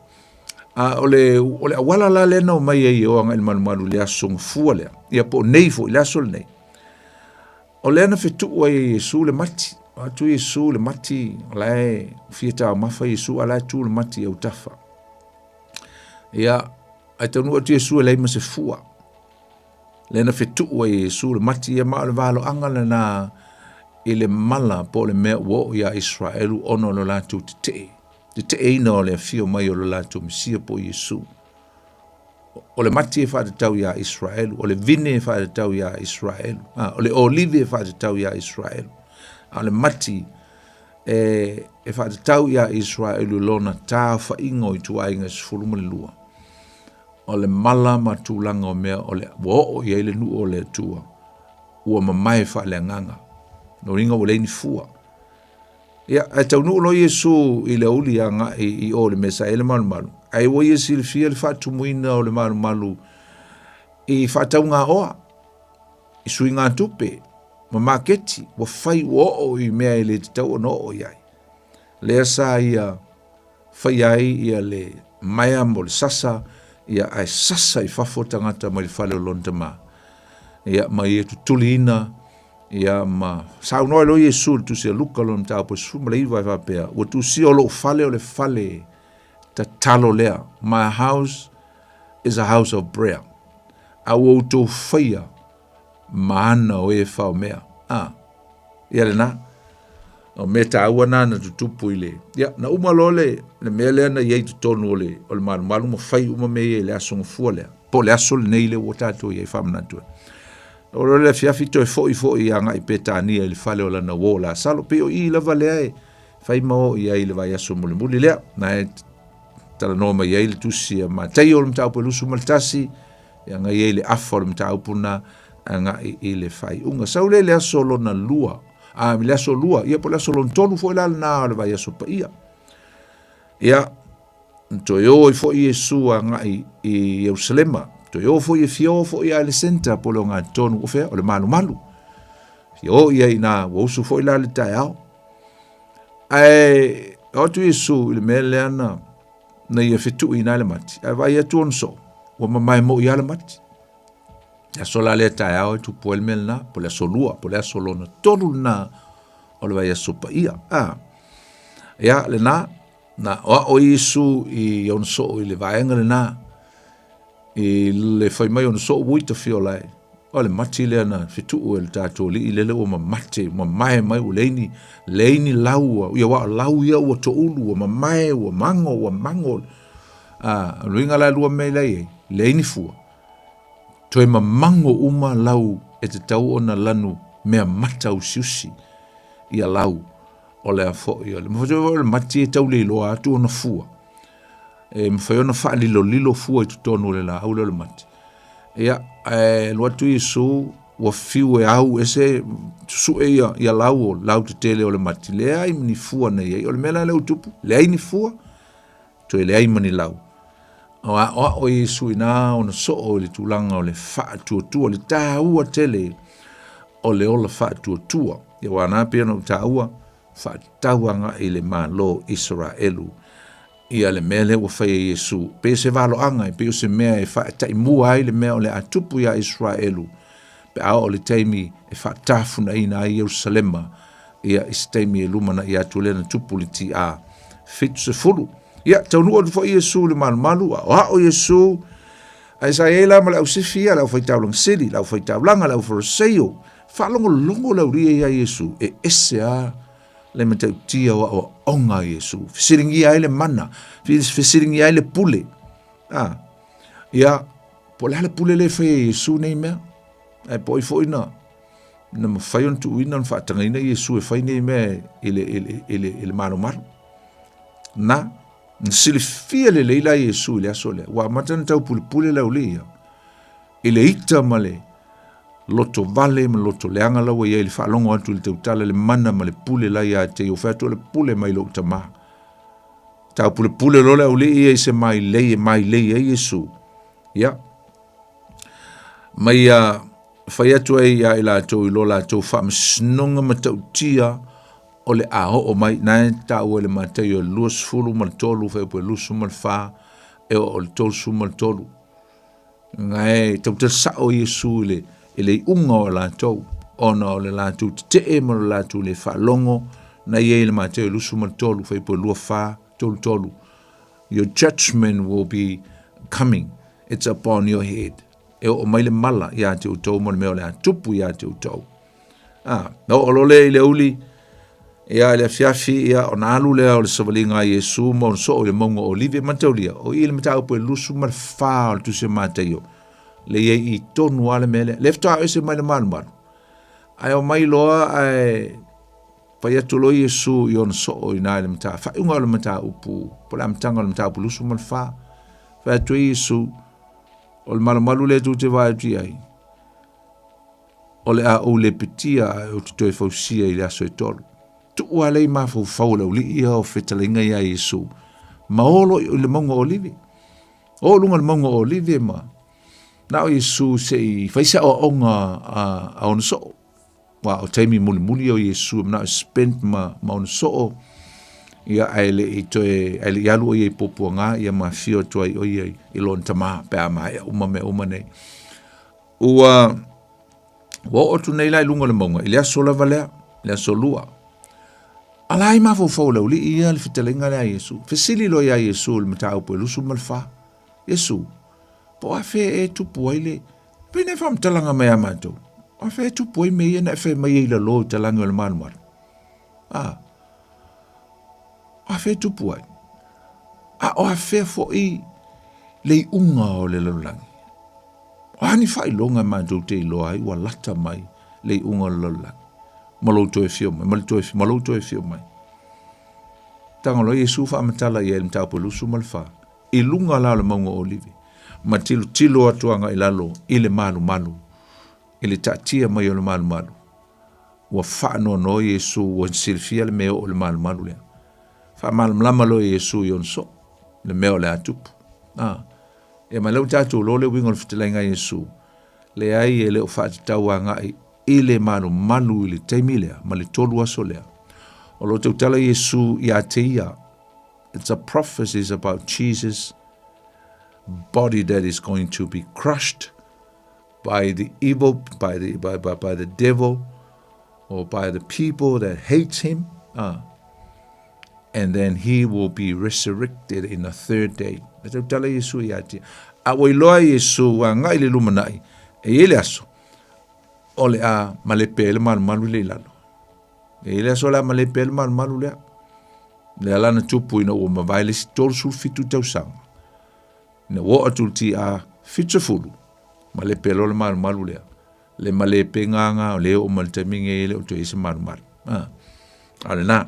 a o le, o le auala la lea na omai ai e o agai i le malumalu i le aso gafua lea, ia po o nei foi, le aso lenei. O lea na fetuu ai e Iesu le mati. O atu Iesu le mati, o la e fia taumafa Iesu, a la e tu le mati i autafa. Ia, ae taunuu atu Iesu e leai ma se fua. Lea na fetuu ai e Iesu le mati, ia ma o le valoaga lena i le mala po o le mea ua oo iā Iseraelu ona o lo latou tetee, teteeina o le afio mai o lo latou Mesia po o Iesu. O le mati e faatatau iā Iseraelu, o le vine e faatatau iā Iseraelu, a, o le olive e faatatau iā Iseraelu, a o le mati e, e faatatau iā Iseraelu i lona taofaiga o ituaiga e 12. O le mala ma tulaga o mea o le, ua oo i ai le nuu o le Atua, ua mamae faaleagaga. Lona uiga ua leai ni fua. Ia, ae taunuu loa Iesu i le aoauli agai i o i le mea sa i ai le malumalu, ae ua ia silafia le faatumuina o le malumalu i faataugaoa, i suigatupe, ma maketi, ua fai ua oo i mea e le tatau ona oo i ai. Lea sa ia faia ai ia le maea mo le sasa, ia ae sasa i fafo tagata mai le fale o lona tama. Ia ma ia tutuliina Ia ma saunoa ai loa Iesu i le tusi a Luka lona mataupu e 19 e faapea, Ua tusia o lou fale o le fale tatalo lea, my house is a house of prayer, a ua outou faia ma ana o e faomea. A, ia lena. O mea taua na na tutupu i le, ia, na uma loa le, le mea lea na i ai i totonu o le, o le malumalu ma fai uma mea ia i le aso gafua lea, po o le aso lenei lea ua tatou i ai faamanatu ai. O le afiafi toe foi foi agai i Petania i le fale o lana uo o Lasalo. Pei o i lava lea e fai ma o i ai i le vaiaso mulimuli lea. Na e talanoa mai ai le tusi a Mataio o le mataupu e 21, e agai ai le afa o le mataupu na agai i le faaiuga. Sau lea i le aso lona lua, a i le aso lua, ia po o le aso lona tolu foi la lena o le vaiaso paia. Ia, Toe o ai foi Iesu agai i Ierusalema, toe o foi e fia o foi a i le centre po o le ogatotonu o fea, o le malumalu. Fia o ia i ina, ua usu foi la le taeao. Ae o atu Iesu i le mea lea na, na ia fetuuina ai le mati, ae vaai atu ona soo, ua mamae moi lava le mati. Le aso la lea taeao e tupu ai le mea lena, po o le aso lua, po o le aso lona tolu lena o le vaiaso paia. A, ia, lena, Na aoao Iesu i ona soo i le vaega lena, i le fai mai ona soo ua ita fiola e. O le mati lea na fetuu e le tatou alii lele ua mamate, mamae mai ua leai ni, leai ni lau ua, ia aua o lau ia ua toulu, ua mamae, ua mago, ua mago. A, o le uiga la e lua mea la e i ai, leai ni fua. Toe mamago uma lau e tatau ona lanu mea mata usiusi ia lau. O le a foi o le mafai foi o le mati e tau le iloa atu ona fua. E mafai ona faalilolilo fua i totonu o le laau lea o le mati. Ia, ae alu atu Iesu, ua fiu e au ese, susue ia, ia lau o lau tetele o le mati, leai ma ni fua na i ai. O le mea la lea ua tupu, leai ni fua, toe leai ma ni lau. O aoao Iesu i nā ona soo i le tulaga o le faatuatua, le taua tele o le ola faatuatua. Ia aua na pei ona ou taua, faatatau agai i le Malo o Isaraelu ia le mea lea ua fai e Iesu. Pei o se valoaga, e pei o se mea e faataimua ai le mea o le a tupu iā Isaraelu pe a oo i le taimi e faatafunaina ai Ierusalema ia i se taimi e lumanai atu lea na tupu i le TA 70. Ia, taunuu atu foi Iesu i le malumalu, aoao Iesu, ae sa i ai la ma le ausifi ia, le aufaitaulaga sili, le aufaitaulaga, le aufariseio, Faalogologo le aulia ia Iesu, e ese a le matautia o aoaoga a Iesu. Fesiligia ai le mana, fesiligia ai le pule. A, ia, po o le a le pule lea e fai e Iesu nei mea? Ae po o ai foi na, na mafai ona tuuina ona faatagaina Iesu e fai nei mea i le, i le, i le, i le malumalu. Na, Na silafia lelei la Iesu i le aso lea, ua amata ona taupulepule le aualii ia, i le ita ma le loto vale ma le loto leaga la ua i ai i le faalogo atu i le tautala le mana ma le pule la ia te ia, ua fai atu o le pule mai lou Tama. Taupulepule loa le aualii ia i se mailei e mailei ai Iesu. Ia, ma ia fai atu ai ia i latou i lo latou faamasinoga matautia o le a oo mai, na e taua i le Mataio e 23, faaiupu e 24, e oo i le 33. Na e tautala sao Iesu i le, i le iuga o latou, ona o le latou tetee ma le latou le faalogo, na i ai i le Mataio 23, faaiupu e 24, 33. Your judgment will be coming. It's upon your head. E oo mai le mala ia te outou mo le mea o le a tupu ia te outou. A, na oo loa lea i le aoauli, ia i le afiafi, ia ona alu lea o le savaliga a Iesu ma ona soo i le mauga o Olive, mataulia, o i le mataupu e 24 o le Tusi a Mataio, le i ai i tonu lava le mea lea. Le faatoa ese mai le malumalu, ae omai loa ae fai atu loa Iesu i ona soo i ina i le mata, faaiuga o le mataupu, po o le amataga o le mataupu 24. Fai atu ai Iesu, o le malumalu lea tou te vaai atu i ai, o le a ou lepetia ae ou te toe fausia i le aso e tolu. Tuu lava lea i mafaufau o le aualii ia o fetalaiga ia Iesu, ma o loa i le mauga o Olive. O luga o le mauga o Olive ma na o Iesu se i fai se aoaoga a, a ona soo. Ua o taimi mulimuli o Iesu e manao e spend ma, ma ona soo, ia ae le i toe, ae le i alu o ia i puapuaga, ia ma afio atu ai o ia i lona tama pe a maea uma mea uma nei. Ua, ua oo atu nei la i luga o le mauga, i le aso lava lea, le aso lua. A la i mafaufau o le aualii ia le fetalaiga lea a Iesu. Fesili loa ia Iesu i le mataupu e 24. Iesu, po o afea e tupu ai le, pei na e faamatalaga mai ia matou, o afea e tupu ai mea ia na e fai mai ai i lalo i talage o le malumalu. A, o afea e tupu ai? A o afea foi le iuga o le lalolagi? O a ni faailoga matou te iloa ai ua lata mai le iuga o le lalolagi ma lou toe afio mai, ma le toe, ma lou toe afio mai. Taga loa Iesu faamatala i ai le mataupu e 24, i luga la o le mauga o Olive, ma tilotilo atu agai i lalo i le malumalu, i le taatia mai o le malumalu. Ua faanoanoa Iesu ua silafia le mea oo i le malumalu lea. Faamalamalama loa Iesu i ona soo, le mea o le a tupu. Ah. Ia ma lea ua tatou iloa le uiga o le fetalaiga a Iesu, leai e le o faatatau agai i le malumalu i le taimi lea ma le tolu aso lea. O lo o tautala Iesu ia te ia. It's a prophecy about Jesus body that is going to be crushed by the evil, by the, by, by, by the devil, or by the people that hate him. Ah. And then he will be resurrected in the third day. E tautala Iesu ia te. A ua iloa Iesu ua agai i le lumanai, e i ai le aso, o le a malepe ai le malumalu lea i lalo. E i ai le aso o le a malepe ai le malumalu lea. Lea la na tupu ina ua mavae le isi 37 tausaga. Ina ua oo atu i le TA 70, malepe loa le malumalu lea. Le malepe gaga o lea e oo mai le taimi lenei e le o toe i ai se malumalu. A, a o lena.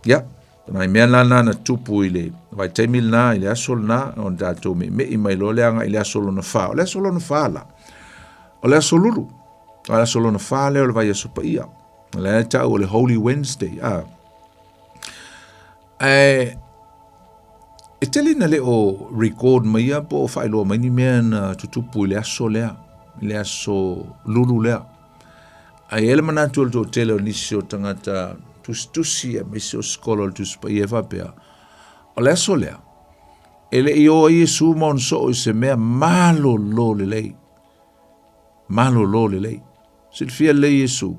Ia, o nai mea la na na tupu i le vaitaimi lena, i le aso lena, ona tatou me'eme'i mai loa lea agai i le aso lona fa. O le aso lona fa la, o le aso lulu. O le aso lona fa lea o le vaiaso paia. O lea e tau o le Holy Wednesday. A, ae, e tele ina le o record maia po o faailoa mai ni mea na tutupu i le aso lea, i le aso lulu lea. Ae i ai le manatu o le toatele o nisi o tagata tusitusi aemaise o sikola o le Tusi Paia e faapea, o le aso lea, e le i o ai Iesu ma ona soo i se mea malolo lelei. Malolo lelei. Silafia lelei Iesu,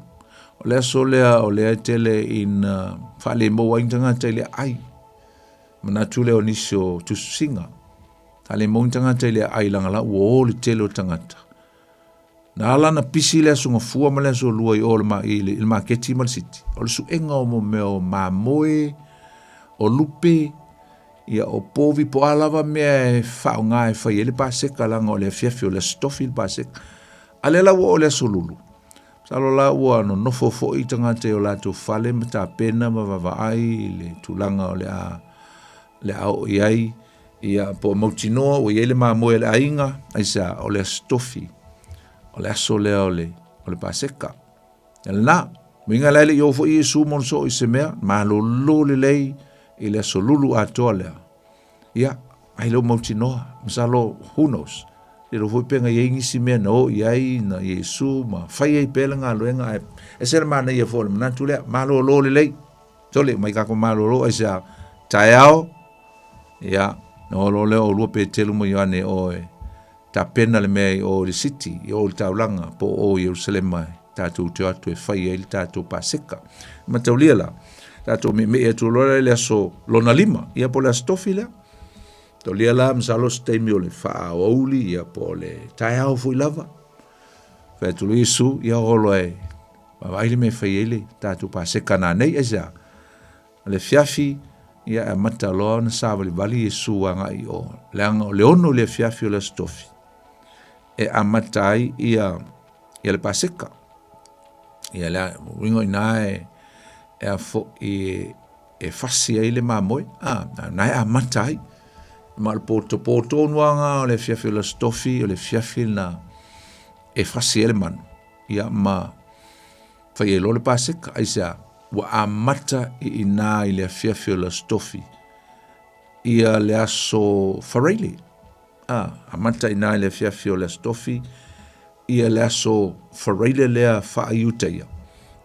o le aso lea o lea e tele ina faalemou ai ni tagata i le aai. Manatu lea o nisi o tusitusiga, faalemou ni tagata i le aai leaga la ua o le tele o tagata. Na ala ona pisi le aso Gafua ma le aso Lua i o i le maketi ma le city, o le suega o mo mea o mamoe, o lupe, ia o povi, po o a lava mea e faaaoga e fai ai le Paseka leaga o le afiafi o le Aso Tofi le Paseka. A lea la ua oo i le Aso Lulu, masalo la ua nonofo foi tagata i o latou fale ma tapena ma vaavaai i le tulaga o le a le a oo i ai ia po o mautinoa ua i ai le mamoe a le aiga, aisea, o le Aso Tofi, o le aso lea o le, o le Paseka. Ia lena, uiga la e le i oo foi Iesu ma ona soo i se mea, malolo lelei i le aso lulu atoa lea. Ia, ai lea ua mautinoa, masalo, who knows, le iloa foi pe na i ai nisi mea na oo i ai na Iesu ma fai ai pea le galuega, ae ese le manaia foi o le manatu lea, malolo lelei. Sole, mai kako malolo aisea, taeao, ia, na oo loa lea o oulua Peteru ma Ioane o e tapena le mea i o i le city, i o i le taulaga, po o o i Ierusalema e tatou te o atu e fai ai le tatou Paseka. Mataulia la, tatou meemee atu loa lea i le aso lona lima, ia po o le aso tofi lea. Mataulia la, masalo se taimi o le faaoauli, ia po o le taeao foi lava. Fai atu loa Iesu, ia oo loa e vaavaai le mea e fai ai le tatou Paseka nanei, aisea? O le afiafi, ia e amata loa ona savalivali Iesu agai i o, leaga o le 6 i le afiafi o le Aso Tofi, e amata ai ia, ia le Paseka. Ia le uiga o i ina e, e a foi e, e fasi ai le mamoe, a, na e amata ai. Ma o le po, po tonu lava o le afiafi o le Aso Tofi, o le afiafi lena e fasi ai le manu, ia ma fai ai loa le Paseka. Aisea? Ua amata i inā i le afiafi o le Aso Tofi ia le aso Faraile. A, amata i inā i le afiafi o le Aso Tofi ia le aso Faraile lea faa-Iutaia.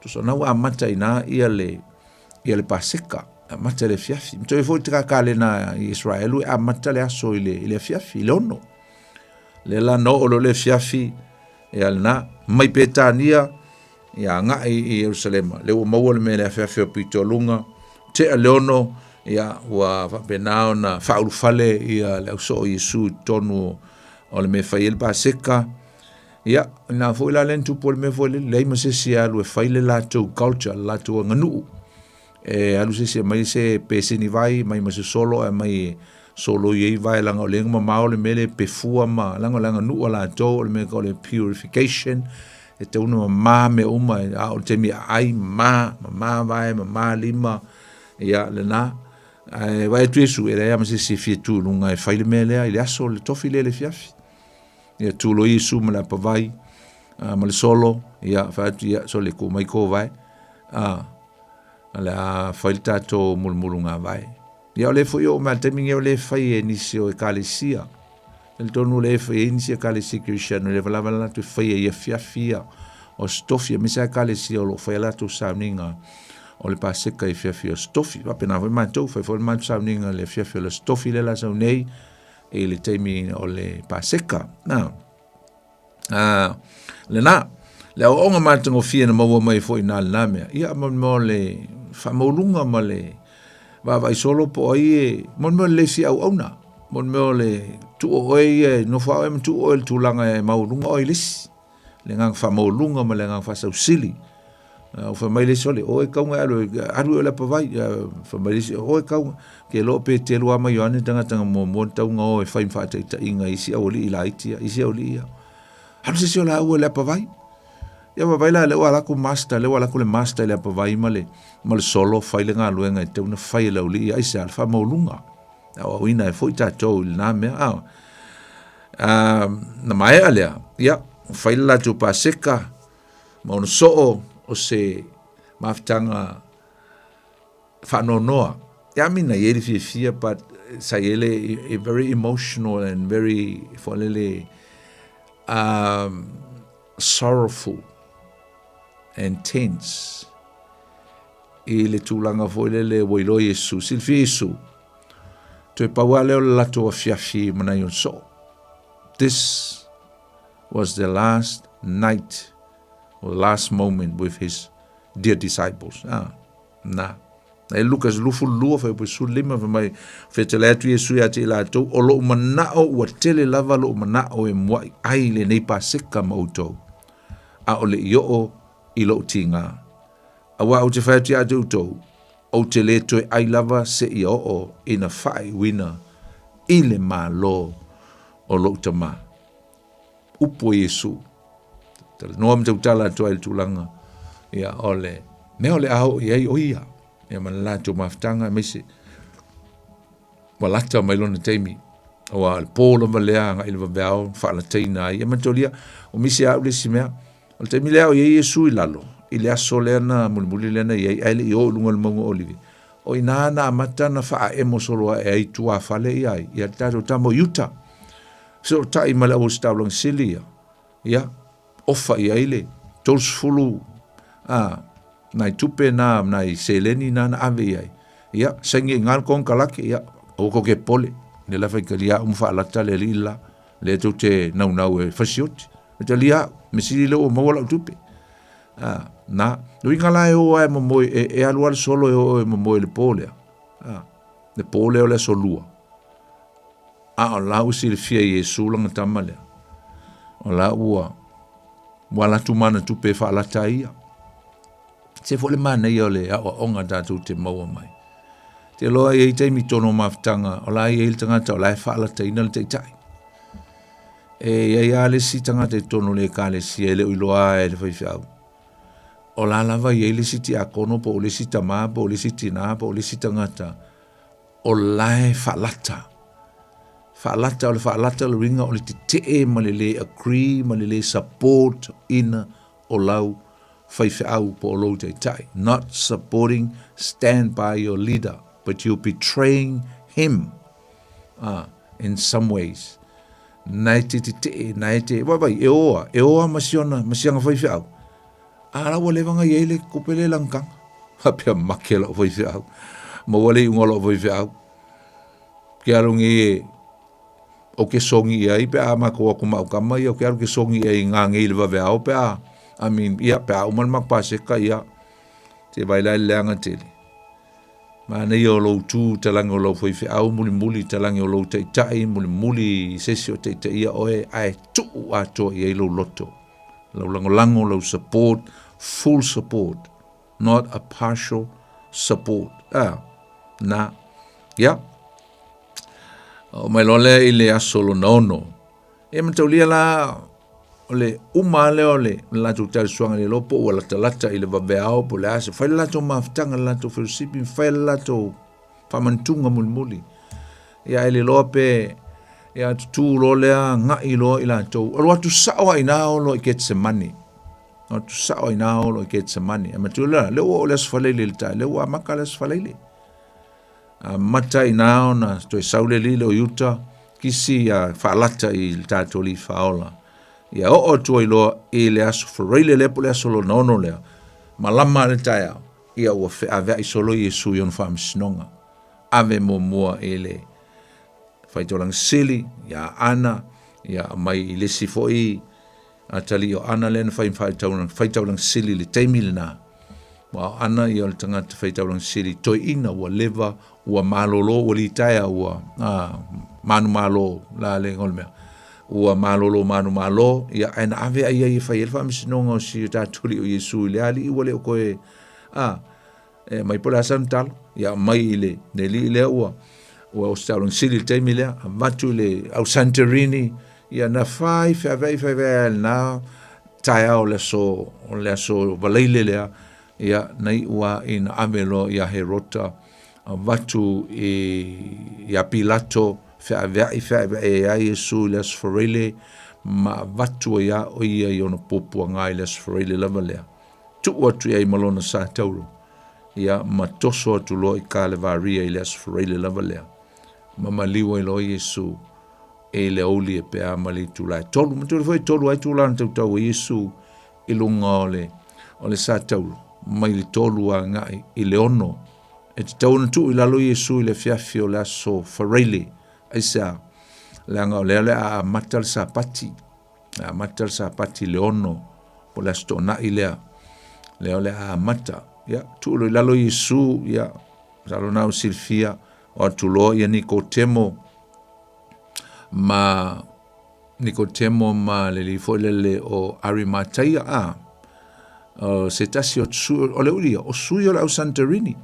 Tusa na ua amata i inā ia le, ia le Paseka, amata i le afiafi. Ma toe foi te kakalena i Israelu e amata le aso i le, i le afiafi, i le 6. Le la na oo loa le afiafi, Ia lena, mai Petania, ia agai i Ierusalema. Lea ua maua le mea i le afeafe o pitoluga, tea le 6, ia ua faapena ona faaulufale ia le ausoo o Iesu i totonu o le mea e fai ai le Paseka. Ia, ina foi la lea na tupu ai le mea foi lele, leai ma se isi e alu e fai le latou culture, le latou aganuu. E alu se isi e aumai se pesini vai, mai ma se solo ae aumai e soloi ai vae leaga o lea na mamao le mea lea pefua ma leaga o le aganuu a latou o le mea tau o le purification e tatau ona mama mea uma a o le taimi e aai mama, mama vae, mama lima ia lena. Ae vaai atu Iesu e leai lava ma se isi e fia tu i luga e fai le mea lea i le aso le tofi lea i le afiafi. Ia tu loa Iesu ma le apavai ma le solo ia fai atu ia sole tuu mai kou vae o le a fai le tatou mulumuluga vae. Ia o lea foi oo mai le taimi lenei o lea e fai e nisi o ekalesia. Talitonu o lea e fai ai nisi ekalesia Kerisiano, e le lava latou e faia i afiafi ia o Aso Tofi, aemaise lava ekalesia o lo o fai a latou sauniga o le Paseka i afiafi o Aso Tofi. Faapena foi matou, fai foi le matou sauniga i le afiafi o le Aso Tofi lea o le a sau nei i le taimi o le Paseka. Na. Lena, le aoaoga matagofie na maua mai foi na lena mea, ia mo le mea o le faamaualuga ma le vaavaai solo po o ai e, mo le mea o le le fia auauna, mo le mea o le tuu oe ia e nofo lava oe ma tuu oe i le tulaga e maualuga oe i le isi, le agaga faamaualuga ma le agaga faasausili. Ua fai mai le isi, sole, oe kauga e alu, alu e o le apavai. Fai mai le isi, oe kauga. Ke loa Petelu a ma Ioane tagata na muamua na tau na o e fai ma faataitaiga i isi aualii laiti ia, isi aualii ia. Alu se isi o laua i le apavai. Ia vaavaai la lea ua alu atu master, lea ua alu atu le master i le apavai ma le, ma le solo fai le galuega e tatau ona fai e le aualii ia. Aisea? Le faamaualuga. E aoaoina ai foi tatou i lena mea. A, a, na maea lea, ia, fai le latou Paseka, ma ona soo o se mafutaga faanoanoa. I mean, na i ai le fiafia, but sa i ai le very emotional and very, foi lele, sorrowful and tense i le tulaga foi lele ua iloa Iesu, silafia Iesu, toe pau lava lea o le latou afiafi ma nai ona soo. This was the last night or the last moment with his dear disciples. Ah, na. Na e Luka 22 fai po 15 fai mai fetalai atu Iesu ia te i latou o lou manao ua tele lava lou manao e muai ai lenei Paseka ma outou a o le i oo i lou tiga. Aua ou te fai atu ia te outou, ou te le toe ai lava seia oo ina faaiuina i le Malo o lou Tama. Upu o Iesu. Talanoa ma tautala atu ai le tulaga ia o le mea o le a oo i ai o ia ia ma le latou mafutaga aemaise. Ua lata mai lona taimi, aua o le pō lava lea agai i le vaveao faalataina ai. Ia manatualia, ua misi au le isi mea, o le taimi lea o i ai Iesu i lalo, i le aso lea na mulimuli lea na i ai, ae le i o i luga o le mauga o Olivi. O i ina na amata ona faaemo solo ae ai i tuafale ia ai, ia le tatou tama o Iuta. Fesootai ma le auositaulaga sili ia, ia, ofa i ai le 30 a, nai tupe na, nai seleni na na ave i ai. Ia, saini i ina le konekarate, ia, aua tou te popole, le la faitalia au ma faalata le alii le la, lea tou te naunau e fasioti. Faitalia au, mea sili lea ua maua lau tupe. A, na, le uiga la e o lava e momoe, e, e alu lava le solo e o e momoe i le po lea. A, le po lea o le aso lua. A o la ua silafia e Iesu lana tama lea. O la ua, ua alu atu ma ana tupe e faalata ai ia. Se foi le manaia o le aoaoga tatou te maua mai. Te loa i ai taimi tonu o mafutaga, o la e i ai le tagata o la e faalataina le taitai. E i ai lava le isi tagata i totonu o le ekalesia e le o iloa e le faifeau. O la lava i ai le isi tiakono po o le isi tama po o le isi tina po o le isi tagata o la e faalata. Faalata, o le faalata le uiga o le tetee ma le le agree ma le le support ina o lau faifeau po o lou taitai. Not supporting, stand by your leader, but you're betraying him in some ways. Na e te tetee, na e te, vai, e oa, e oa ma siona, ma sianga faifeau. A la ua leva ona i ai le kope le lagataga. Faapea make lau faifeau. Maua le iuga o lau faifeau. Ke alu nei e o ke songi i ai pe a makou atu ma au tama ia, o ke alu ke songi i ai i ngā nei i le vaveao pe a, I mean, ia, pe a uma le matou paseka, ia, te vai la i le leaga tele. Manaia o lou tu i talage o lau faifeau mulimuli i talage o lou taitai mulimuli i se isi o taitaia oe ae tuu atoa i ai lou loto, lau lagolago, lau support, full support, not a partial support. Ah, na, ia. Oo mai loa lea i le aso lona ono. E mataulia la o le uma lea o le latou talisoaga le iloa po ua latalata i le vaveao po o le a se fai le latou mafutaga le latou fellowship fai le latou faamantuga mulimuli. Ia ae le iloa pe ia tutū loa lea ga'i loa i latou. Alu atu sao lava i ina Olo i Ketsemane. Alu atu sao lava i ina Olo i Ketsemane. Ae matua lea, lea ua oo le Aso Faraile i le taeao, lea ua amata le Aso Faraile. Amata i ina ona toe sau le alii lea o Iuta, kisi ia faalata i le tatou Alii Faaola. Ia oo atu ai loa i le Aso Faraile lea po o le aso lona ono lea, malama le taeao, ia ua feaveai solo Iesu i ona faamasinoga. Ave muamua i le faitaulaga sili, ia Ana, ia aumai i le isi foi atalii o Ana lea na fai ma faitaulaga sili i le taimi lena. Aua o Ana ia o le tagata faitaulaga sili toeaina ua leva, ua malolo, ua litaea, ua manumalo la le igoa o le mea. Ua malolo manumalo, ia ae na ave ai ai e fai ai le faamasinoga o si o tatou Alii o Iesu i le alii ua le o toe, a, e mai po o le a sana tala, ia aumai i le, le alii lea ua, ua ositaulaga sili i le taimi lea, avatu i le au Santorini, ia na fai feaveai feaveai ai lena taeao o le aso, o le aso Faraile lea, ia na iu lava ina ave loa ia Herota, avatu i, ia Pilato, feaveai feaveai ai Iesu i le aso Faraile, ma avatu ai lava o ia i ona puapuaga i le aso Faraile lava lea. Tuu atu i ai ma lona sa tauro, ia, ma toso atu loa i Kalevaria i le Aso Faraile lava lea, ma maliu ai loa Iesu i le aoauli e pea ma le itula e tolu. Matua foi e tolu ai itula na tautau ai Iesu i luga o le, o le sa tauro, mai le tolu agai i le ono. E tatau ona tuu i lalo Iesu i le afiafi o le Aso Faraile. Aisea? Leaga o lea o le a amata le Sapati. E amata le Sapati i le ono, po o le Aso Toonai lea, lea o le a amata. Ia, tuu loa i lalo Iesu, ia, masalo na ua silafia, o atu loa ia Nikotemo ma Nikotemo ma le alii foi lele o Arimataia, a, o se tasi o sui, o le uli ia, o sui o le au Santorini,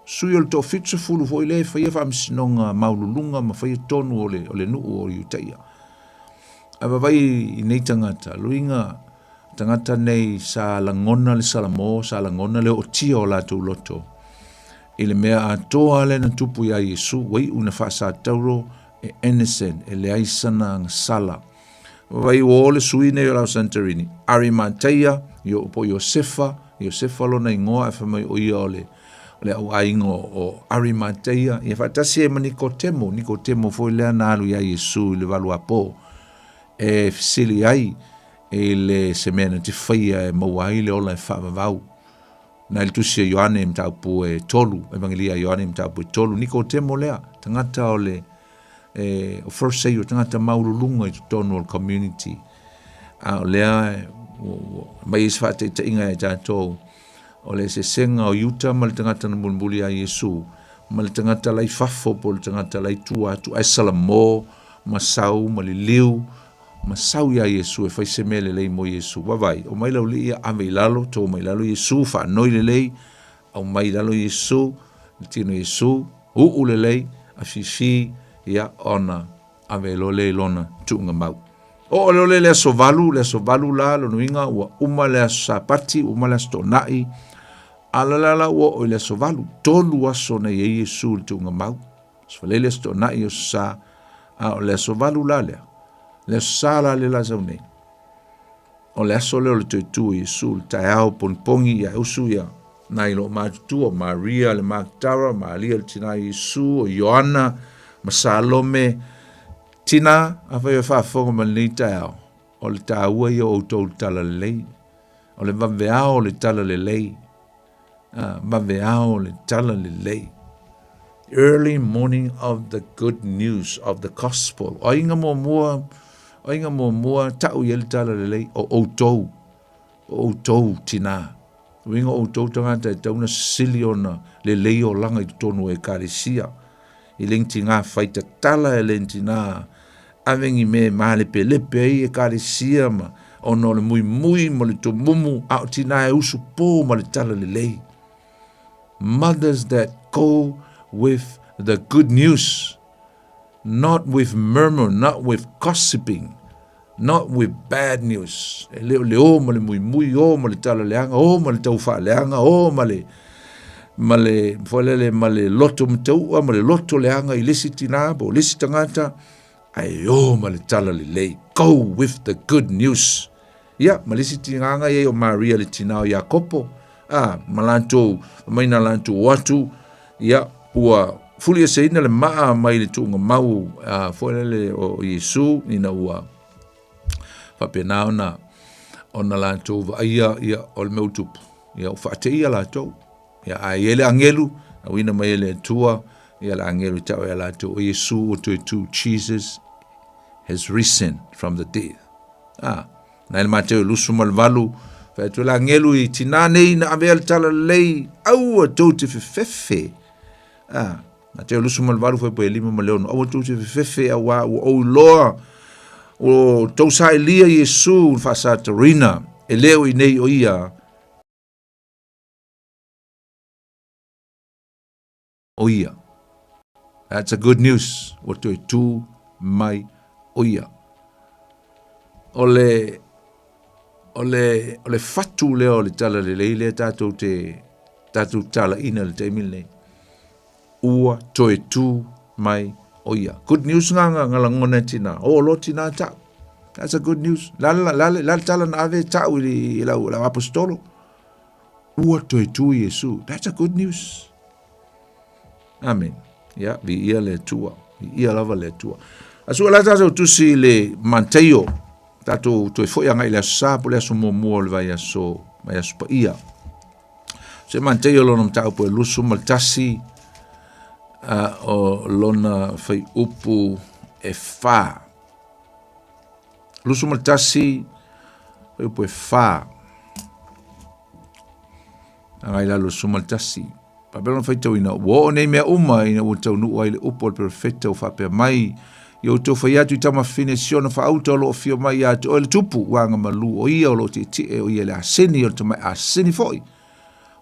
sui o le toafitusefulu foi lea e faia faamasinoga maualuluga ma faia tonu o le, o le nuu o Iutaia. Ae vaavaai i nei tagata, luiga tagata nei sa lagona le salamo, sa lagona le ootia o latou loto. I le mea atoa lea na tupu iā Iesu, ua iʻu na faasatauro e innocent, e leai sana agasala. Vai ua o le sui nei o lau Santorini, Arimateia, yo, po Iosefa, Iosefa lona igoa ae fai mai o ia o le, o le au aiga o, o Arimateia, ia faatasi ai ma Nikotemo, Nikotemo foi lea na alu iā Iesu i le valuapō, e fesili ai i le se mea na te faia e maua ai le ola e faavavau. Na i le tusi a Ioane i mataupu e tolu, Evangelia a Ioane i mataupu e tolu, Nikotemo lea, tagata o le e, o Pharisee, o tagata maualuluga i totonu o le community. A o lea, mai se faataitaiga e tatou, o le eseesega o Iuta ma le tagata na mulimuli ia Iesu, ma le tagata la i fafo po o le tagata la i tua atu, ae salamo ma sau ma liliu ma sau iā Iesu e fai se mea lelei mo Iesu. Vaavaai, omai le aualii ia ave i lalo, to mai i lalo Iesu, faanoi lelei, aumai i lalo Iesu, le tino Iesu, uu lelei, afifi, ia, ona ave loa lea i lona tuuga mau. Oo loa lea i le aso valu, le aso valu la, lona uiga ua uma le aso Sapati, ua uma le aso Toonai, a la la la ua oo i le aso valu, tolu aso na i ai Iesu i le tuuga mau. Aso Faraile, aso Toonai, aso Sa, a o le aso valu la lea, le aso Sa la lea la sau nei. O le aso lea o le toe tu o Iesu, le taeao pongipongi ia e usu ia nai loo matutua, o Maria le Magdara, Maria le tina o Iesu, o Ioana ma Salome. Tina, afai o faafofoga ma lenei taeao, o le taua ia o outou le talalelei, o le vaveao o le talalelei, vaveao o le talalelei. Early morning of the good news of the gospel. O aiga muamua, o aiga muamua ta'u i ai le talalelei, o outou, o outou tinā. Uiga o outou tagata e tatau ona sili ona lelei olaga i totonu o ekalesia. I le tigā fai tatala e le tigā ave ni mea e malepelepe ai ekalesia ma ona o le muimui ma le tomumu a o tinā e usu pō ma le talalelei. Mothers that go with the good news, not with murmur, not with gossiping, not with bad news. E le o le o ma le muimui, o ma le talaleaga, o ma le taufaaleaga, o ma le ma le foilele ma le loto mataua ma le loto leaga i le isi tinā po o le isi tagata, ae o ma le talalelei. Go with the good news. Ia, ma le isi tinaga ia o Maria le tina o Iakopo, a, ma latou, mai na latou o atu, ia, ua fulieseina le maa mai le tuuga mau a, foilele o Iesu, ina ua faapena ona, ona latou vaaia, ia, o le mea ua tupu, ia, ua faateia latou. Ia, a i ai le agelu, auina mai e le Atua, ia le agelu i tau ia latou, o Iesu ua toe tu, Jesus has risen from the dead. Ah, na le Mateo 28, fai atu le agelu i tinā nei na avea le talalelei, aua tou te fefefe. Ah, Mateo 28 fai po e lima ma le ono, aua tou te fefefe auā ua ou iloa, o tou saelia Iesu le faasatarina, e le o i nei o ia, o ia. That's a good news. Ua toe tū mai o ia. O le, o le, o le fatu lea o le talalelei lea tātou te, tātou talaina le taimi lenei. Ua toe tū mai o ia. Good news ngā ngā ngā langona e tina. O lo tina tau. That's a good news. La la la la tala na ave tau i lau, lau apostolo. Ua toe tū Iesu. That's a good news. Amen. Ia, vi ia le Atua. Vi ia lava le Atua. Asu la tātou tusi i le Mateio. Tātou toe foi anga i le aso sa po le aso muamua o le vai aso, vai aso paia. Se Mateio lona mataupu e 21 o lona whai upu e whā. 21 whai upu e whā. Agai lalo 11. Faapea ona faitauina, ua oo nei mea uma ina ua taunuu ai le upu a le perofeta ua faapea mai, Ia outou fai atu i tamafafine Siona faauta o lo o afio mai ia te oe le Tupu, ua agamalu o ia o lo o tietie o ia le aseni o le tamai aseni foi.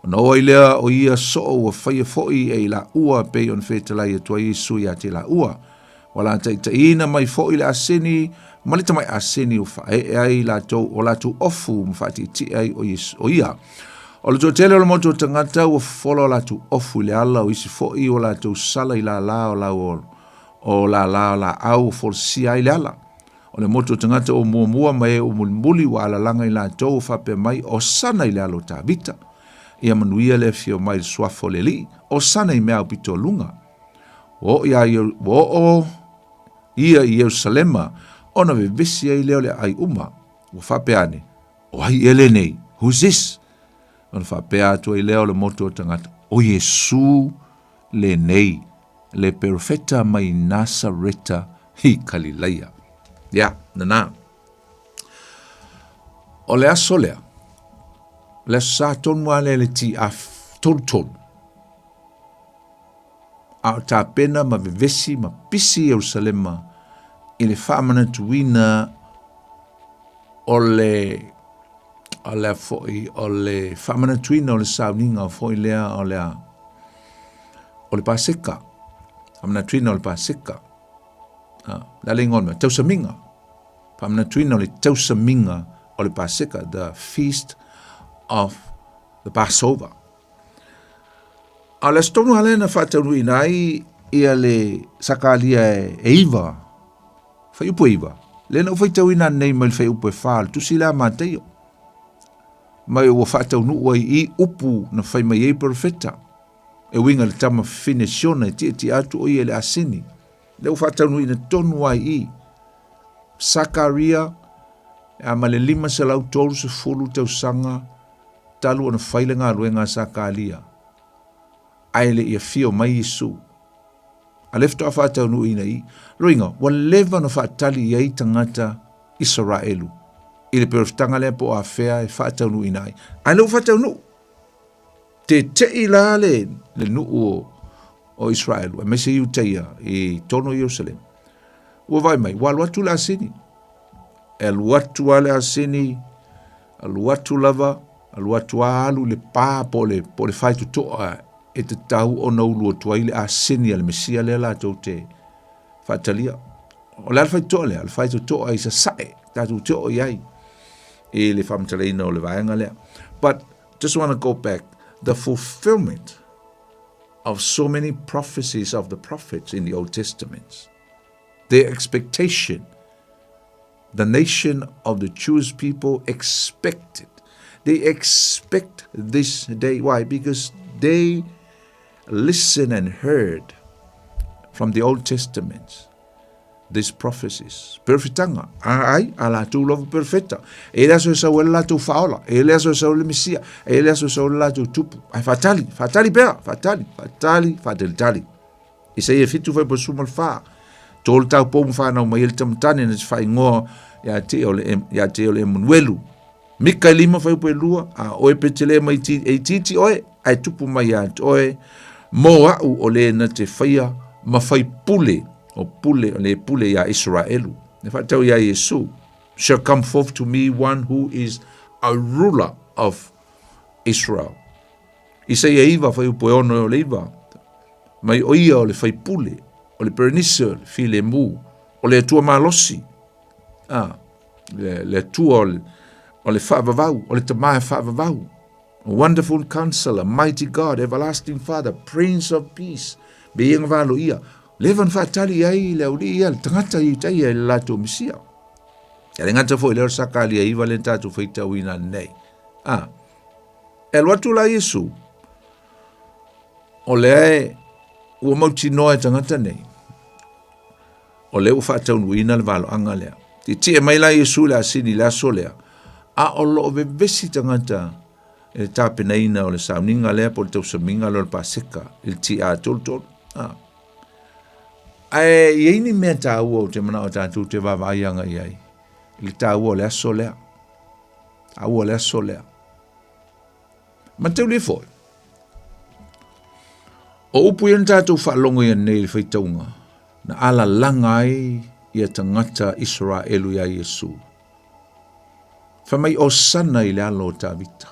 Ona oo ai lea o ia soo ua faia foi e i laua pei ona fetalai atu ai Iesu ia te laua. Ua lataitaiina mai foi le aseni ma le tamai aseni ua faaee ai latou o latou ofu ma faatietie ai o Iesu o ia. O le toatele o le motu o tagata ua fofola o latou ofu i le ala, o isi foi ua latou sala i lālā o lau o lālā o laau ua folasia ai le ala. O le motu o tagata ua muamua ma e ua mulimuli ua alalaga i latou ua faapea mai, Osana i le alo o Tavita! Ia manuia le afio mai i le suafa o le Alii, Osana i mea aupito o luga! Ua oo ia, ua oo ia i Ierusalema ona vevesi ai lea o le aai uma. Ua faapea ane, O ai ea lenei? Who's this? Ona faapea atu ai lea o le motu o tagata, O Iesū lenei, le perofeta mai Nasareta i Kalilaia. Ia, nana. O le aso lea, le aso sa tonu lava lea i le ti a 33, a o tapena ma vevesi ma pisi Ierusalema i le faamanatuina o le o le foi o le faamanatuina o le sauniga foi lea o le o le Paseka faamanatuina o le Paseka ah, la le ingoa tausamiga faamanatuina o le tausamiga o le Paseka the feast of the Passover. A o le aso tonu lava lea na faataunuuina ai ia le Sakalia e iva, fuaiupu e iva, lea na ou faitauina nei mai le fuaiupu e fa o le tusi lea a Mataio, mai ua faataunuu ai i upu na fai mai ai perofeta, e uiga i le tama fafine Siona e tietie atu o ia i le asini, lea ua faataunuuina tonu ai i Sakaria a ma le 530 tausaga talu ona fai le galuega a Sakaria, ae le i afio mai Iesu. A lea faatoa faataunuuina i loiga, ua leva ona faatali i ai tagata Isaraelu i le perofetaga lea po o afea e faataunuuina ai. Ae lea ua faataunuu. Tete'i la le, le nuu o, o Israelu, aemaise Iutaia i tonu o Ierusalema. Ua vaai mai, ua alu atu le asini. E alu atu lava le asini, alu atu lava, alu atu lava alu i le pa po o le, po o le faitotoa e tatau ona ulu atu ai le asini a le Mesia lea latou te faatalia. O le a le faitotoa lea? O le faitotoa i sasae, tatou te oo i ai i le faamatalaina o le vaega lea. But just want to go back, the fulfillment of so many prophecies of the prophets in the Old Testament. Their expectation, the nation of the Jewish people expected. They expect this day. Why? Because they listened and heard from the Old Testament these prophecies. Perfetanga. Ai, a latou lava perfeta. E le aso e sau e le latou faaola. E le aso e sau le Mesia. E le aso e sau le latou tupu. Ai, faatali, faatali pea, faatali, faatali, faatalitali. Isaia 7 fai po 14. Tolu tau pou ma whanau mai ele tamatane na te whaingoa ia te o le, ia te o le Emanuelu. Mika e lima fai po lua, a oe petele mai ti, e titi oe, ai tupu mai ia te oe, mō au o le na te whaia ma whai pule, o pule, o le pule ia Israelu. Ne whaatau ia Yesu, shall come forth to me one who is a ruler of Israel. Isaia iva fai upu e ono e o le iva, mai o ia o le faipule, o le Perenise, o le filemu, o le Atua malosi, a, le, le Atua o le, o le faavavau, o le Tama e faavavau. A wonderful counselor, mighty God, everlasting Father, Prince of Peace. Me ia ngavalo ia. Leva na faatali ai le auli ia, le tagata i tai ai le latou Mesia. Ia le gata foi lea o le Sakalia iva le tatou faitauina nei. Ah, E alu atu la Iesu, o lea e ua mautinoa e tagata nei, o lea ua faataunuuina le valoaga lea. Tietie mai la Iesu i le asini i le aso lea, a o lo o vevesi tagata i le tapenaina o le sauniga lea po o le tausamiga lea o le Paseka i le TA 33. Ah. Ae i ai ni mea taua ou te manao tatou te vaavaai agai i ai i le taua o le aso lea. Taua o le aso lea. Matauli foi. O upu ia na tātou faalogo ia nei i le faitauga, na alalaga ai ia tagata Isaraelu iā Iesu. Fai mai, Osana i le alo o Tavita.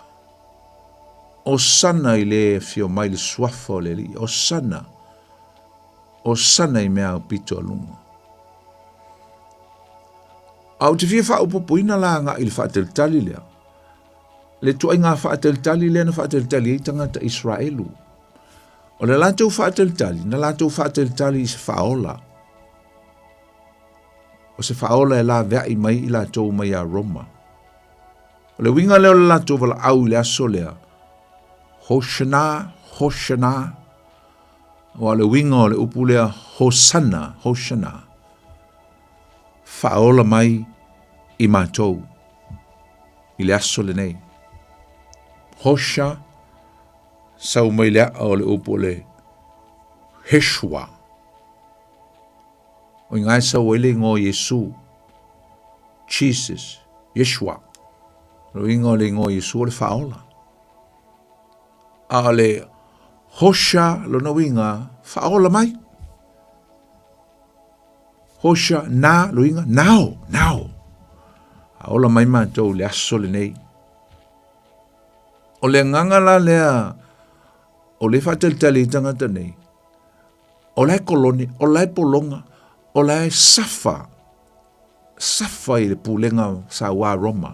Osana i le afio mai le suafa o le Alii. Osana. Osana i mea aupito a luga. A ou te fia faaopopoina la agai i le faatalitali lea. Le ituaiga faatalitali lea na faatalitali ai tagata Iseraelu. O le latou faatalitali, na latou faatalitali i se faaola. O se faaola e laveai mai i latou mai ia Roma. O le uiga lea o le latou valaau i le aso lea, Hoshana, Hoshana, aua o le uiga o le upu lea, Hosana, Hoshana, faaola mai i matou i le aso lenei. Hosha, sau mai le aa o le upu o le Heshua. O i ina e sau ai le igoa o Iesu, Jesus, Yeshua. O le uiga o le igoa o Iesu o le faaola. A o le Hosha lona uiga, faaola mai. Hosha na lo uiga, now, now. Faaola mai matou i le aso lenei. O le agaga la lea o le faatalitali ai tagata nei, o la e kolone, o la e pologa, o la e safa, safa i le pulega sauā Roma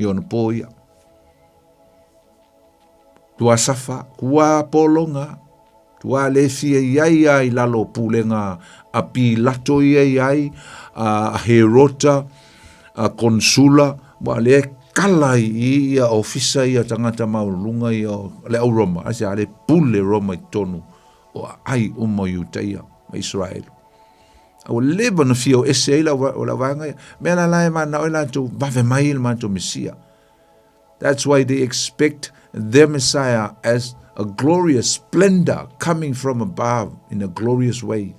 i ona pō ia. Tua safa, tua pologa, tua le fia i ai a i lalo o pulega a Pilato ia i ai, a Herota, a Konsula, ua le kala i ia ofisa ia tagata maualuluga ia o le au Roma, aisea le pule Roma i totonu o aai uma o Iutaia ma Iseraelu. A ua leva ona fia o ese ai o le auvaega ia. Mea la la e manao ai latou, vave mai le matou Mesia. That's why they expect their Messiah as a glorious splendor coming from above in a glorious way.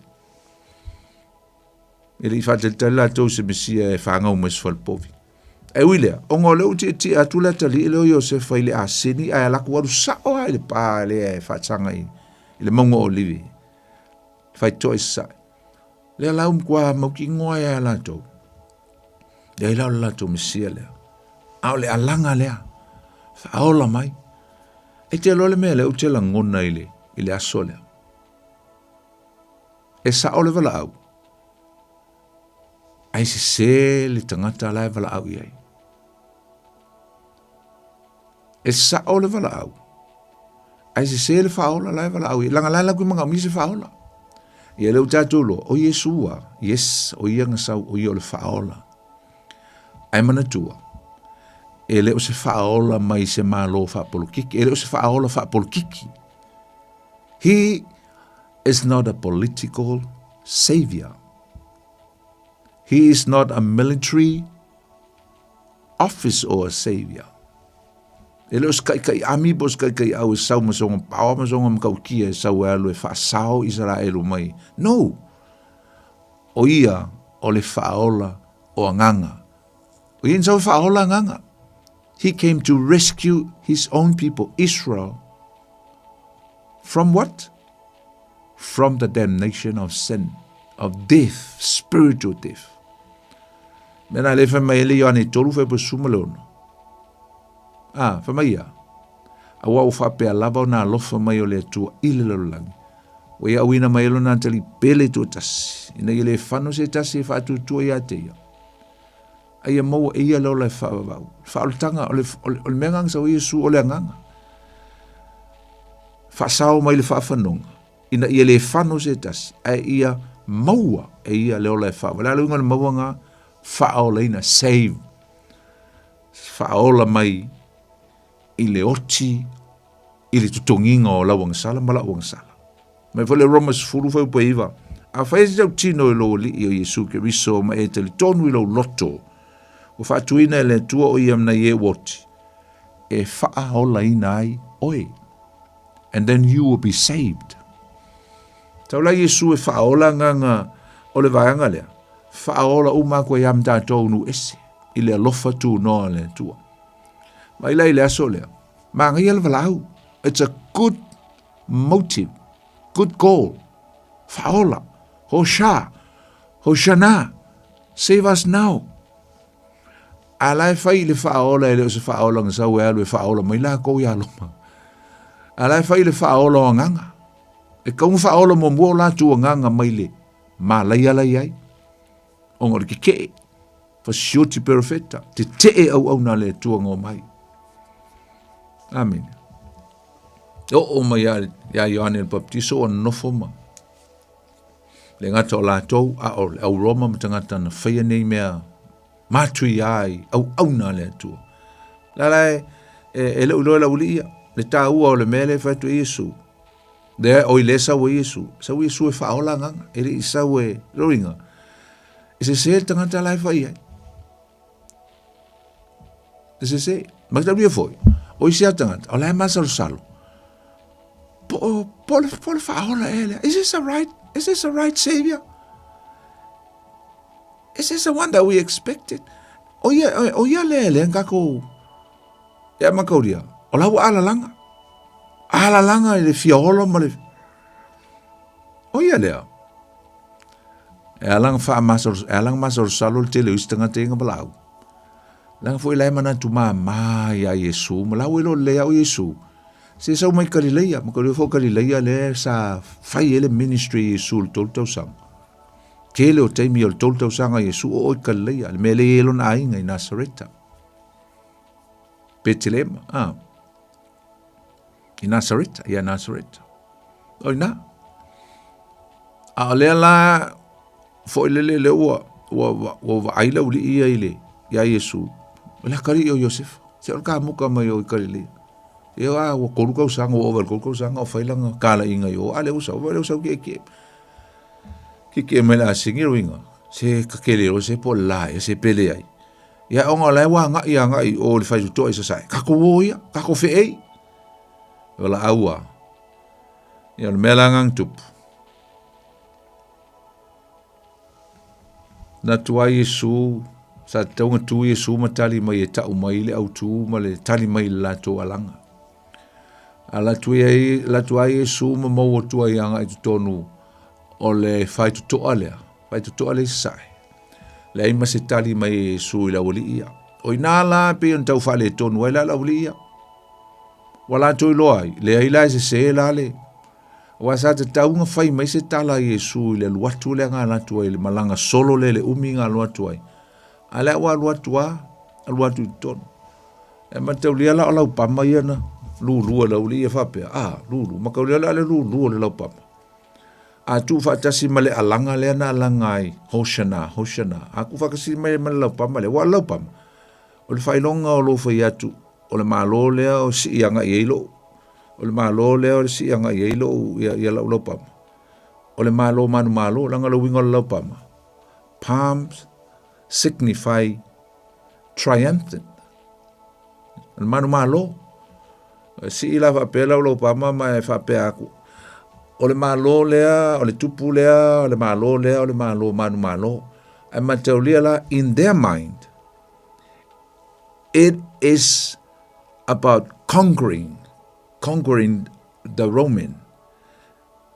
E le i faatalitali latou se Mesia e fagau mai se falepovi. E ui lea, ona o lea ua tietie atu le atalii lea o Iosefa i le aseni ae ala atu alu sao lava i le pa lea e faataga i le mauga o Olivi, faitotoa i sasae. Lea la ua matua mautinoa ai lava e latou, leai la o le latou Mesia lea, a o le alaga lea, faaola mai. E te iloa le mea lea ou te lagona i le, i le aso lea. E sao le valaau, ae sese le tagata la e valaau i ai. E sao le valaau, ae sese le faaola la e valaau i ai. Leaga la e latou manaomia se faaola. Ia lea ua tatou iloa, o Iesu a, yes, o ia na sau, o ia o le faaola. Ae manatua, e le o se faaola mai se Malo faapolokiki, e le o se faaola faapolokiki. He is not a political savior. He is not a military office or a savior. E le o se kaikai ami po o se kaikai au e sau ma sona paoa ma sona matautia e sau e alu e faasao Isaraelu mai. No! O ia o le faaola o agaga. O ia na sau e faaola agaga. He came to rescue his own people, Israel, from what? From the damnation of sin, of death, spiritual death. Mea le fai mai e le Ioane 3 fai po 16. Ah, fai mai ia. Aua ua faapea lava ona alofa mai o le Atua i le lalolagi. Ua ia auina mai e lona atalii pele toatasi, ina ia le fano se tasi e faatuatua ia te ia. A ia maua e ia le ola e faavavau. Le faaolataga, o le, o le, o le mea agaga sau ai Iesu o le agaga. Faasao mai le faafanoga, ina ia le fano se tasi, ae ia maua e ia le ola e faavavau. O le a le uiga o le mauaga? Faaolaina, save. Faaola mai i le oti, i le totogiga o lau agasala ma la'u agasala. Mai foi le Roma 10 fuaiupu e 9, Afai e te tautino i lou Alii o Iesu Keriso ma e talitonu i lou loto, ua faatuina e le Atua o ia nai e ua oti, e faaolaina ai oe. And then you will be saved. Tau la Iesu e faaola agaga o le vaega lea, faaola uma atu ai lava ma tatou nuu ese i le alofa tunoa o le Atua. Mai la i le aso lea, Manaia le valaau. It's a good motive, good goal. Faaola. Hosha. Hoshana. Save us now. A la e fai i le faaola e le o se faaola na sau e alu e faaola mai lakou ia Roma. A la e fai i le faaola o agaga. E tatau ona faaola muamua o latou agaga mai le malaia la i ai. Ona o le tetee. Fasioti perofeta. Tetee auauna a le Atua na omai. Amene. E oo mai ia Ioane le Baptiso ua nonofo ma le gata o latou, a o le au Roma ma tagata na faia nei mea matuia ai auauna a le Atua. La la e, e, e le uiloa lau alii ia, le taua o le mea lea e fai atu e Iesu. Le, oi le sau e Iesu, sau Iesu e faaola agaga, e le i sau e roinga. E sese le tagata la e fai ai. E sese, ma tau ia foi, o isi a tagata, o la e masalosalo. Po, po, le, po le faaola e lea. Is this the right, is this the right savior? Is this the one that we expected? O ia, o ia lea lea kako e a makauria. O lau alalanga. Alalanga i le fia holo ma le... O ia lea. E alanga wha masalo, e alanga masalo salo le tele o isi tangata inga malau. Langa foi lai manatu ma ma ia Iesu, ma lau e lo lea o Iesu. Se sau mai Kalileia, ma kaulia fo Kalileia le sa fai ele ministry Iesu le tolu tausaga. Tele o taimi o le tolu tausaga Iesu o oi Kalileia, le mea le i lona aiga i Nasareta. Betelema, ah. I Nasareta, ia Nasareta. O ina. A o lea la, foi lele le ua, ua, ua, ua vaai le uli ia i le, ia Iesu. O le akari o Iosefa. Se o le ka muka mai o i Kalileia. Ia a ua kolu kausaga, ua ova i le kolu kausaga o fai lana kalaiga i o, a le ua sau, le ua sau kiekie. Kiekie mai le asigi le uiga, se kakele o se po la ia se pele ai. Ia onga o la e ua agai agai o le faitotoa i sasae, kako o ia, kako feei. O la aua. Ia o le mea la ngang tupu. Na tu ai Iesu, sa tatau ona tu Iesu ma tali mai e tau mai le autu ma le tali mai i le latou alaga. A latu ai, latu ai Iesu ma maua atu ai agai i totonu o le faitotoa lea, faitotoa lea i sasae. Leai ma se tali mai e Iesu i le aualii ia. O ina la pei ona tau faaletonu ai la le aualii ia. Ua latou iloa ai, leai la e sese la le Aua sa tatau ona fai mai se tala a Iesu i le alu atu lea na alu atu ai, le malaga solo lea i le umi na alu atu ai. A lea ua alu atu lava, alu atu i totonu. E mataulia la o laupama ia na lulu e le aualii ia faapea, a, lulu, mataulia la le lulu o le laupama. A tuufaatasi ma le alaga lea na alaga ai, Hoshana, Hoshana, a tuufaatasi mai ma le laupama lea, aua o le laupama, o le faailoga o lou fai atu, o le Malo lea o sii agai ai lou, o le Malo lea o sii agai ai lou, ia, ia lau laupama. O le Malo manumalo, leaga o le uiga o le laupama, palms signify triumphant. O le manumalo. Sii la faapea lau laupama ma e faapea atu, o le Malo lea, o le tupu lea, o le Malo lea, o le Malo manumalo. Ae mataulia la, in their mind, It is about conquering, conquering the Roman.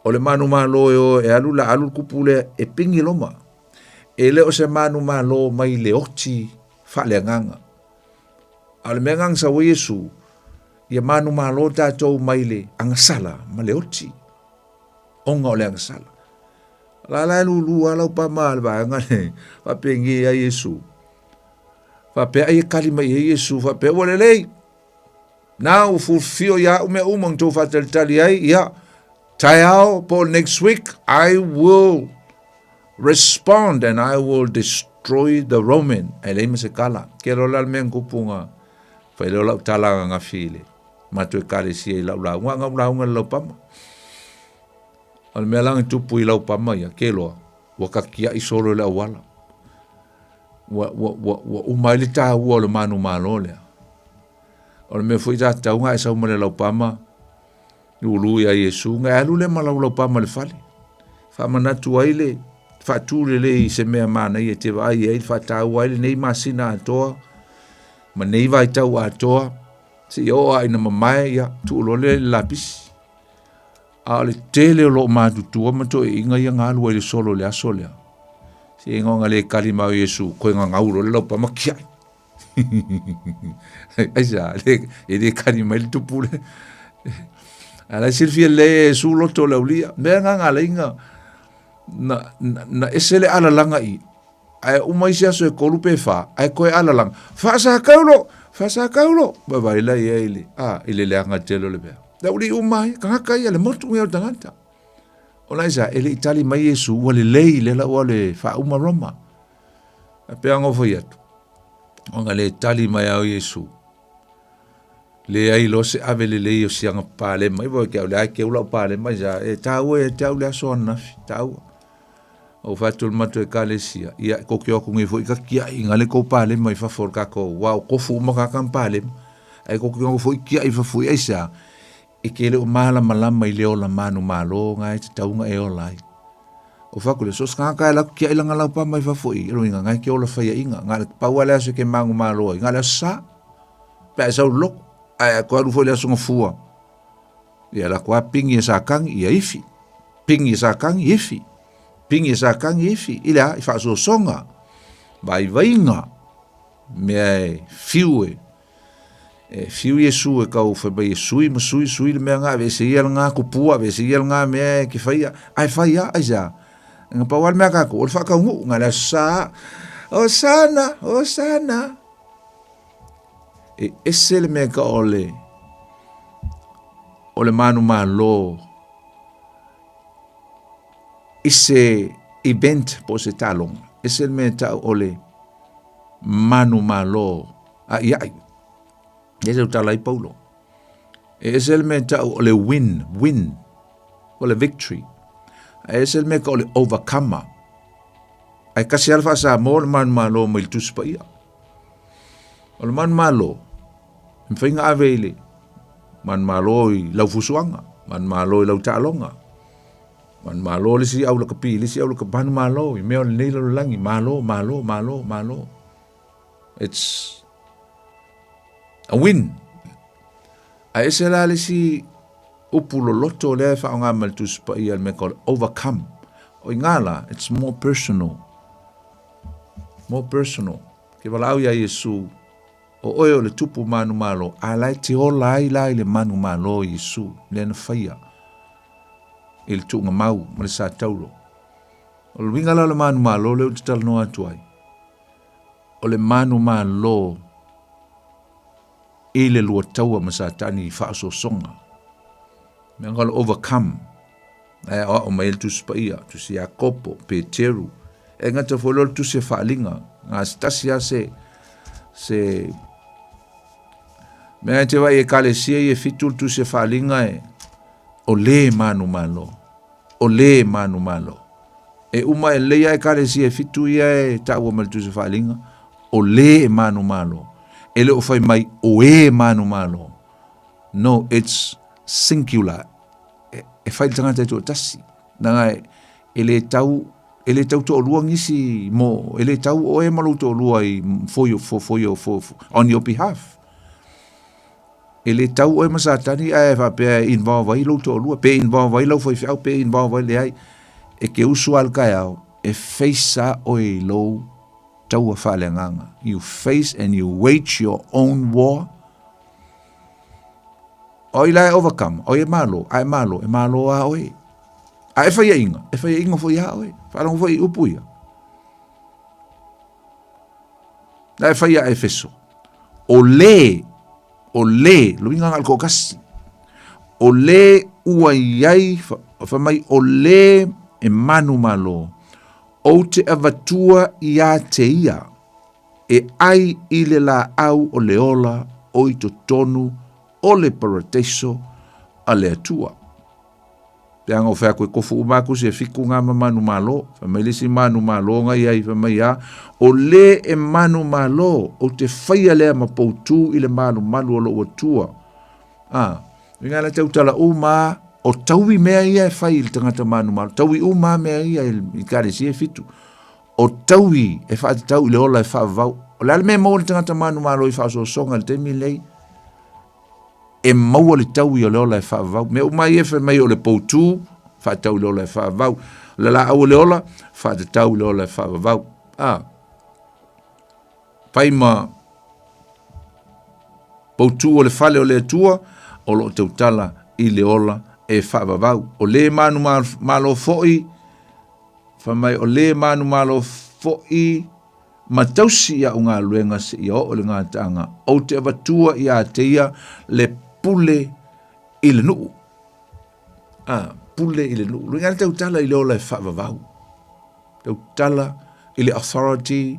O le manumalo e o e alu la alu le kupu lea e pingi Roma. E le o se manumalo mai le oti faaleagaga. A o le mea ganga sa ua Iesu, ia manumalo tatou mai le agasala ma le oti. Ona o le agasala. La la e lulu a lau pa ma le vaega le faapengi ai Iesu. Faapea ai e kali mai ai Iesu, faapea ua lelei. Na ua fulfio ia au mea uma na tou faatalitali ai, ia, taeao po next week, I will respond and I will destroy the Roman. Ae leai ma se kala. Ke loa la le mea na tupu na fai lea o lau tala ananafi i le matou ekalesia i lau lauga, na ou lauga i le laupama. O le mea la na tupu i laupama ia, ke loa, ua tatiai solo i le auala. Ua, ua, ua, ua uma ai le taua o le manumalo lea. O le mea foi sa tatau ona e sau ma le laupama, lulu ia Iesu, na e alu lea ma lau laupama i le fale. Faamanatu ai le faatu lelei i se mea manaia e te vaai ai, faataua ai lenei masina atoa, ma nei vaitau atoa, seia oo lava ina mamae, ia, tuu loa lea i le lapisi. A o le tele o loo matutua ma toeaiina ia na alu ai le solo i le aso lea, seiga ona le kali mai o Iesu, koe gagau loa le laupama kiai. Aisea, e le kali mai le tupu le. A la e silafia lelei e Iesu loto o le aulia. Mea na na alai na, na, na, na ese le alalaga i, ae uma isi aso e kolu pe wha, ae koe alalaga. Faasakaulo! Faasakaulo, vaavaai la i ai i le, a, i le leaga tele o le mea. Le aualii uma ai, tagata ia, le motu ia o le tagata. O la isa, e le i tali mai Iesu, ua lelei lea la ua le faauma Roma. A pea ngo fai atu, ona le tali mai au Iesu, leai loa se ave lelei o siaga palema, iwa ke au le ai ke ula o palema isa, e tāua e te au le aso ananafi, tāua. Ou fai atu i le matou ekalesia, ia, ko ke o atu nei foi ka kiaʻi i ngale kou palema i fafo o le kakou, ua o kofu uma kaka ma palema, ae ko ke o atu foi kiaʻi i fafo i aisea, e ke le o malamalama i le ola manumalo nga e tatau ona e ola ai. O fai atu lea, so o se tagata e alu atu kiaʻi lana laupa mai fafo i i, o lona uiga, nga e ke ola faiaʻiga, na o le pau lava le aso e ke manumalo ai, na o le aso Sa, pe a e sau i le lotu, ae a toe alu foi i le aso Gafua, Ia la koa pingi e sa kangi ia ifi. Pingi e sa kangi ifi. Pingi e sa kangi ifi. I le a, i faasosoga, vaivaiga, mea e fiu e, e fiu Iesu e kau fai mai e sui ma sui, sui le mea nga, aveese ia lena kupua, aveese ia lena mea e ke faia, ae fai lava, aisea? Na pau lava le mea a tatou, o le faataunuu, na o le aso Sa, Hosana, Hosana. E ese le mea ka o le o le manumalo i se event po o se taaloga. Ese le mea tau o le manumalo a'ia'i. E ese o tala ai Paulo. E ese le mea tau o le win, win, o le victory. A ese le mea ka o le overcomer. Ae kasi lava le faa-Samoa o le manumalo mai le Tusi Paia. O le manumalo, e mafai ona ave i le manumalo i lau fusuaga, manumalo i lau taaloga, manumalo le isi au lakapi, le isi au lakapi, manumalo i mea o lenei lalolagi, malo, malo, malo, malo. It's a win. Ae ese la le isi upu loloto lea e faaaoga mai le Tusi Paia le mea ka o le overcome. O i ngā la, it's more personal. More personal. Ke valaau iā Iesu, o oe o le tupu manumalo, a la e te ola ai la i le manumalo o Iesu, lea na faia i le tuugamau ma le sa taulo. O le uiga la o le manumalo lea ou te talanoa atu ai, o le manumalo i le lua taua ma Satani i faaosoosoga. Mea o le overcome. Ae aoao mai ai le Tusi Paia, Tusi Iakopo, Peteru. E gata foi loa le Tusi a Faaaliga. Ga se tasi lava se, se mea e te vaai i Ekalesia ia e fitu le Tusi a Faaaliga e, o le manumalo, o le manumalo. E uma e lelei lava Ekalesia e fitu ia e taua mai le Tusi a Faaaliga, o le e manumalo. E le o fai mai o e manumalo. No, it's singular. E, e fai le tagata e toatasi. Nanga e, e le tau e le tau toalua nisi mo e le tau oe ma lou toalua i for your, for, for your, for, for, on your behalf. E le tau oe ma Satani ae faapea e involve ai lou toalua, pe involve ai lau faifeau, pe involve ai leai. E ke usu lava i le taeao, e face lava oe i lou taua faaleagaga. You face and you wage your own war. O ai la e overcome, o ai e malo, a e malo, e malo a oe. A e faiaʻiga, e faiaʻiga foi iā oe. Faalogo foi i upu ia. La e fai ia Efeso. O le, o le, lo uiga na o le toatasi. O le ua i ai, fai mai, o le e manumalo, ou te avatua iā te ia, e ʻai i le lāʻau o le ola o i totonu o le parataiso a le Atua. Peaga o fai atu e kofu uma atu se fitu ngā ma manumalo, fai mai le isi manumalo nga i ai, fai mai a, o le e manumalo, ou te faia lea ma poutū i le malumalu o lou Atua. A, uiga la tautala uma o taui mea ia e fai i le tagata manumalo, taui uma mea ia i ekalesia e fitu. O taui e faatatau i le ola e faavavau. O le a le mea e maua e le tagata manumalo i faaosoosoga i le taimi lenei? E maua le taui o le ola e faavavau. Mea uma ia e fai mai o le poutū, faatatau i le ola e faavavau. O le laau o le ola, faatatau i le ola e faavavau. A, fai ma poutū o le fale o le Atua, o lo o tautala i le ola e faavavau. O le manumalo foi, Fai mai, o le manumalo foi ma tausi i a'u galuega seia oo i le gataaga, ou te avatua iā te ia le pule i le nuu. A, pule i le nuu. Luiga le tautala i le ola e faavavau. Tautala i le authority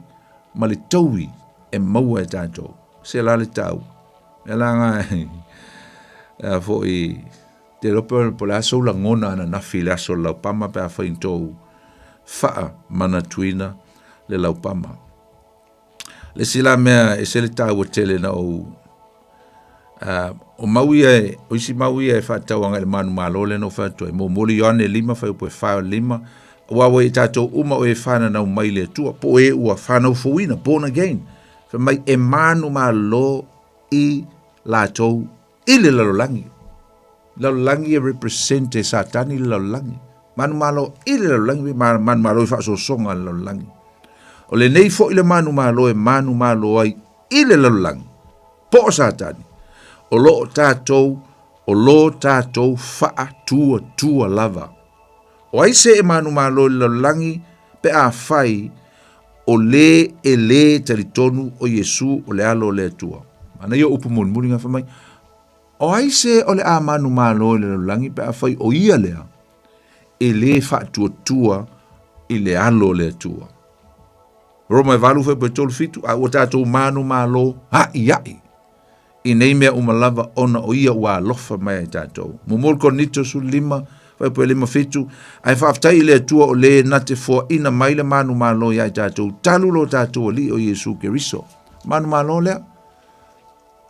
ma le taui e maua e tatou. Se la le tau. E la nga e foi te iloa po o le a sou lagona ananafi i le aso o le laupama pe afai ni tou faamanatuina le laupama. Le isi la mea e ese le taua tele na ou o mau ia e, o isi mau ia e faatatau agai i le manumalo lea na ou fai atu ai. Muamua le Ioane 5 fuaiupu e 4 o le 5, aua ua i tatou uma o e fananau mai le Atua, po o e ua fanau fouina, born again. Fai mai e manumalo i latou i le lalolagi. Lalolagi e represent e Satani le lalolagi. Manumalo i le lalolagi, manumalo i faasoasoga a le lalolagi. O lenei foi le manumalo e manumalo ai i le lalolagi, po o Satani, o lo o tatou, o lo tatou faatuatua lava. O ai se e manumalo i le lalolagi pe afai o le e lē talitonu o Iesu o le Alo o le Atua? Manaia upu mulimuli nga fai mai, O ai se o le a manumalo i le lalolagi pe afai o ia lea e lē faatuatua i le Alo o le Atua? Roma e 8 fuaiupu e 37, a ua tatou manumalo a'ia'i i nei mea uma lava ona o ia ua alofa mai ai tatou. Muamua le Korinito 15, fuaiupu e 57, ae faafetai i le Atua o le na te foaina mai le manumalo iā i tatou talu lo tatou Alii o Iesu Keriso. Manumalo lea.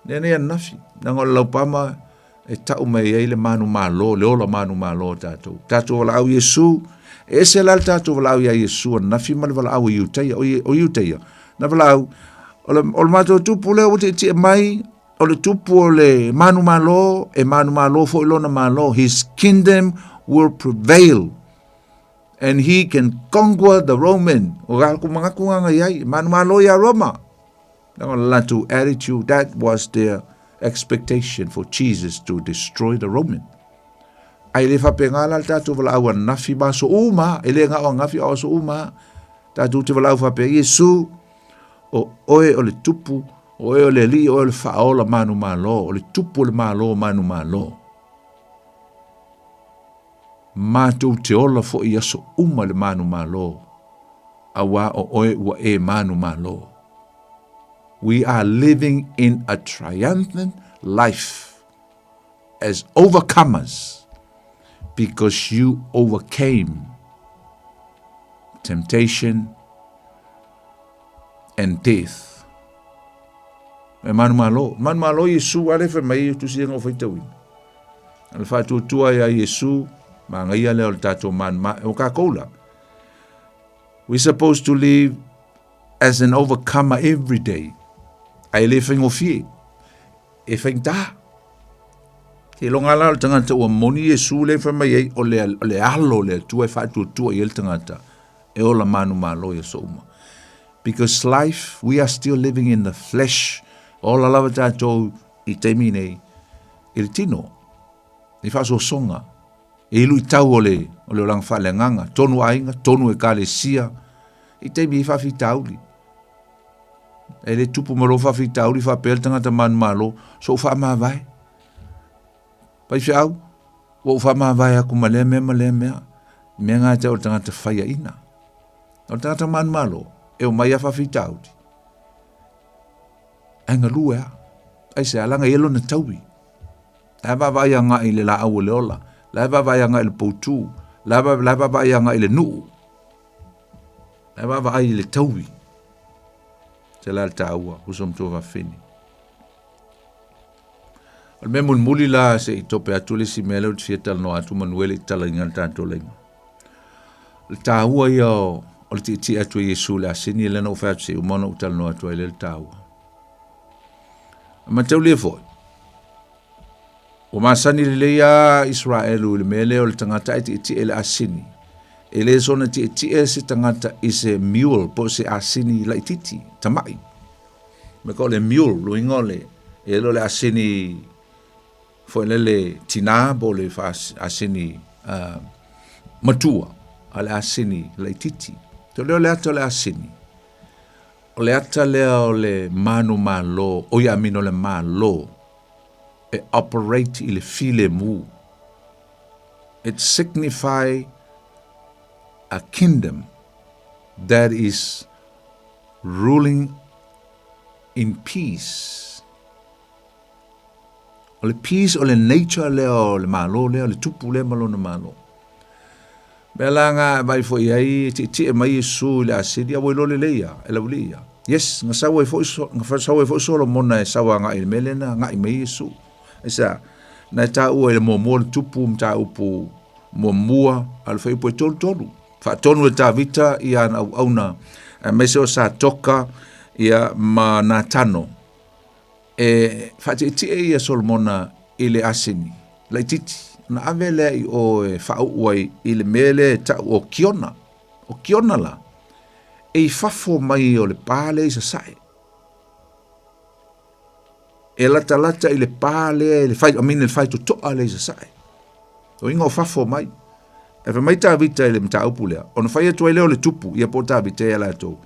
Lea nei ananafi, leaga o le laupama e tau mai ai le manumalo, le ola manumalo o tatou. Tatou valaau Iesu, e ese la le tatou valaau iā Iesu ananafi ma le valaau a Iutaia. O Iutaia, na valaau, o le, o le matou tupu lea ua tietie mai, o le tupu o le manumalo, e manumalo foi lona malo. His kingdom will prevail and he can conquer the Roman. O ga ku mangaku nganga iai, manumalo ia Roma. Leaga o le latou attitude, that was their expectation for Jesus to destroy the Roman. Ai le faapena la le tatou valaau ananafi ma aso uma, e le na o ananafi a o aso uma. Tatou te valaau faapea, Iesu, o oe o le tupu, o oe o le alii, o oe o le faaola manumalo, o le tupu o le malo manumalo. Matou te ola foi i aso uma i le manumalo, auā o oe ua e manumalo. We are living in a triumphant life as overcomers because you overcame temptation and death. E manumalo, manumalo Iesu, ale fai mai e tusi e ngau faitauina. A le faatuatua ia Iesu, magaia lea o le tatou manuma, o kākou la. We supposed to live as an overcomer every day. Ae le faigofie, e faigata. Ke loga la o le tagata ua moni Iesu le fai mai ai, o le, o le alo o le Atua e faatuatua i ai le tagata e ola manumalo i aso uma. Because life, we are still living in the flesh. Ola lava tatou i taimi nei, i le tino, i faasoasoga, e luitau o le, o le olaga faaleagaga, tonu aiga, tonu ekalesia, i taimi e faafitauli. E le tupu ma lou faafitauli faapea le tagata manumalo, so ou faamavae. Faifeau, ua ou faamavae aku ma lea mea ma lea mea, mea ngā te o le tagata faiaina. O le tagata manumalo, e o mai a faafitauli. Ae galue a. Aisea, leaga e i ai lona taui. La e vaavaai agai i le laau o le ola. La e vaavaai agai i le poutū. La e, la e vaavaai agai i le nuu. La e vaavaai i le taui. Se la le taua, uso matua fafine. O le mea mulimuli la se i tope atu le isi mea lea ou te fia talanoa atu manu e le i talaina le tatou laina. O le taua ia o, o le tietie atu e Iesu i le asini lea na ou fai atu se i uma ona ou talanoa atu ai lea le taua. A mataulia foi, ua masani lelei lava Isaraelu i le mea lea o le tagata e tietie i le asini. E le soona tietie se tagata i se mule po o se asini laitiiti, tamai. Me ka o le mule, luiga o le, e le o le asini foi lele tinā po o le asini matua, a o le asini laitiiti. Te lea o le ata o le asini. O le ata lea o le manumalo, oi amina o le Malo e operate i le filemu. It signify a kingdom that is ruling in peace. O le peace o le nature lea o le Malo lea, o le tupu lea ma lona Malo. Mea la nga e vai foi ai e tietie mai Iesu i le asili, a ua iloa lelei ia e le aualii ia. Yes, na sau ai foi, na sau ai foi Solomona e sau agai i le mea lea na agai mai Iesu. Aisea? Na e taua i le muamua le tupu mataupu muamua a le fuaiupu e 33. Faatonu e Tavita ia ana auauna, aemaise o Satoka ia ma Natano. E faatietie ia Solomona i le asini laititi, ona ave lea i o e faauu ai i le mea lea e tau o Kiona. O Kiona la, e i fafo mai o le pā lea i sasae. E latalata i le pā lea, i le whai, I mean, le whaitotoa lea i sasae. O inga o fafo mai. E fai mai Tavita i le mataupu lea, ona fai atu ai lea o le tupu, ia po o Tavita ia latou.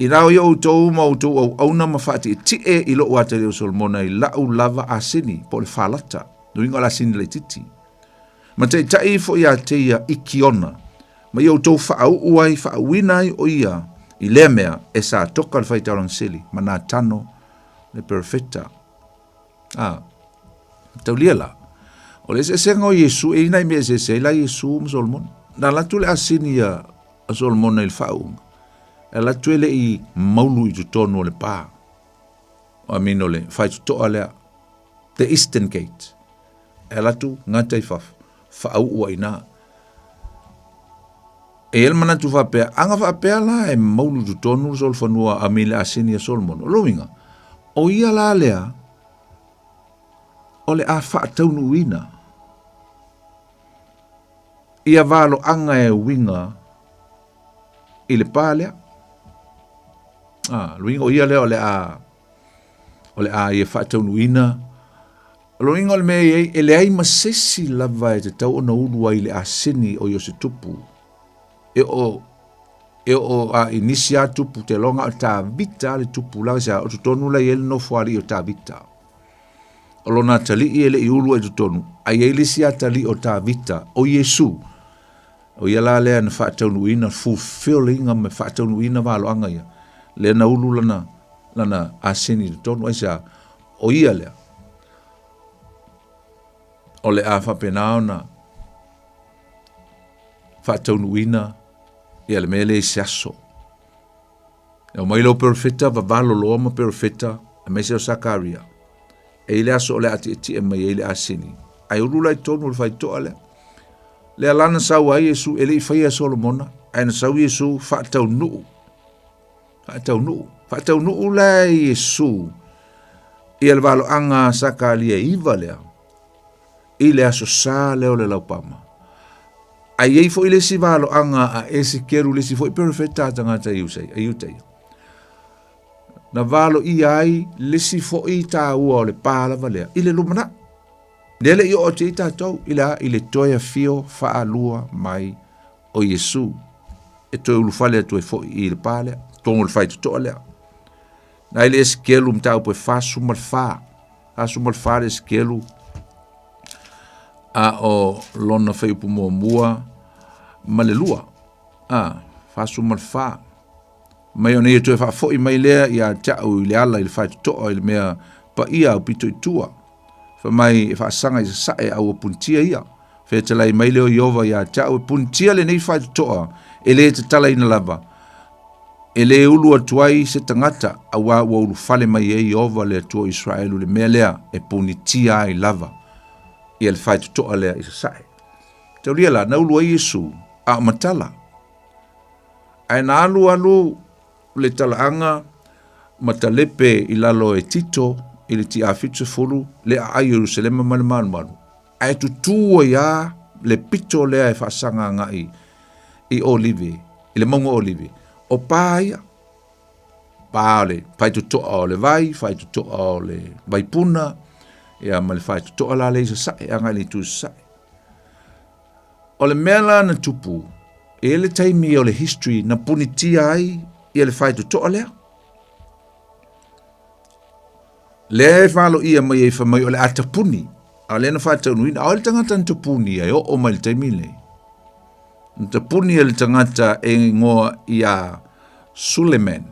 Inā o ia outou ma outou auauna ma faatietie i lou atalii o Solomona i la'u lava asini, po o le falata, le uiga o le asini laitiiti. Ma taitai ifo ia te ia i Kiona, ma ia outou faauu ai, faauuina ai o ia i lea mea e Satoka le faitaulagasili, ma Natano le perofeta. A, taulia la, o le eseesega o Iesu, e i ai nai mea eseese ai la Iesu ma Solomona. Na alu atu le asini ia a Solomona i le faauuga, e alu atu e le i maulu i totonu o le pa. I mean o le faitotoa lea, the eastern gate. E alu atu gata i fafo, faauu ai i ina. E i ai le manatu faapea, a na faapea la e maulu i totonu le solofanua, I mean le asini a Solomona. O lona uiga, o ia la lea o le a faataunuuina ia valoaga e uiga i le pa lea. Ah, luiga o ia lea o le a o le a ia faataunuuina. O lona uiga o le mea e i ai, e leai ma se isi lava e tatau ona ulu ai i le asini o Iosetupu, e oo e oo a i nisi a tupu te loga o Tavita a le tupu la se o totonu la i ai le nofo alii o Tavita. O lona atalii e le i ulu ai i totonu, a i ai le isi atalii o Tavita, o Iesu. O ia la lea na faataunuuina, fulfilling ma faataunuuina valoaga ia, lea na ulu lana, lana asini i totonu. Aisea? O ia lea, o le a faapena ona faataunuuina ia le mea lea i se aso. E omai lou perofeta, vavalo loa ma perofeta, aemaise o Sakaria. E i le aso o le a tietie mai ai le asini. Ae ulu la i totonu o le faitotoa lea. Lea la na sau ai Iesu, e le i faia e Solomona, ae na sau Iesu faataunuu. Faataunuu. Faataunuu la e Iesu ia le valoaga a Sakaria e iva lea, i le aso sa lea o le laupama. Ae i ai foi le isi valoaga a Esekeru, le isi foi perofeta a tagata a Iutaia. Na valoia ai le isi foi taua o le pa lava lea i le lumanai. Lea le i oo atu i ai tatou i le a? I le toe afio faalua mai o Iesu e toe ulufale atu ai foi i le pa lea, totonu o le faitotoa lea. Na i le Esekeru mataupu e 44, 44 le Esekeru a o lona fuaiupu muamua ma le lua. A, 44. Mai ona ia toe faafoi mai lea ia te au i le ala i le faitotoa i le mea paia au pito i tua. Fai mai e faasaga i sasae a ua punitia ia. Fetalai mai lea o Ieova ia te au, e punitia lenei faitotoa e le tatalaina lava, e le ulu atu ai se tagata, auā ua ulufale mai ai Ieova le Atua o Iseraelu i le mea lea e punitia ai lava ia le faitotoa lea i sasae. Taulia la, na ulu ai Iesu, a o matala. Ae na alu alu le talaaga ma talepe i lalo e Tito i le tia 70 le aai o Ierusalema ma le malumalu, ae tutū ai lava le pito lea e faasaga agai i Olive, i le mauga o Olive. O pa ia, pa o le faitotoa o le vai, faitotoa o le vaipuna, ia ma le faitotoa la lea i sasae, agai i le itu i sasae. O le mea la na tupu, e i ai le taimi o le history na punitia ai ia le faitotoa lea. Lea e faaloia mai ai fai mai o le a tapuni, a o lea na faataunuuina, a o le tagata na tapuni ai, oo mai le taimi lenei. Na tapuni e le tagata e igoa ia Suleman,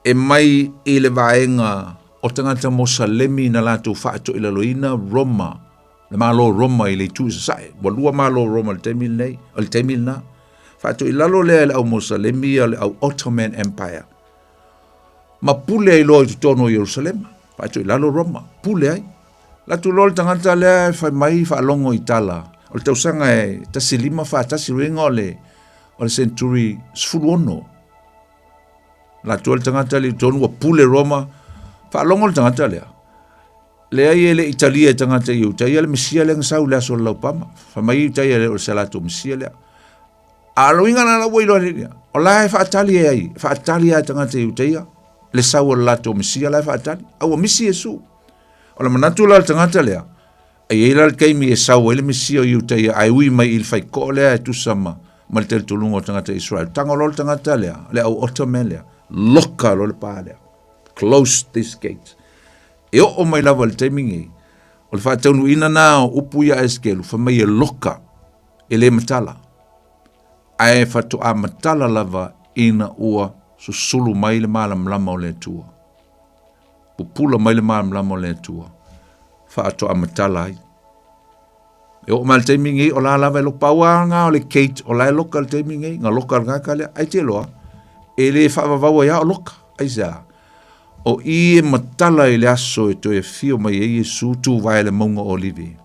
e mai i le vaega o tagata Mosalemi na latou faatoilaloina Roma, le Malo Roma i le itu i sasae. Ua lua Malo Roma i le taimi lenei, o le taimi lena. Faatoilalo lea e le au Mosalemi o le au Ottoman Empire. Ma pule ai loa i totonu o Ierusalema. Faatoilalo Roma, pule ai. Latu loa le tagata lea e fai mai faalogo i tala. O le tausaga e 1541, uiga o le o le century 16. Latu le tagata le totonu ua pule Roma. Faalogo le tagata lea. Leai e le i talia e tagata i Iutaia le Mesia lea na sau i le aso o le laupama. Fai mai Iutaia le o se latou Mesia lea. A o le uiga la ua iloa nei, o la e faatali e ai, faatali lava e tagata Iutaia le sau o le latou Mesia la e faatali. A ua misi Iesu. O le manatu la o le tagata lea, e i ai la le taimi e sau ai le Mesia o Iutaia ae ui mai i le faikoo lea e tusa ma, ma le talitonuga o tagata Israel. Tago loa le tagata lea, le au Ottoman lea, loka loa le pa lea. Close this gate. E oo mai lava i le taimi nei, o le faataunuuina na o upu ia a Esekelu, fai mai e loka, e le matala, ae faatoa matala lava ina ua susulu mai le malamalama o le Atua. Pupula mai le malamalama o le Atua, faatoa matala ai. E oo mai le taimi nei, o la lava e loka, pau lava lena o le gate, o la e loka i le taimi nei, na loka le tagata lea, ai te iloa, e le faavavau ai lava o loka, aisea? O i e matala i le aso e toe afio mai ai Iesu tuvae le mauga o Olive,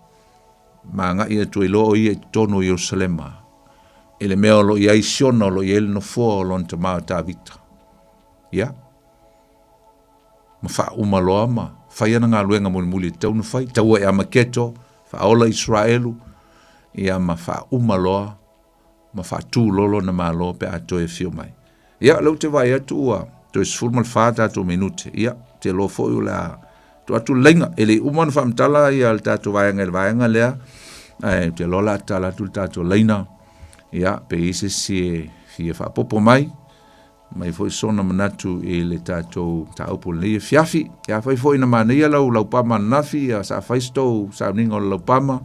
ma agai atu ai loa o ia i totonu o Ierusalema, i le mea o lo o i ai Siona o lo o i ai le nofoa o lona tama o Tavita. Ia, ma faauma loa ma fai ana galuega mulimuli e tatau ona fai, taua i Amaketo, faaola Iseraelu, ia ma faauma loa ma faatū loa lona Malo pe a toe afio mai. Ia, o lea ou te vaai atu ua toe 14 tatou minute. Ia, ou te iloa foi o le a tuu atu le laina. E le i uma ona faamatala ia le tatou vaega i le vaega lea, ae ou te iloa o le a tatala atu le tatou laina. Ia, pe i ai se isi e fia faaopoopo mai, mai foi sona manatu i le tatou mataupu o lenei afiafi. Ia, afai foi na manaia lau laupama ananafi, ia sa fai se tou sauniga o le laupama,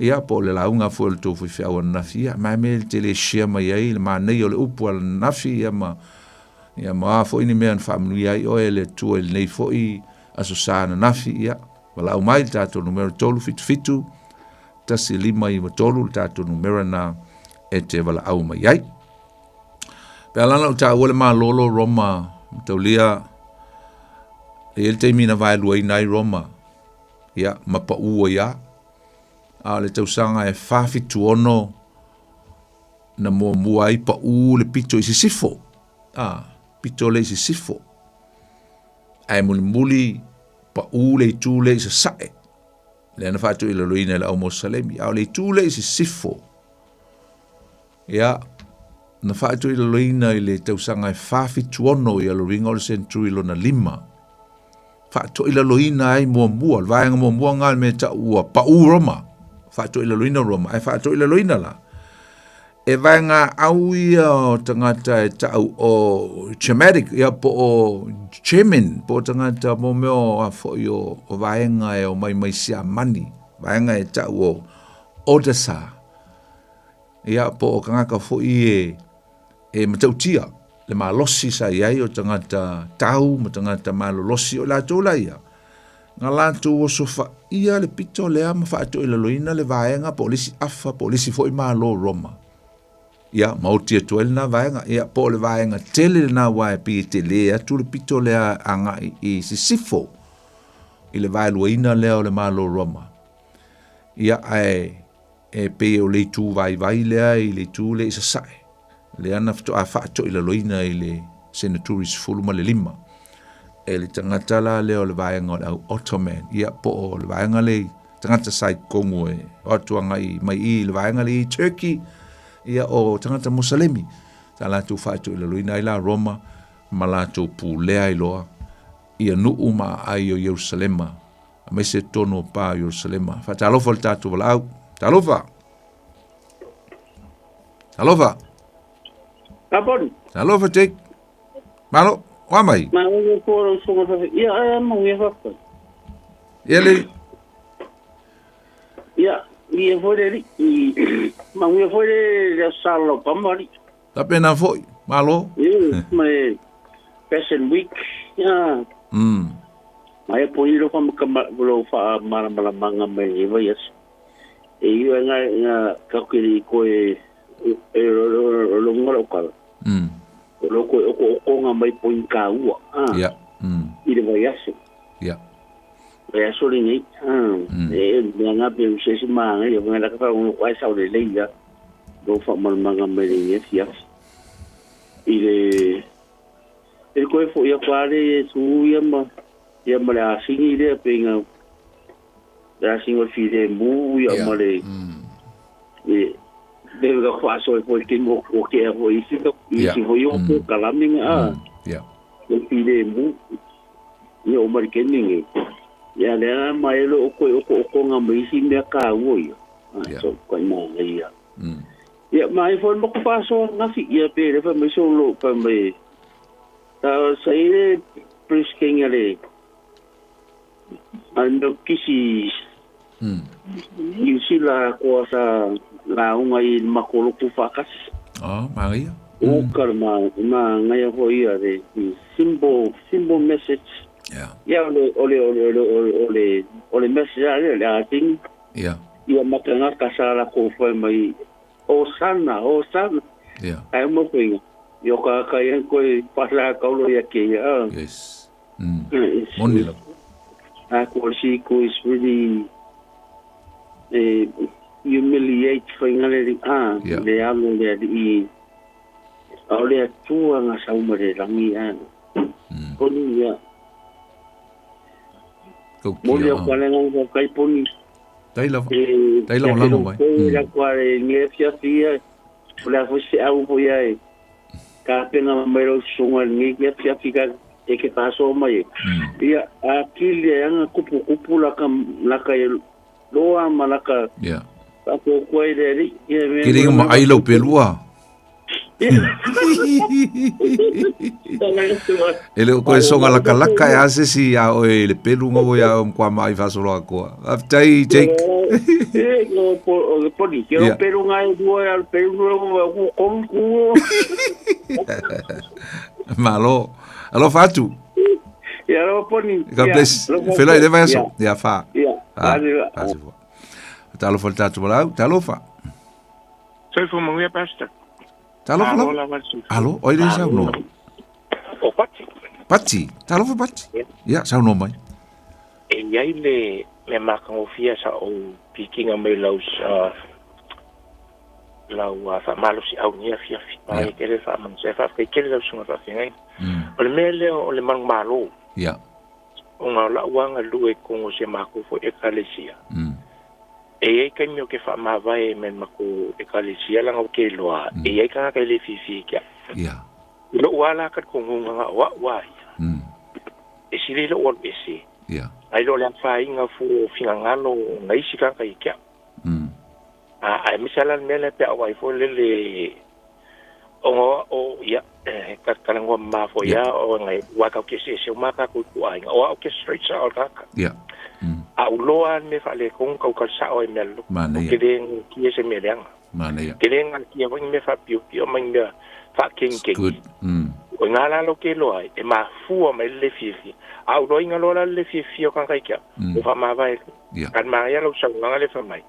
ia po o le lauga foi o le tou faifeau ananafi, ia ma mea e te le share mai ai le manaia o le upu ananafi, ia ma ia ma a foi ni mea na faamanuia ai oe e le Atua i lenei foi Aso Sa ananafi, ia valaau mai le tatou numera 377 1593 le tatou numera na e te valaau mai ai. Pe a lana o taua le malolo Roma, mataulia, e i ai le taimi na vaeluaina ai Roma, ia, ma pau ai a. A o le tausaga e 476 na muamua ai pau le pito i sisifo. A, pito le i sisifo. Ae mulimuli pau le itu le i sasae. Lea na faatuilaloina e le au Mosalemi. A o le itu le i sisifo, Ia, na faatuilaloina i le tausaga e 476 i aloriga o le senturi lona lima, faatoilaloina ai muamua, le vaega muamua nga le mea tau ua pau Roma, faatoilaloina Roma, ae faatoilaloina la, e vaega au ia o tagata e tau o Germanic, ia po o German, po o tagata mo mea o a foi o, o vaega e o mai mai Siamani, vaega e tau o Odessa, Ia, po o kangaka foi e, e matautia le malosi sa i ai o tagata tau ma tagata malolosi o latou la ia, na latou osofaia le pito lea ma faatoilaloina le vaega po o le isi afa po o le isi foi malo o Roma. Ia, ma oti atu ai lena vaega. Ia, po o le vaega tele lena aua e pei e tele atu le pito lea agai i sisifo i le vaeluaina lea o le malo o Roma. Ia, ae E pei o le itu vaivai lea i le itu lea i sasae, lea na faatoa faatoilaloina i le seneturi 15 e le tagata la lea o le vaega o le au Ottoman, ia po o le vaega lea i tagata sa i totonu e o atu agai mai i le vaega lea i Turkey, ia o tagata Mosalemi, sa latou faatoilaloina ai la Roma ma latou pulea ai loa ia nuu ma aai o Ierusalema aemaise totonu o pa o Ierusalema. Faatalofa le tatou valaau. Talofa! Talofa! Taponi. Talofa, Jake. Malo. Oa mai. Ma o ko ro songa fa. Ia ai ma ngia fa. Ia le. Ia, ia foi le i ma ngia foi le le salo pa mari. Ta pena foi. Malo. Ia, ma Fashion Week. Ia. Ma e po ilo fa ma lo fa mala mala manga mai e vai as. E ia nga nga ka kiri ko e e lo lo lo ngalo ka. O lo ko o ko o nga mai po in ka ua. Ah. Ia. I le vai aso. Ia. Vai aso le nei. Ah. E me nga pe u se si ma nga ia nga la ka fa o ko ai sa le le ia. Lo fa mala manga mai le ia fia. I le e koe fo ia pare e tu ia ma ia ma le asingi le pe nga le asingi o file mu ia ma le e le ga fa so e foi ke mo o ke e foi si ka i si foi o po kalami nga a ia le file mu ia o mari ke ninge ia le a ma e lo o koe o ko o ko nga mai si mea ka ua ia so ko ma ia ia mai foi mo ko fa so nga fi ia pe le fa mai so lo pa mai ta sa ile preskenga le ando kisi New Zealand ko sa la unga i makolo ku fakas Oh, Maria. O karma ma ngai ho ia le simple simple message. Yeah. Ia ole ole ole ole ole ole message ale le ating. Yeah. Ia makanga kasala ko foi mai o sana o sana. Yeah. Ai mo ko inga. Yo ka ka ia ko pasla ka lo ia ke ia. Yes. Moni la. A ko si ko is really humiliate whaingale a le alo le i o le atua ngā sauma le rangi a. Poni ia. Moli o kwa lenga ngā kai poni. Tai lava. Tai lava lango mai. La kwa le nge fia fia. O le afo se au po ia e. Ka penga mai ro sunga nge fia fia fia e ke paso mai. Ia a kili anga kupu kupu laka laka e loa malaka. Yeah. Pa ko koe le ri. Kiri ma ai lau pelua. E le o koe songa laka laka e ase si a oe le pelu ngo ia o mkwa mai fasolo akoa. Aftai, Jake. E no po o poni ke o pelu ngai dua al pelu no ko kon ku. Malo. Alo fatu. Ia alo poni. God bless. Felo i le vai aso. Ia fa. Ia. Ah. Talofa le tātou walau. Talofa. Soifua manuia, Pastor. Talofa lava. Alo, oi le saunoa. O Pati. Pati. Talofa Pati. Ia, saunoa mai. E iai le mea makagofia sa ou pikiga mai lau lau faamalosiau nei afiafi. Manaia tele le faamanusea faafetai tele lau susuga faafeagaiga. O le mea lea o le manumalo. Ia. Ona o la'u aga lue i totonu o si a makou foi ekalesia. E iai taimi o ke faamavae ai mai le makou ekalesia laga ua ke iloa e iai tagata e le fiafia i ke a'u. Ia. I lo'u a la talitonuga na o a'u a ia. E sili lo'u alu ese. Ia. Nai lo le afaina fua o finagalo o na isi tagata i ke a'u. A aemaise a la le mea lea pe a o ai foi lele ona o ia e talanoa mama foi ia o ngai wa ka ke se se o maka ku ku ai o au ke straight sa o kaka. Ia. A u loa le mea faaletonu kau ka sao ai mea loko. Manaia. O ke le ki se mea leaga. Manaia. Ke le nga ki a mea faapiopio mai mea faakengkengi. Good. O ngā lalo ke loa e mafua mai le fiafia. A u loa inga loa la le fiafia o kangai kia. O faamavae. Ia. Ka maia lau saunoaga le fai mai.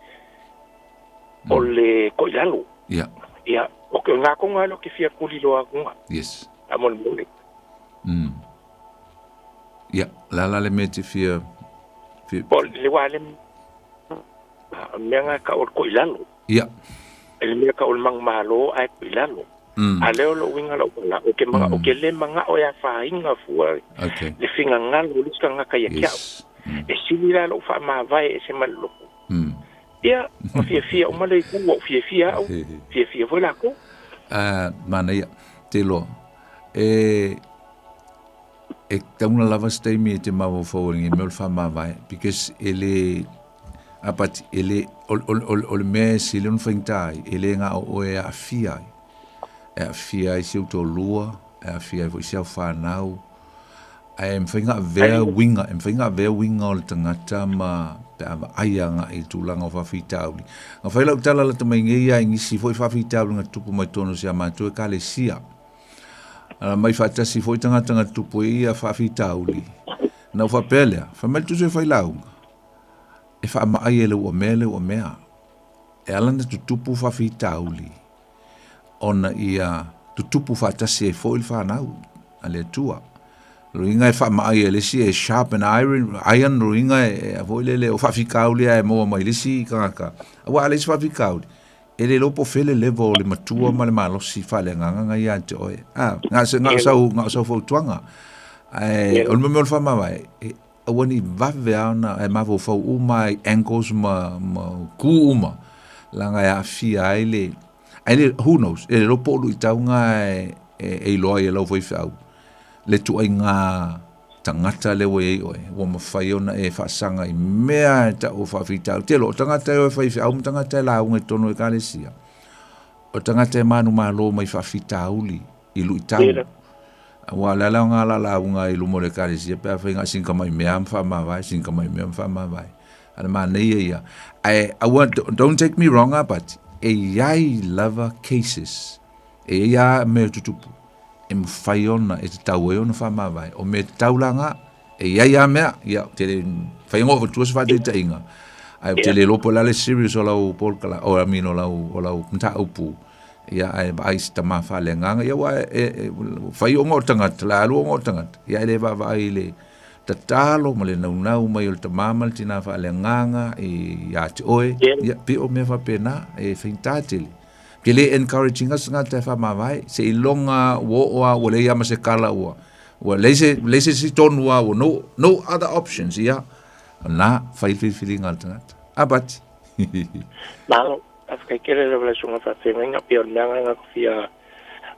O le koilalo. Ia. Ia, o ke ngā konga lo ke fia kuli loa konga. Yes. A mo le mole. Ia, la la le mea te fia... fia... Po, le wā le mea ngā ka o le koilalo. Ia. E le mea ka o le mangmalo ai koilalo. A leo lo winga lo wala, o ke mga, o ke le manga o ya whainga fua. Okay. Le finga ngalo, le sika ngaka ia kia. Yes. E sili la lo wha mavae e se maloko. Ia, ma fia fia o male ku o fia fia au, fia fia foi la ko. Mana ia, te loa. E e tauna lava se taimi e te mafaufau ai mea o le faamavae because e le apati e le o le mea e sili ona faigata ai e le gao oe e aafia ai. E aafia ai si ou toalua, e aafia ai foi si au fanau. Ae e mafai ona avea uiga, e mafai ona avea uiga o le tagata ma pe a vaai agai i tulaga o faafitauli. Na fai lau tala lata mai nei lava i nisi foi faafitauli na tutupu mai totonu o si a matou Ekalesia. Na mai faatasi foi tagata na tutupu ai ia faafitauli. Na ou faapea lea, fai mai le tusi e fai lauga, e faamaai e le ua mea le ua mea. E ala ona tutupu faafitauli ona ia tutupu faatasi ai foi le fanau a le Atua. O lona uiga e faamaai e le isi e sharpen iron, iron lona uiga e foi lele o faafitauli lava e maua mai le isi tagata. Aua a leai se faafitauli, e le iloa po o fea le level o le matua ma le malosi faaleagaga na ia te oe. Ah, na o na o sau, na o sau fautuaga. Ae o le mea o le faamavae, e aua ne i vave lava ona e mafaufau uma i angles ma, ma ku uma, leaga e aafia ai le, ai le, who knows, e le iloa po o luitau na e, e iloa ai e lau faifeau le ituaiga tagata lea ua i ai oe, ua mafai ona e faasaga i mea e tau o faafitauli. Tele o tagata e o e faifeau ma tagata e lauga i totonu o Ekalesia, o tagata e manumalo mai faafitauli i luitau. Aua o le ala o ngā la lauga i luma o le Ekalesia pe afai ngā sina tamai mea ma faamavae, sina tamai mea ma faamavae. A le manaia ia. Ae aua, don't take me wrong, but e iai lava cases, e iai lava mea tutupu e mafai ona, e tatau ai ona faamavae. O mea tatau la ngā, e iai lava mea, ia, ou te le fai ona avatua se faataitaiga, ae ou te le iloa po o le a le serious o lau polokala, o I mean o lau, o lau mataupu, ia ae vaai i se tama faaleagaga, ia aua e, e, fai ona o le tagata, le alu ona o le tagata, ia e le vaavaai i le tatalo ma le naunau mai o le tama ma le tina faaleagaga ia te oe, ia pei o mea faapena, e faigata tele. Ke le encourage ina se tagata e faamavae, seiloga ua oo lava ua leai lava ma se kala ua ua leai se leai se isi tonu lava ua no no other options ia na fai le filifiliga a le tagata. A Pati. Malo, faafetai tele lava le susuga faafeagaiga pei o le mea lena na fia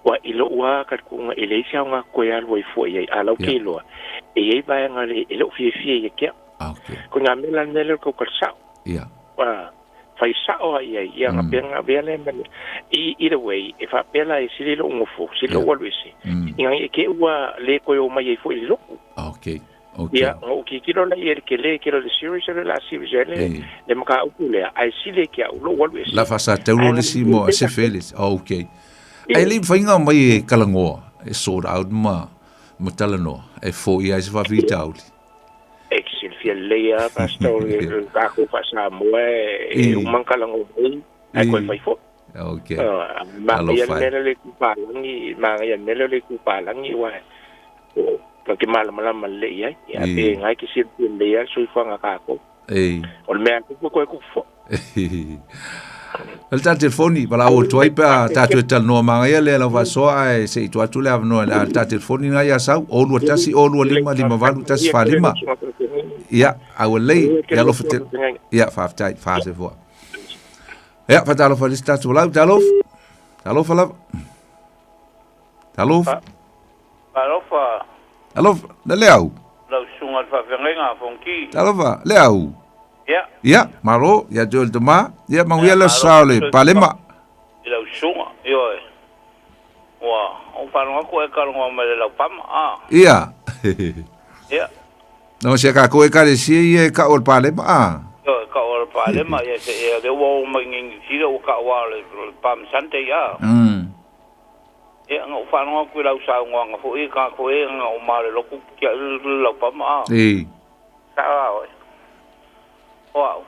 ua i lou lava talitonuga e leai se aoga toe alu ai fua i ai a o la ou te iloa e i ai vaega e le o fiafia ia te au. Okay. Ko ngā mea la le mea lea o le tautala sao. Ia. Fai sao lava i ai, ia na pea na avea lea ma le, either way, e faapea la e sili lou nofo, sili lou alu ese, ina ne i te i ua le toe o mai ai foi i le lotu. Okay. Okay. Ia, na ou tilotilo la i ai i le tele, tele o le series, o le la series ai le, le mataupu lea, ae sili ai te au lou alu ese. La faasataulo le isi mo se fele. Okay. Ae le i mafai ona aumai e talanoa, e sort out ma, ma talanoa, e foia ai se faafitauli. E te silafia lelei lava Pastor le tatou faa-Samoa e uma ona talanoa mai ae toe fai foi. Okay. Manaia le mea lea o le itu palagi, manaia le mea lea o le itu palagi aua na te malamalama lelei i ai. Ia pe na e te silafia lelei lava le soifuaga a tatou. O le mea tupu toe tupu foi. O le ta telefoni, valaau atu ai pe a tatou e talanoa manaia lea lau faasoa ae se i tuu atu le avanoa i le ta telefoni lena ia sau, 021 025 58 145. Ia, a ua lelei, ia alofa tele. Ia, faafetai, faasefua. Ia, faatalofa i le isi tatou lau, talofa. Talofa lava. Talofa. Talofa. Alofa, le leau. Lau susuga i le faafeagaiga a Fonoti. Talofa, leau. Ia. Ia, malo, ia te oe le tama. Ia, manuia le aso sa o le Palema. I lau susuga, ioe. Ua, ou faalogo atu e talanoa mai le laupama, a. Ia. Ia. No se ka koe ekalesia ia e kau o le Palema, a. Ioe, kau o le Palema, ia se ia lea ua oo mai nei Niu Sila ua kau a le Palm Sunday, a. Ia, na ou faalogo atu i lau saunoaga foi i tagata foi ia na ou ma le lotu tiai le laupama, a. Ei. Sao a oe. O au.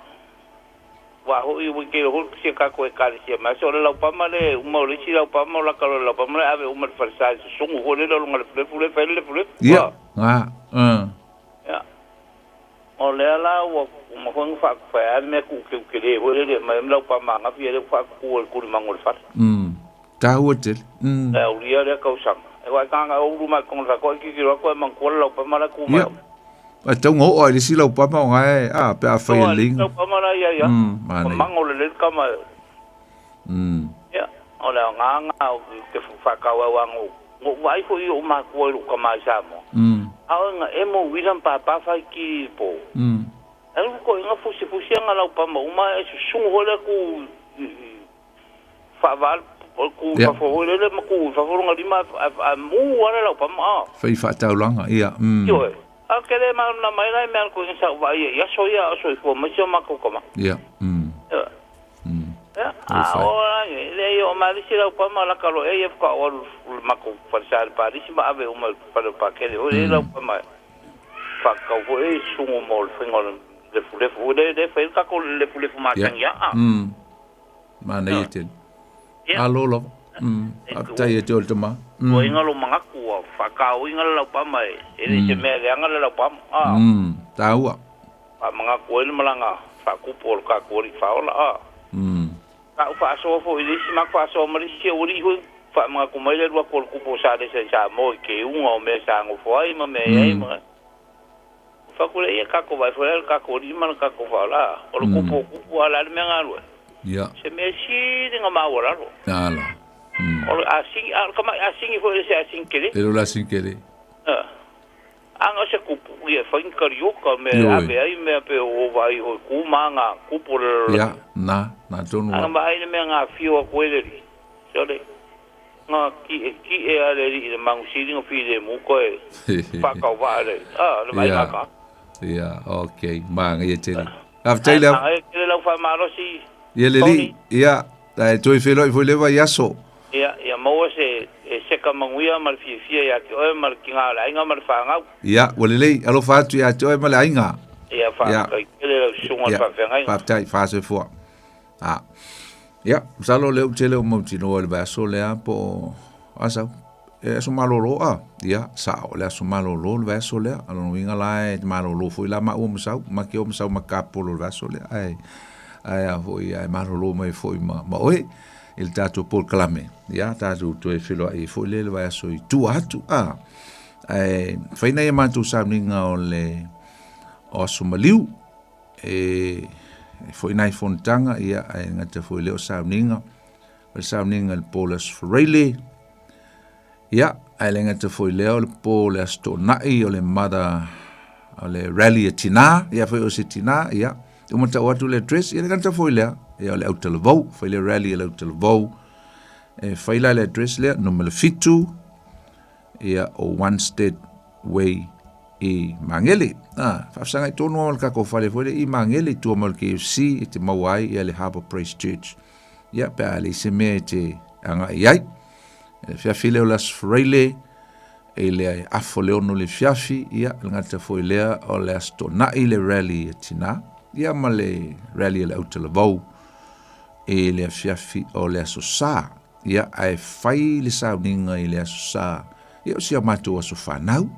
Ua hoʻi ua kēia hou si kākou ʻekalesia mai. So o le laupama le uma o le isi laupama o laka loa le laupama le ave uma i le falesa i susugu foi lele o luga lefulefu le fai le lefulefu. Ia, ga, Ia. O lea la ua uma foi ona faafai a le mea kuʻukeukele foi lele e aumai ai ma laupama ananafi ia lea ua faatutu ai le tulimagu o le fale. Taua tele. E aulia lea tausaga. E vaai tagata e ulu mai totonu o le fale, koe tilotilo atu ae manatua le laupama la e tu mai. Ia. A tau ona oo lava i le isi laupama o na e, a, pe a fai e lelei. Ua laupama la ia ia. Manaia. Mango lelei le tama. Ia, o le aoga lena ou te faatau ai aua na ou vaai foi i ou matua i lou tama i Samoa. A o ina emo uila ma papa fai ki i le po. Alu koe ina fusifusi ana laupama uma e susugu foi lea ku i faavaa le. O le tu i fafo foi lele ma tu i fafo lona lima ae mu lava le laupama a. Fai faataulaga, ia. Ioe. Ae ou te le malamalama ai la i mea a le toeaina sa ou vaai ai i aso ia a o soifua mai si o matou tama. Ia. Ioe. Ia, a o la e leai e oo mai lava le isi laupama lata loa ea ia faatoa ou alu i le matou falesa i le palisi ma ave uma i le fale o Pakele foi lea i laupama e faatatau foi e susuga mo le faiga o le lefulefu foi lea e fai ai le tatou lefulefu masani a. Manaia tele. Malo lava. Faafetai ia te oe le tama. Tuuaiga lou manatu ua faataoina le laupama e le se mea leaga le laupama. Taua. Faamanatu ai le malaga faatupu o le tatou Alii Faaola. Sa ou faasoa foi i le isi matou faasoa ma le isi aualii foi, faamanatu mai le alu atu o le tupu o Salesa i Samoa i keuga o mea sa nofo ai ma mea e i ai ma. Fai atu lea, ia tatou vaai foi la i le tatou Alii ma le tatou Faaola. O le tupu o tupu, a o le a le mea galue? Se mea sili ona maualalo. O le asini, a o le tamai asini foi e le se asini tele. E le o le asini tele. Ana o se kupu, ia e fai ni karioka, mea e ave ai mea pe o vaai hoi ku ma nga kupu o le lalolagi. Ia, na, na tonu Ana vaai le mea nga fio atu ai le alii, sole, nga ki'eki'e a le alii i le manusili nga filemu koe whaakauvaa le, ah, le vaai nga ka. Ia, ok, manaia tele. Faafetai lau. Manaia tele lau faamalosi. Ia le alii, ia, e toe feiloai foi lea vaiaso. Ia, ia maua se e seka manuia ma le fiafia ia te oe ma le tiga o le aiga ma le fanau. Ia, ua lelei, alofa atu ia te oe ma le aiga. Ia, faafetai tele lau susuga i le faafeagaiga. Faafetai, faasoifua. A. Ia, masalo o lea ou te le o mautinoa i le vaiaso lea po o a sau, e aso malolo a. Ia, sao, o le aso malolo le vaiaso lea. O lona uiga la e malolo foi la maua ma sau, ma ke o ma sau ma kapolo le vaiaso lea. Ae, ae a foi, ae malolo mai foi ma, ma oe i le tatou polokalame. Ia, tatou toe feiloai ai foi lea i le vaiaso i tua atu. A. Ae fai nai a matou sauniga o le o aso maliu e foi nai fonotaga, ia, ae gata foi lea o sauniga, o le sauniga i le po o le Aso Faraile, ia, ae le gata foi lea o le po o le Aso Toonai, o le mother, o le rally a tinā, ia foi o se tinā, ia, uma tau atu le address, ia le gata foi lea, ia o le Autalavou, fai le rally a le Autalavou, e fai la le address lea, numera 7, ia, o Wanstead Way i Magele. A, faafesagai tonu lava ma le tatou fale foi lea i Magele i tua mai o le KFC e te maua ai ia le Harbour Praise Church. Ia, pe a leai se mea e te agai i ai. E fiafi lea o le Aso Faraile, i le afa o le 6 i le fiafi, ia, le gata foi lea o le Aso Toonai le rally a Tinā, ia ma le rally a le Autalavou i le afiafi o le Aso Sa. Ia, ae fai le sauniga i le Aso Sa, ia o si a matou aso fanau,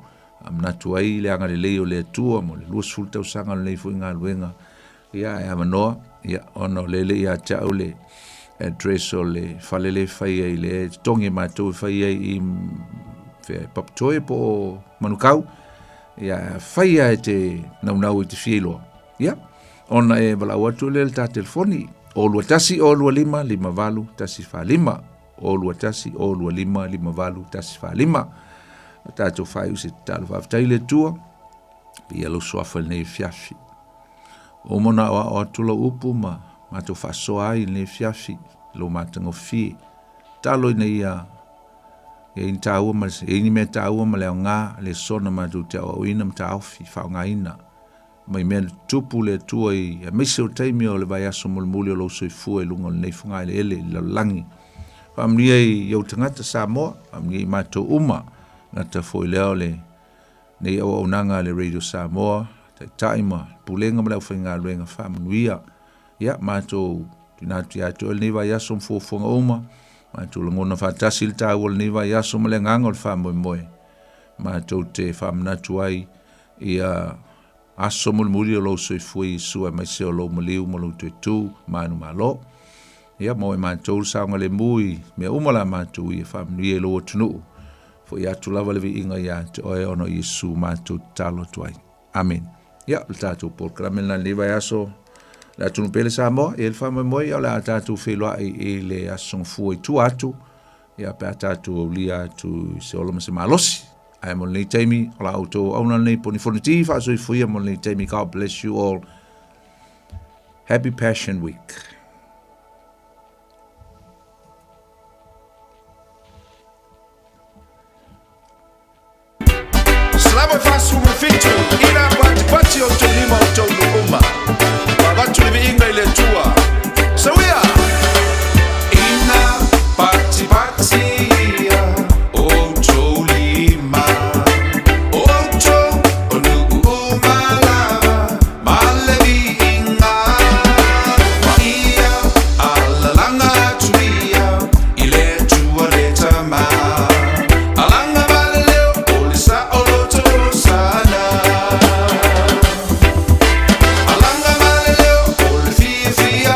a manatu ai le agalelei o le Atua mo le 20 tausaga o lenei foi galuega, ia, ae avanoa, ia, ona o lele ia te au le address o le fale le fai ai le totogi e matou e fai ai i fea, Papatoe po o Manukau, ia, fai a e te naunau i te fia iloa, ia, ona e valaau atu lea i le ta telefoni, 021 025 58 145, 021 025 58 145. O tatou faaiu se tatalo faafetai le Atua, ia lou suafa i lenei afiafi. Ua uma ona aoao atu lau upu ma matou faasoa ai i lenei afiafi, lou matagofie. Tatalo ina ia ia i ni taua ma ia i ni mea taua ma le aoga le sona matou te aoaoina ma taofi faaaogaina mai mea na tutupu le Atua i aemaise o taimi o le vaiaso mulimuli o lou soifua i luga o lenei fogaeleele i le lalolagi. Faamanuia i ou tagata Samoa, faamanuia i matou uma, gata foi lea o le nei auaunaga a le Radio Samoa, taitai ma pulega ma le aufaigaluega faamanuia. Ia, matou tuuina atu ia te oe lenei vaiaso ma fuafuaga uma, matou lagona faatasi le taua o lenei vaiaso ma le agaga o le faamoemoe. Matou te faamanatu ai ia aso mulimuli o lou soifua Iesu aemaise o lou maliu ma lou toe tu manumalo. Ia maua e matou le saogalemu i mea uma la matou ia faamanuia i lou atunuu. Foi atu lava le viiga ia te oe ona o Iesu matou tatalo atu ai. Amen. Ia, le tatou polokalame lena lenei vaiaso, le atunuu pele Samoa, ia le faamoemoe ia o le a tatou feiloai i le aso Gafua i tua atu, ia pe a tatou aulia atu i se ola ma se malosi. Ae mo lenei taimi, o la outou auauna lenei Poni Fonoti, faasoifua ia mo lenei taimi. God bless you all. Happy Passion Week. lava e 47 ina patipati o outou lima outou nu'uma ma avatu le viiga i le Atua. Sauia! Ina patipati ia outou lima, outou o nu'uma lava ma le viiga. Ma ia alalaga atu ia i le Atua le Tamā. Alaga ma le leo o le saoloto sana. Alaga ma le leo o le fiafia.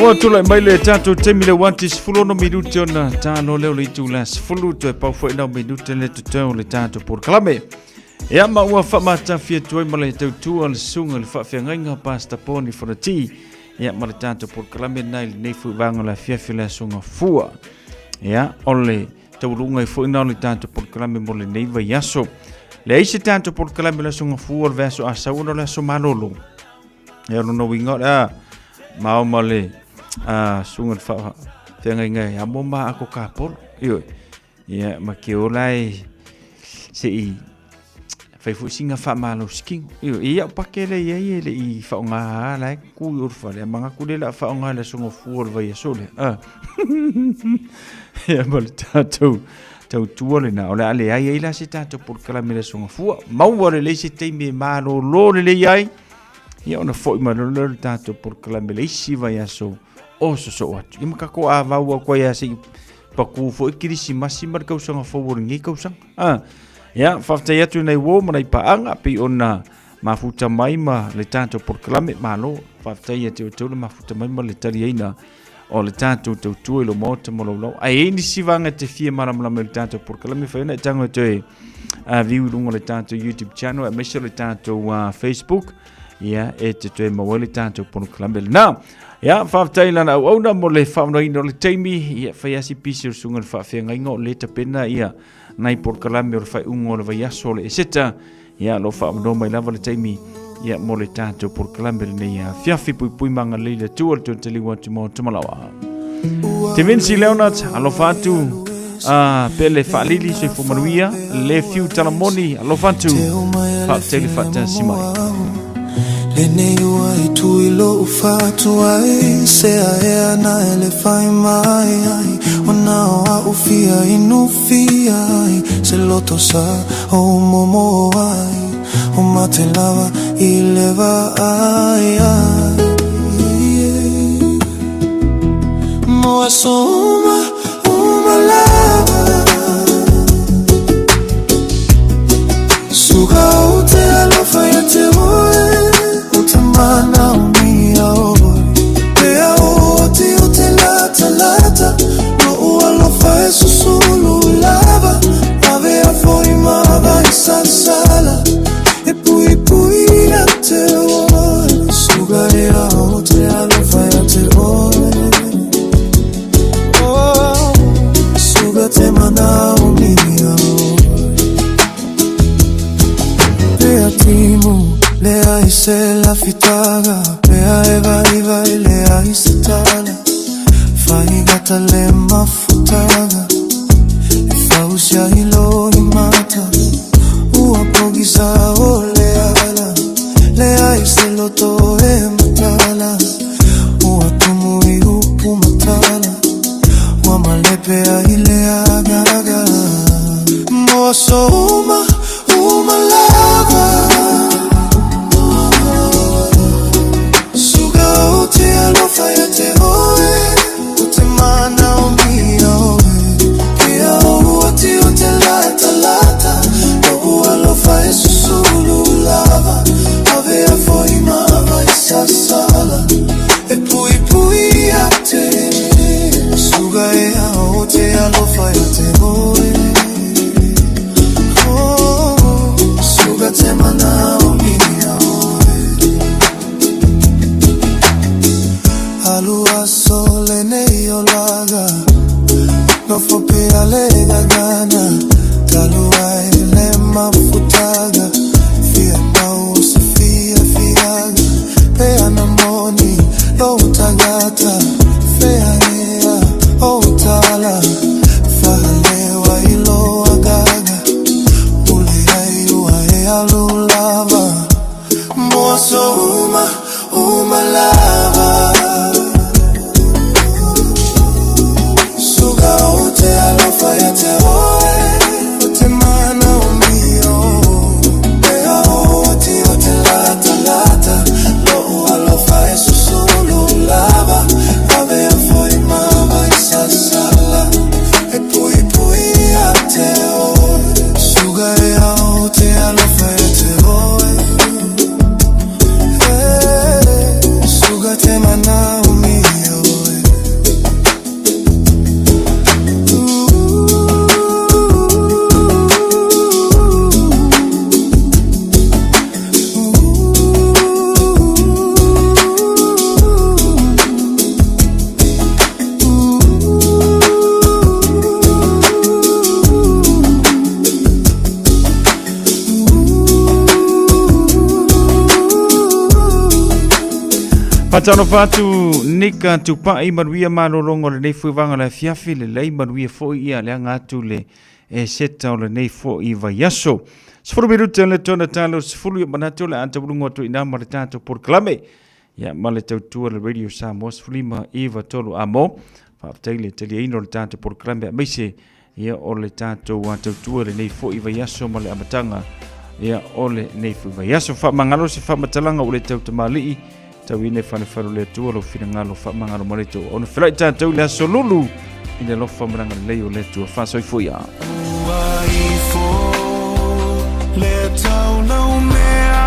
Ua tulai mai le tatou taimi le uati 16 minute ona talo leo le itula 10 toe pau foi nau minute le totoe o le tatou polokalame. Ia ma ua faamatafia atu ai ma le tautua le susuga i le faafeagaiga Pastor Poni Fonoti. Ia ma le tatou polokalame lena i lenei foi vaega o le afiafi o le Aso Gafua. Ia o le taualuga ai foi na o le tatou polokalame mo lenei vaiaso. Leai se tatou polokalame o le Aso Gafua o le vaiaso Asau ona o le aso malolo. Ia o lona uiga o le a mao ma le susuga i le faafeagaiga e amo ma ako kapolo. Ioe. Ia ma ke ola e se i fai foi singa faamalosi kino. Ioe, e iau pake le iai e le i whaonga a la e ku i orfale. A manga ku le la whaonga le songo fua o le vai aso le. Ah. Ia ma le tātou tau tua le na. O le a le ai ai la se tātou polokalame le songo fua. Maua le lei se teimi e malōlō le lei ai. Ia ona foi ma lolo le tātou polokalame le isi vai aso o sosoo atu. Ia ma kako a vau a koe a se i pakū foi kirisimasi ma le kausaga fou o lenei kausaga. Ah, ia, faafetai atu i nai uo ma nai paaga pei ona mafuta mai ma le tātou polokalame. Malo, faafetai ia te outou le mafuta mai ma le taliaina o le tātou tautua i lo maota ma lou lau. Ae i ai nisi vaega e te fia malamalama i le tātou polokalame, fai ona e tago e toe view i luga o le tātou YouTube channel, aemaise o le tātou Facebook, ia, e te toe maua ai le tātou polokalame lena. Ia, faafetai lana auauna mo le faaonaina o le taimi, ia, fai asi pisi o le susuga i le faafeagaiga o le tapena ia nai polokalame o le faaiuga o le vaiaso o le Eseta, ia, lo faaonoa mai lava le taimi, ia, mo le tātou polokalame lenei afiafi puipui ma agalelei le Atua le toe taliu atu mo Tumalaoa. Te Vinci Leonard, alofa atu, pele faalili soifua manuia, le fiu talamoni, alofa atu, faafetai le faatasi mai. Lenei ua i tui lou fatu ai Sea ea na e le fai mai ai O na o au fia inu fia ai Se loto sa o momo ai O mate lava i le vaai ai Mo aso uma, uma lava Suga o te alofa ia te oe O te mana o mia oe Pea o ati o te lata lata No u alofa e susulu lava Ave a foi ma vai sasala E pui pui ia te oe Suga ea o te alofa ia te oe Oh, suga te mana o mia oe Pea timu, lea i se lafitaga Pea e vai vai lea i se tala Faigata le mafutaga E fausia i lo i mata Ua pogisa o le ala Lea i se loto e matala Ua tumu i upu matala Ua malepe ai le agaga Mo aso uma, uma lava Suga o te alofa ia te oe O te mana o mia oe Pea o ati o te lata lata Lo'u alofa e susulu lava Ave a foi ma vai sasala E pui pui ia te Suga ea o te alofa ia te oe Oh, suga te mana o mia oe Alu aso lenei olaga Nofo pea le gagana Talu ai le mafutaga Fia mau se fia fiaga Pea na moni lou tagata Fea ea o tala Fahalewa i lo agaga Ule ai ua e alu lava Mo aso uma, uma lava Suga o te alofa ia te oe O te mana o mia o Pea o ati o te lata lata Lo'u alofa e susulu lava. Faatalofa atu Nika Tupai, manuia malologa o lenei foi vaega o le afiafi, lelei manuia foi ia leaga atu le e seta o lenei foi vaiaso. 10 minute o le tona talo 10 ia manatu o le a tauluga atu i ina ma le tatou polokalame. Ia ma le tautua le Radio Samoa 15 93 amo. Faafetai le taliaina o le tatou polokalame aemaise ia o le tatou tautua lenei foi vaiaso ma le amataga ia o lenei foi vaiaso. Faamagalo se faamatalaga ua le tautamalii tauina e falefale o le Atua lou finagalo faamagalo ma le tou ona felai tatou i le aso lulu i le alofa ma le agalelei o le Atua. Faasoifua. Ua ifo le taulaumea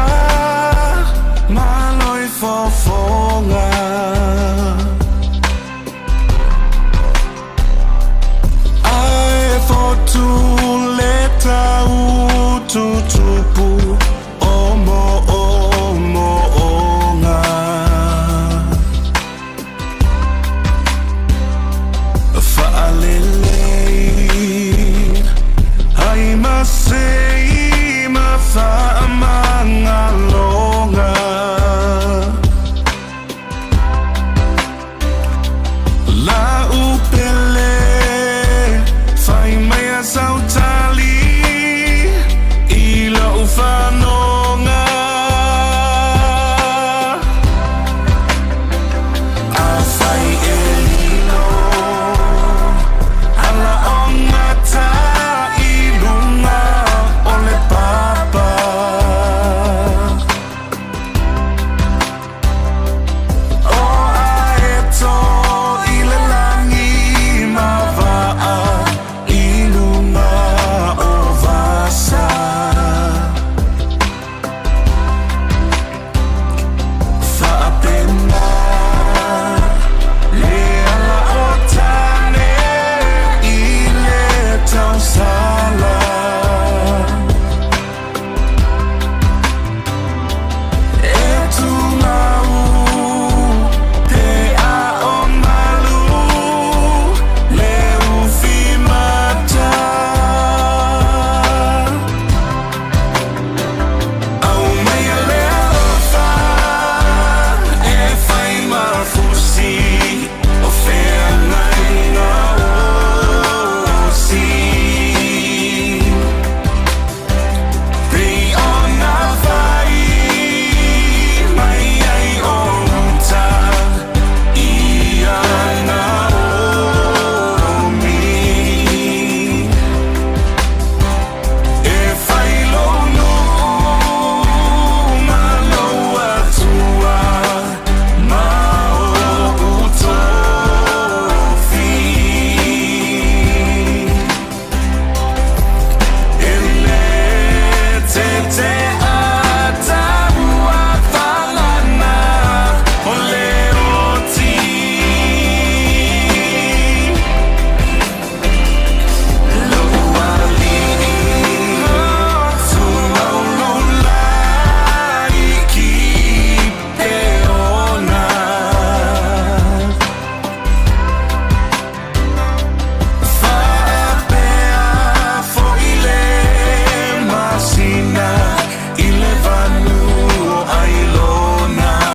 malo i fofoga. Ae fotu le tau tutupu.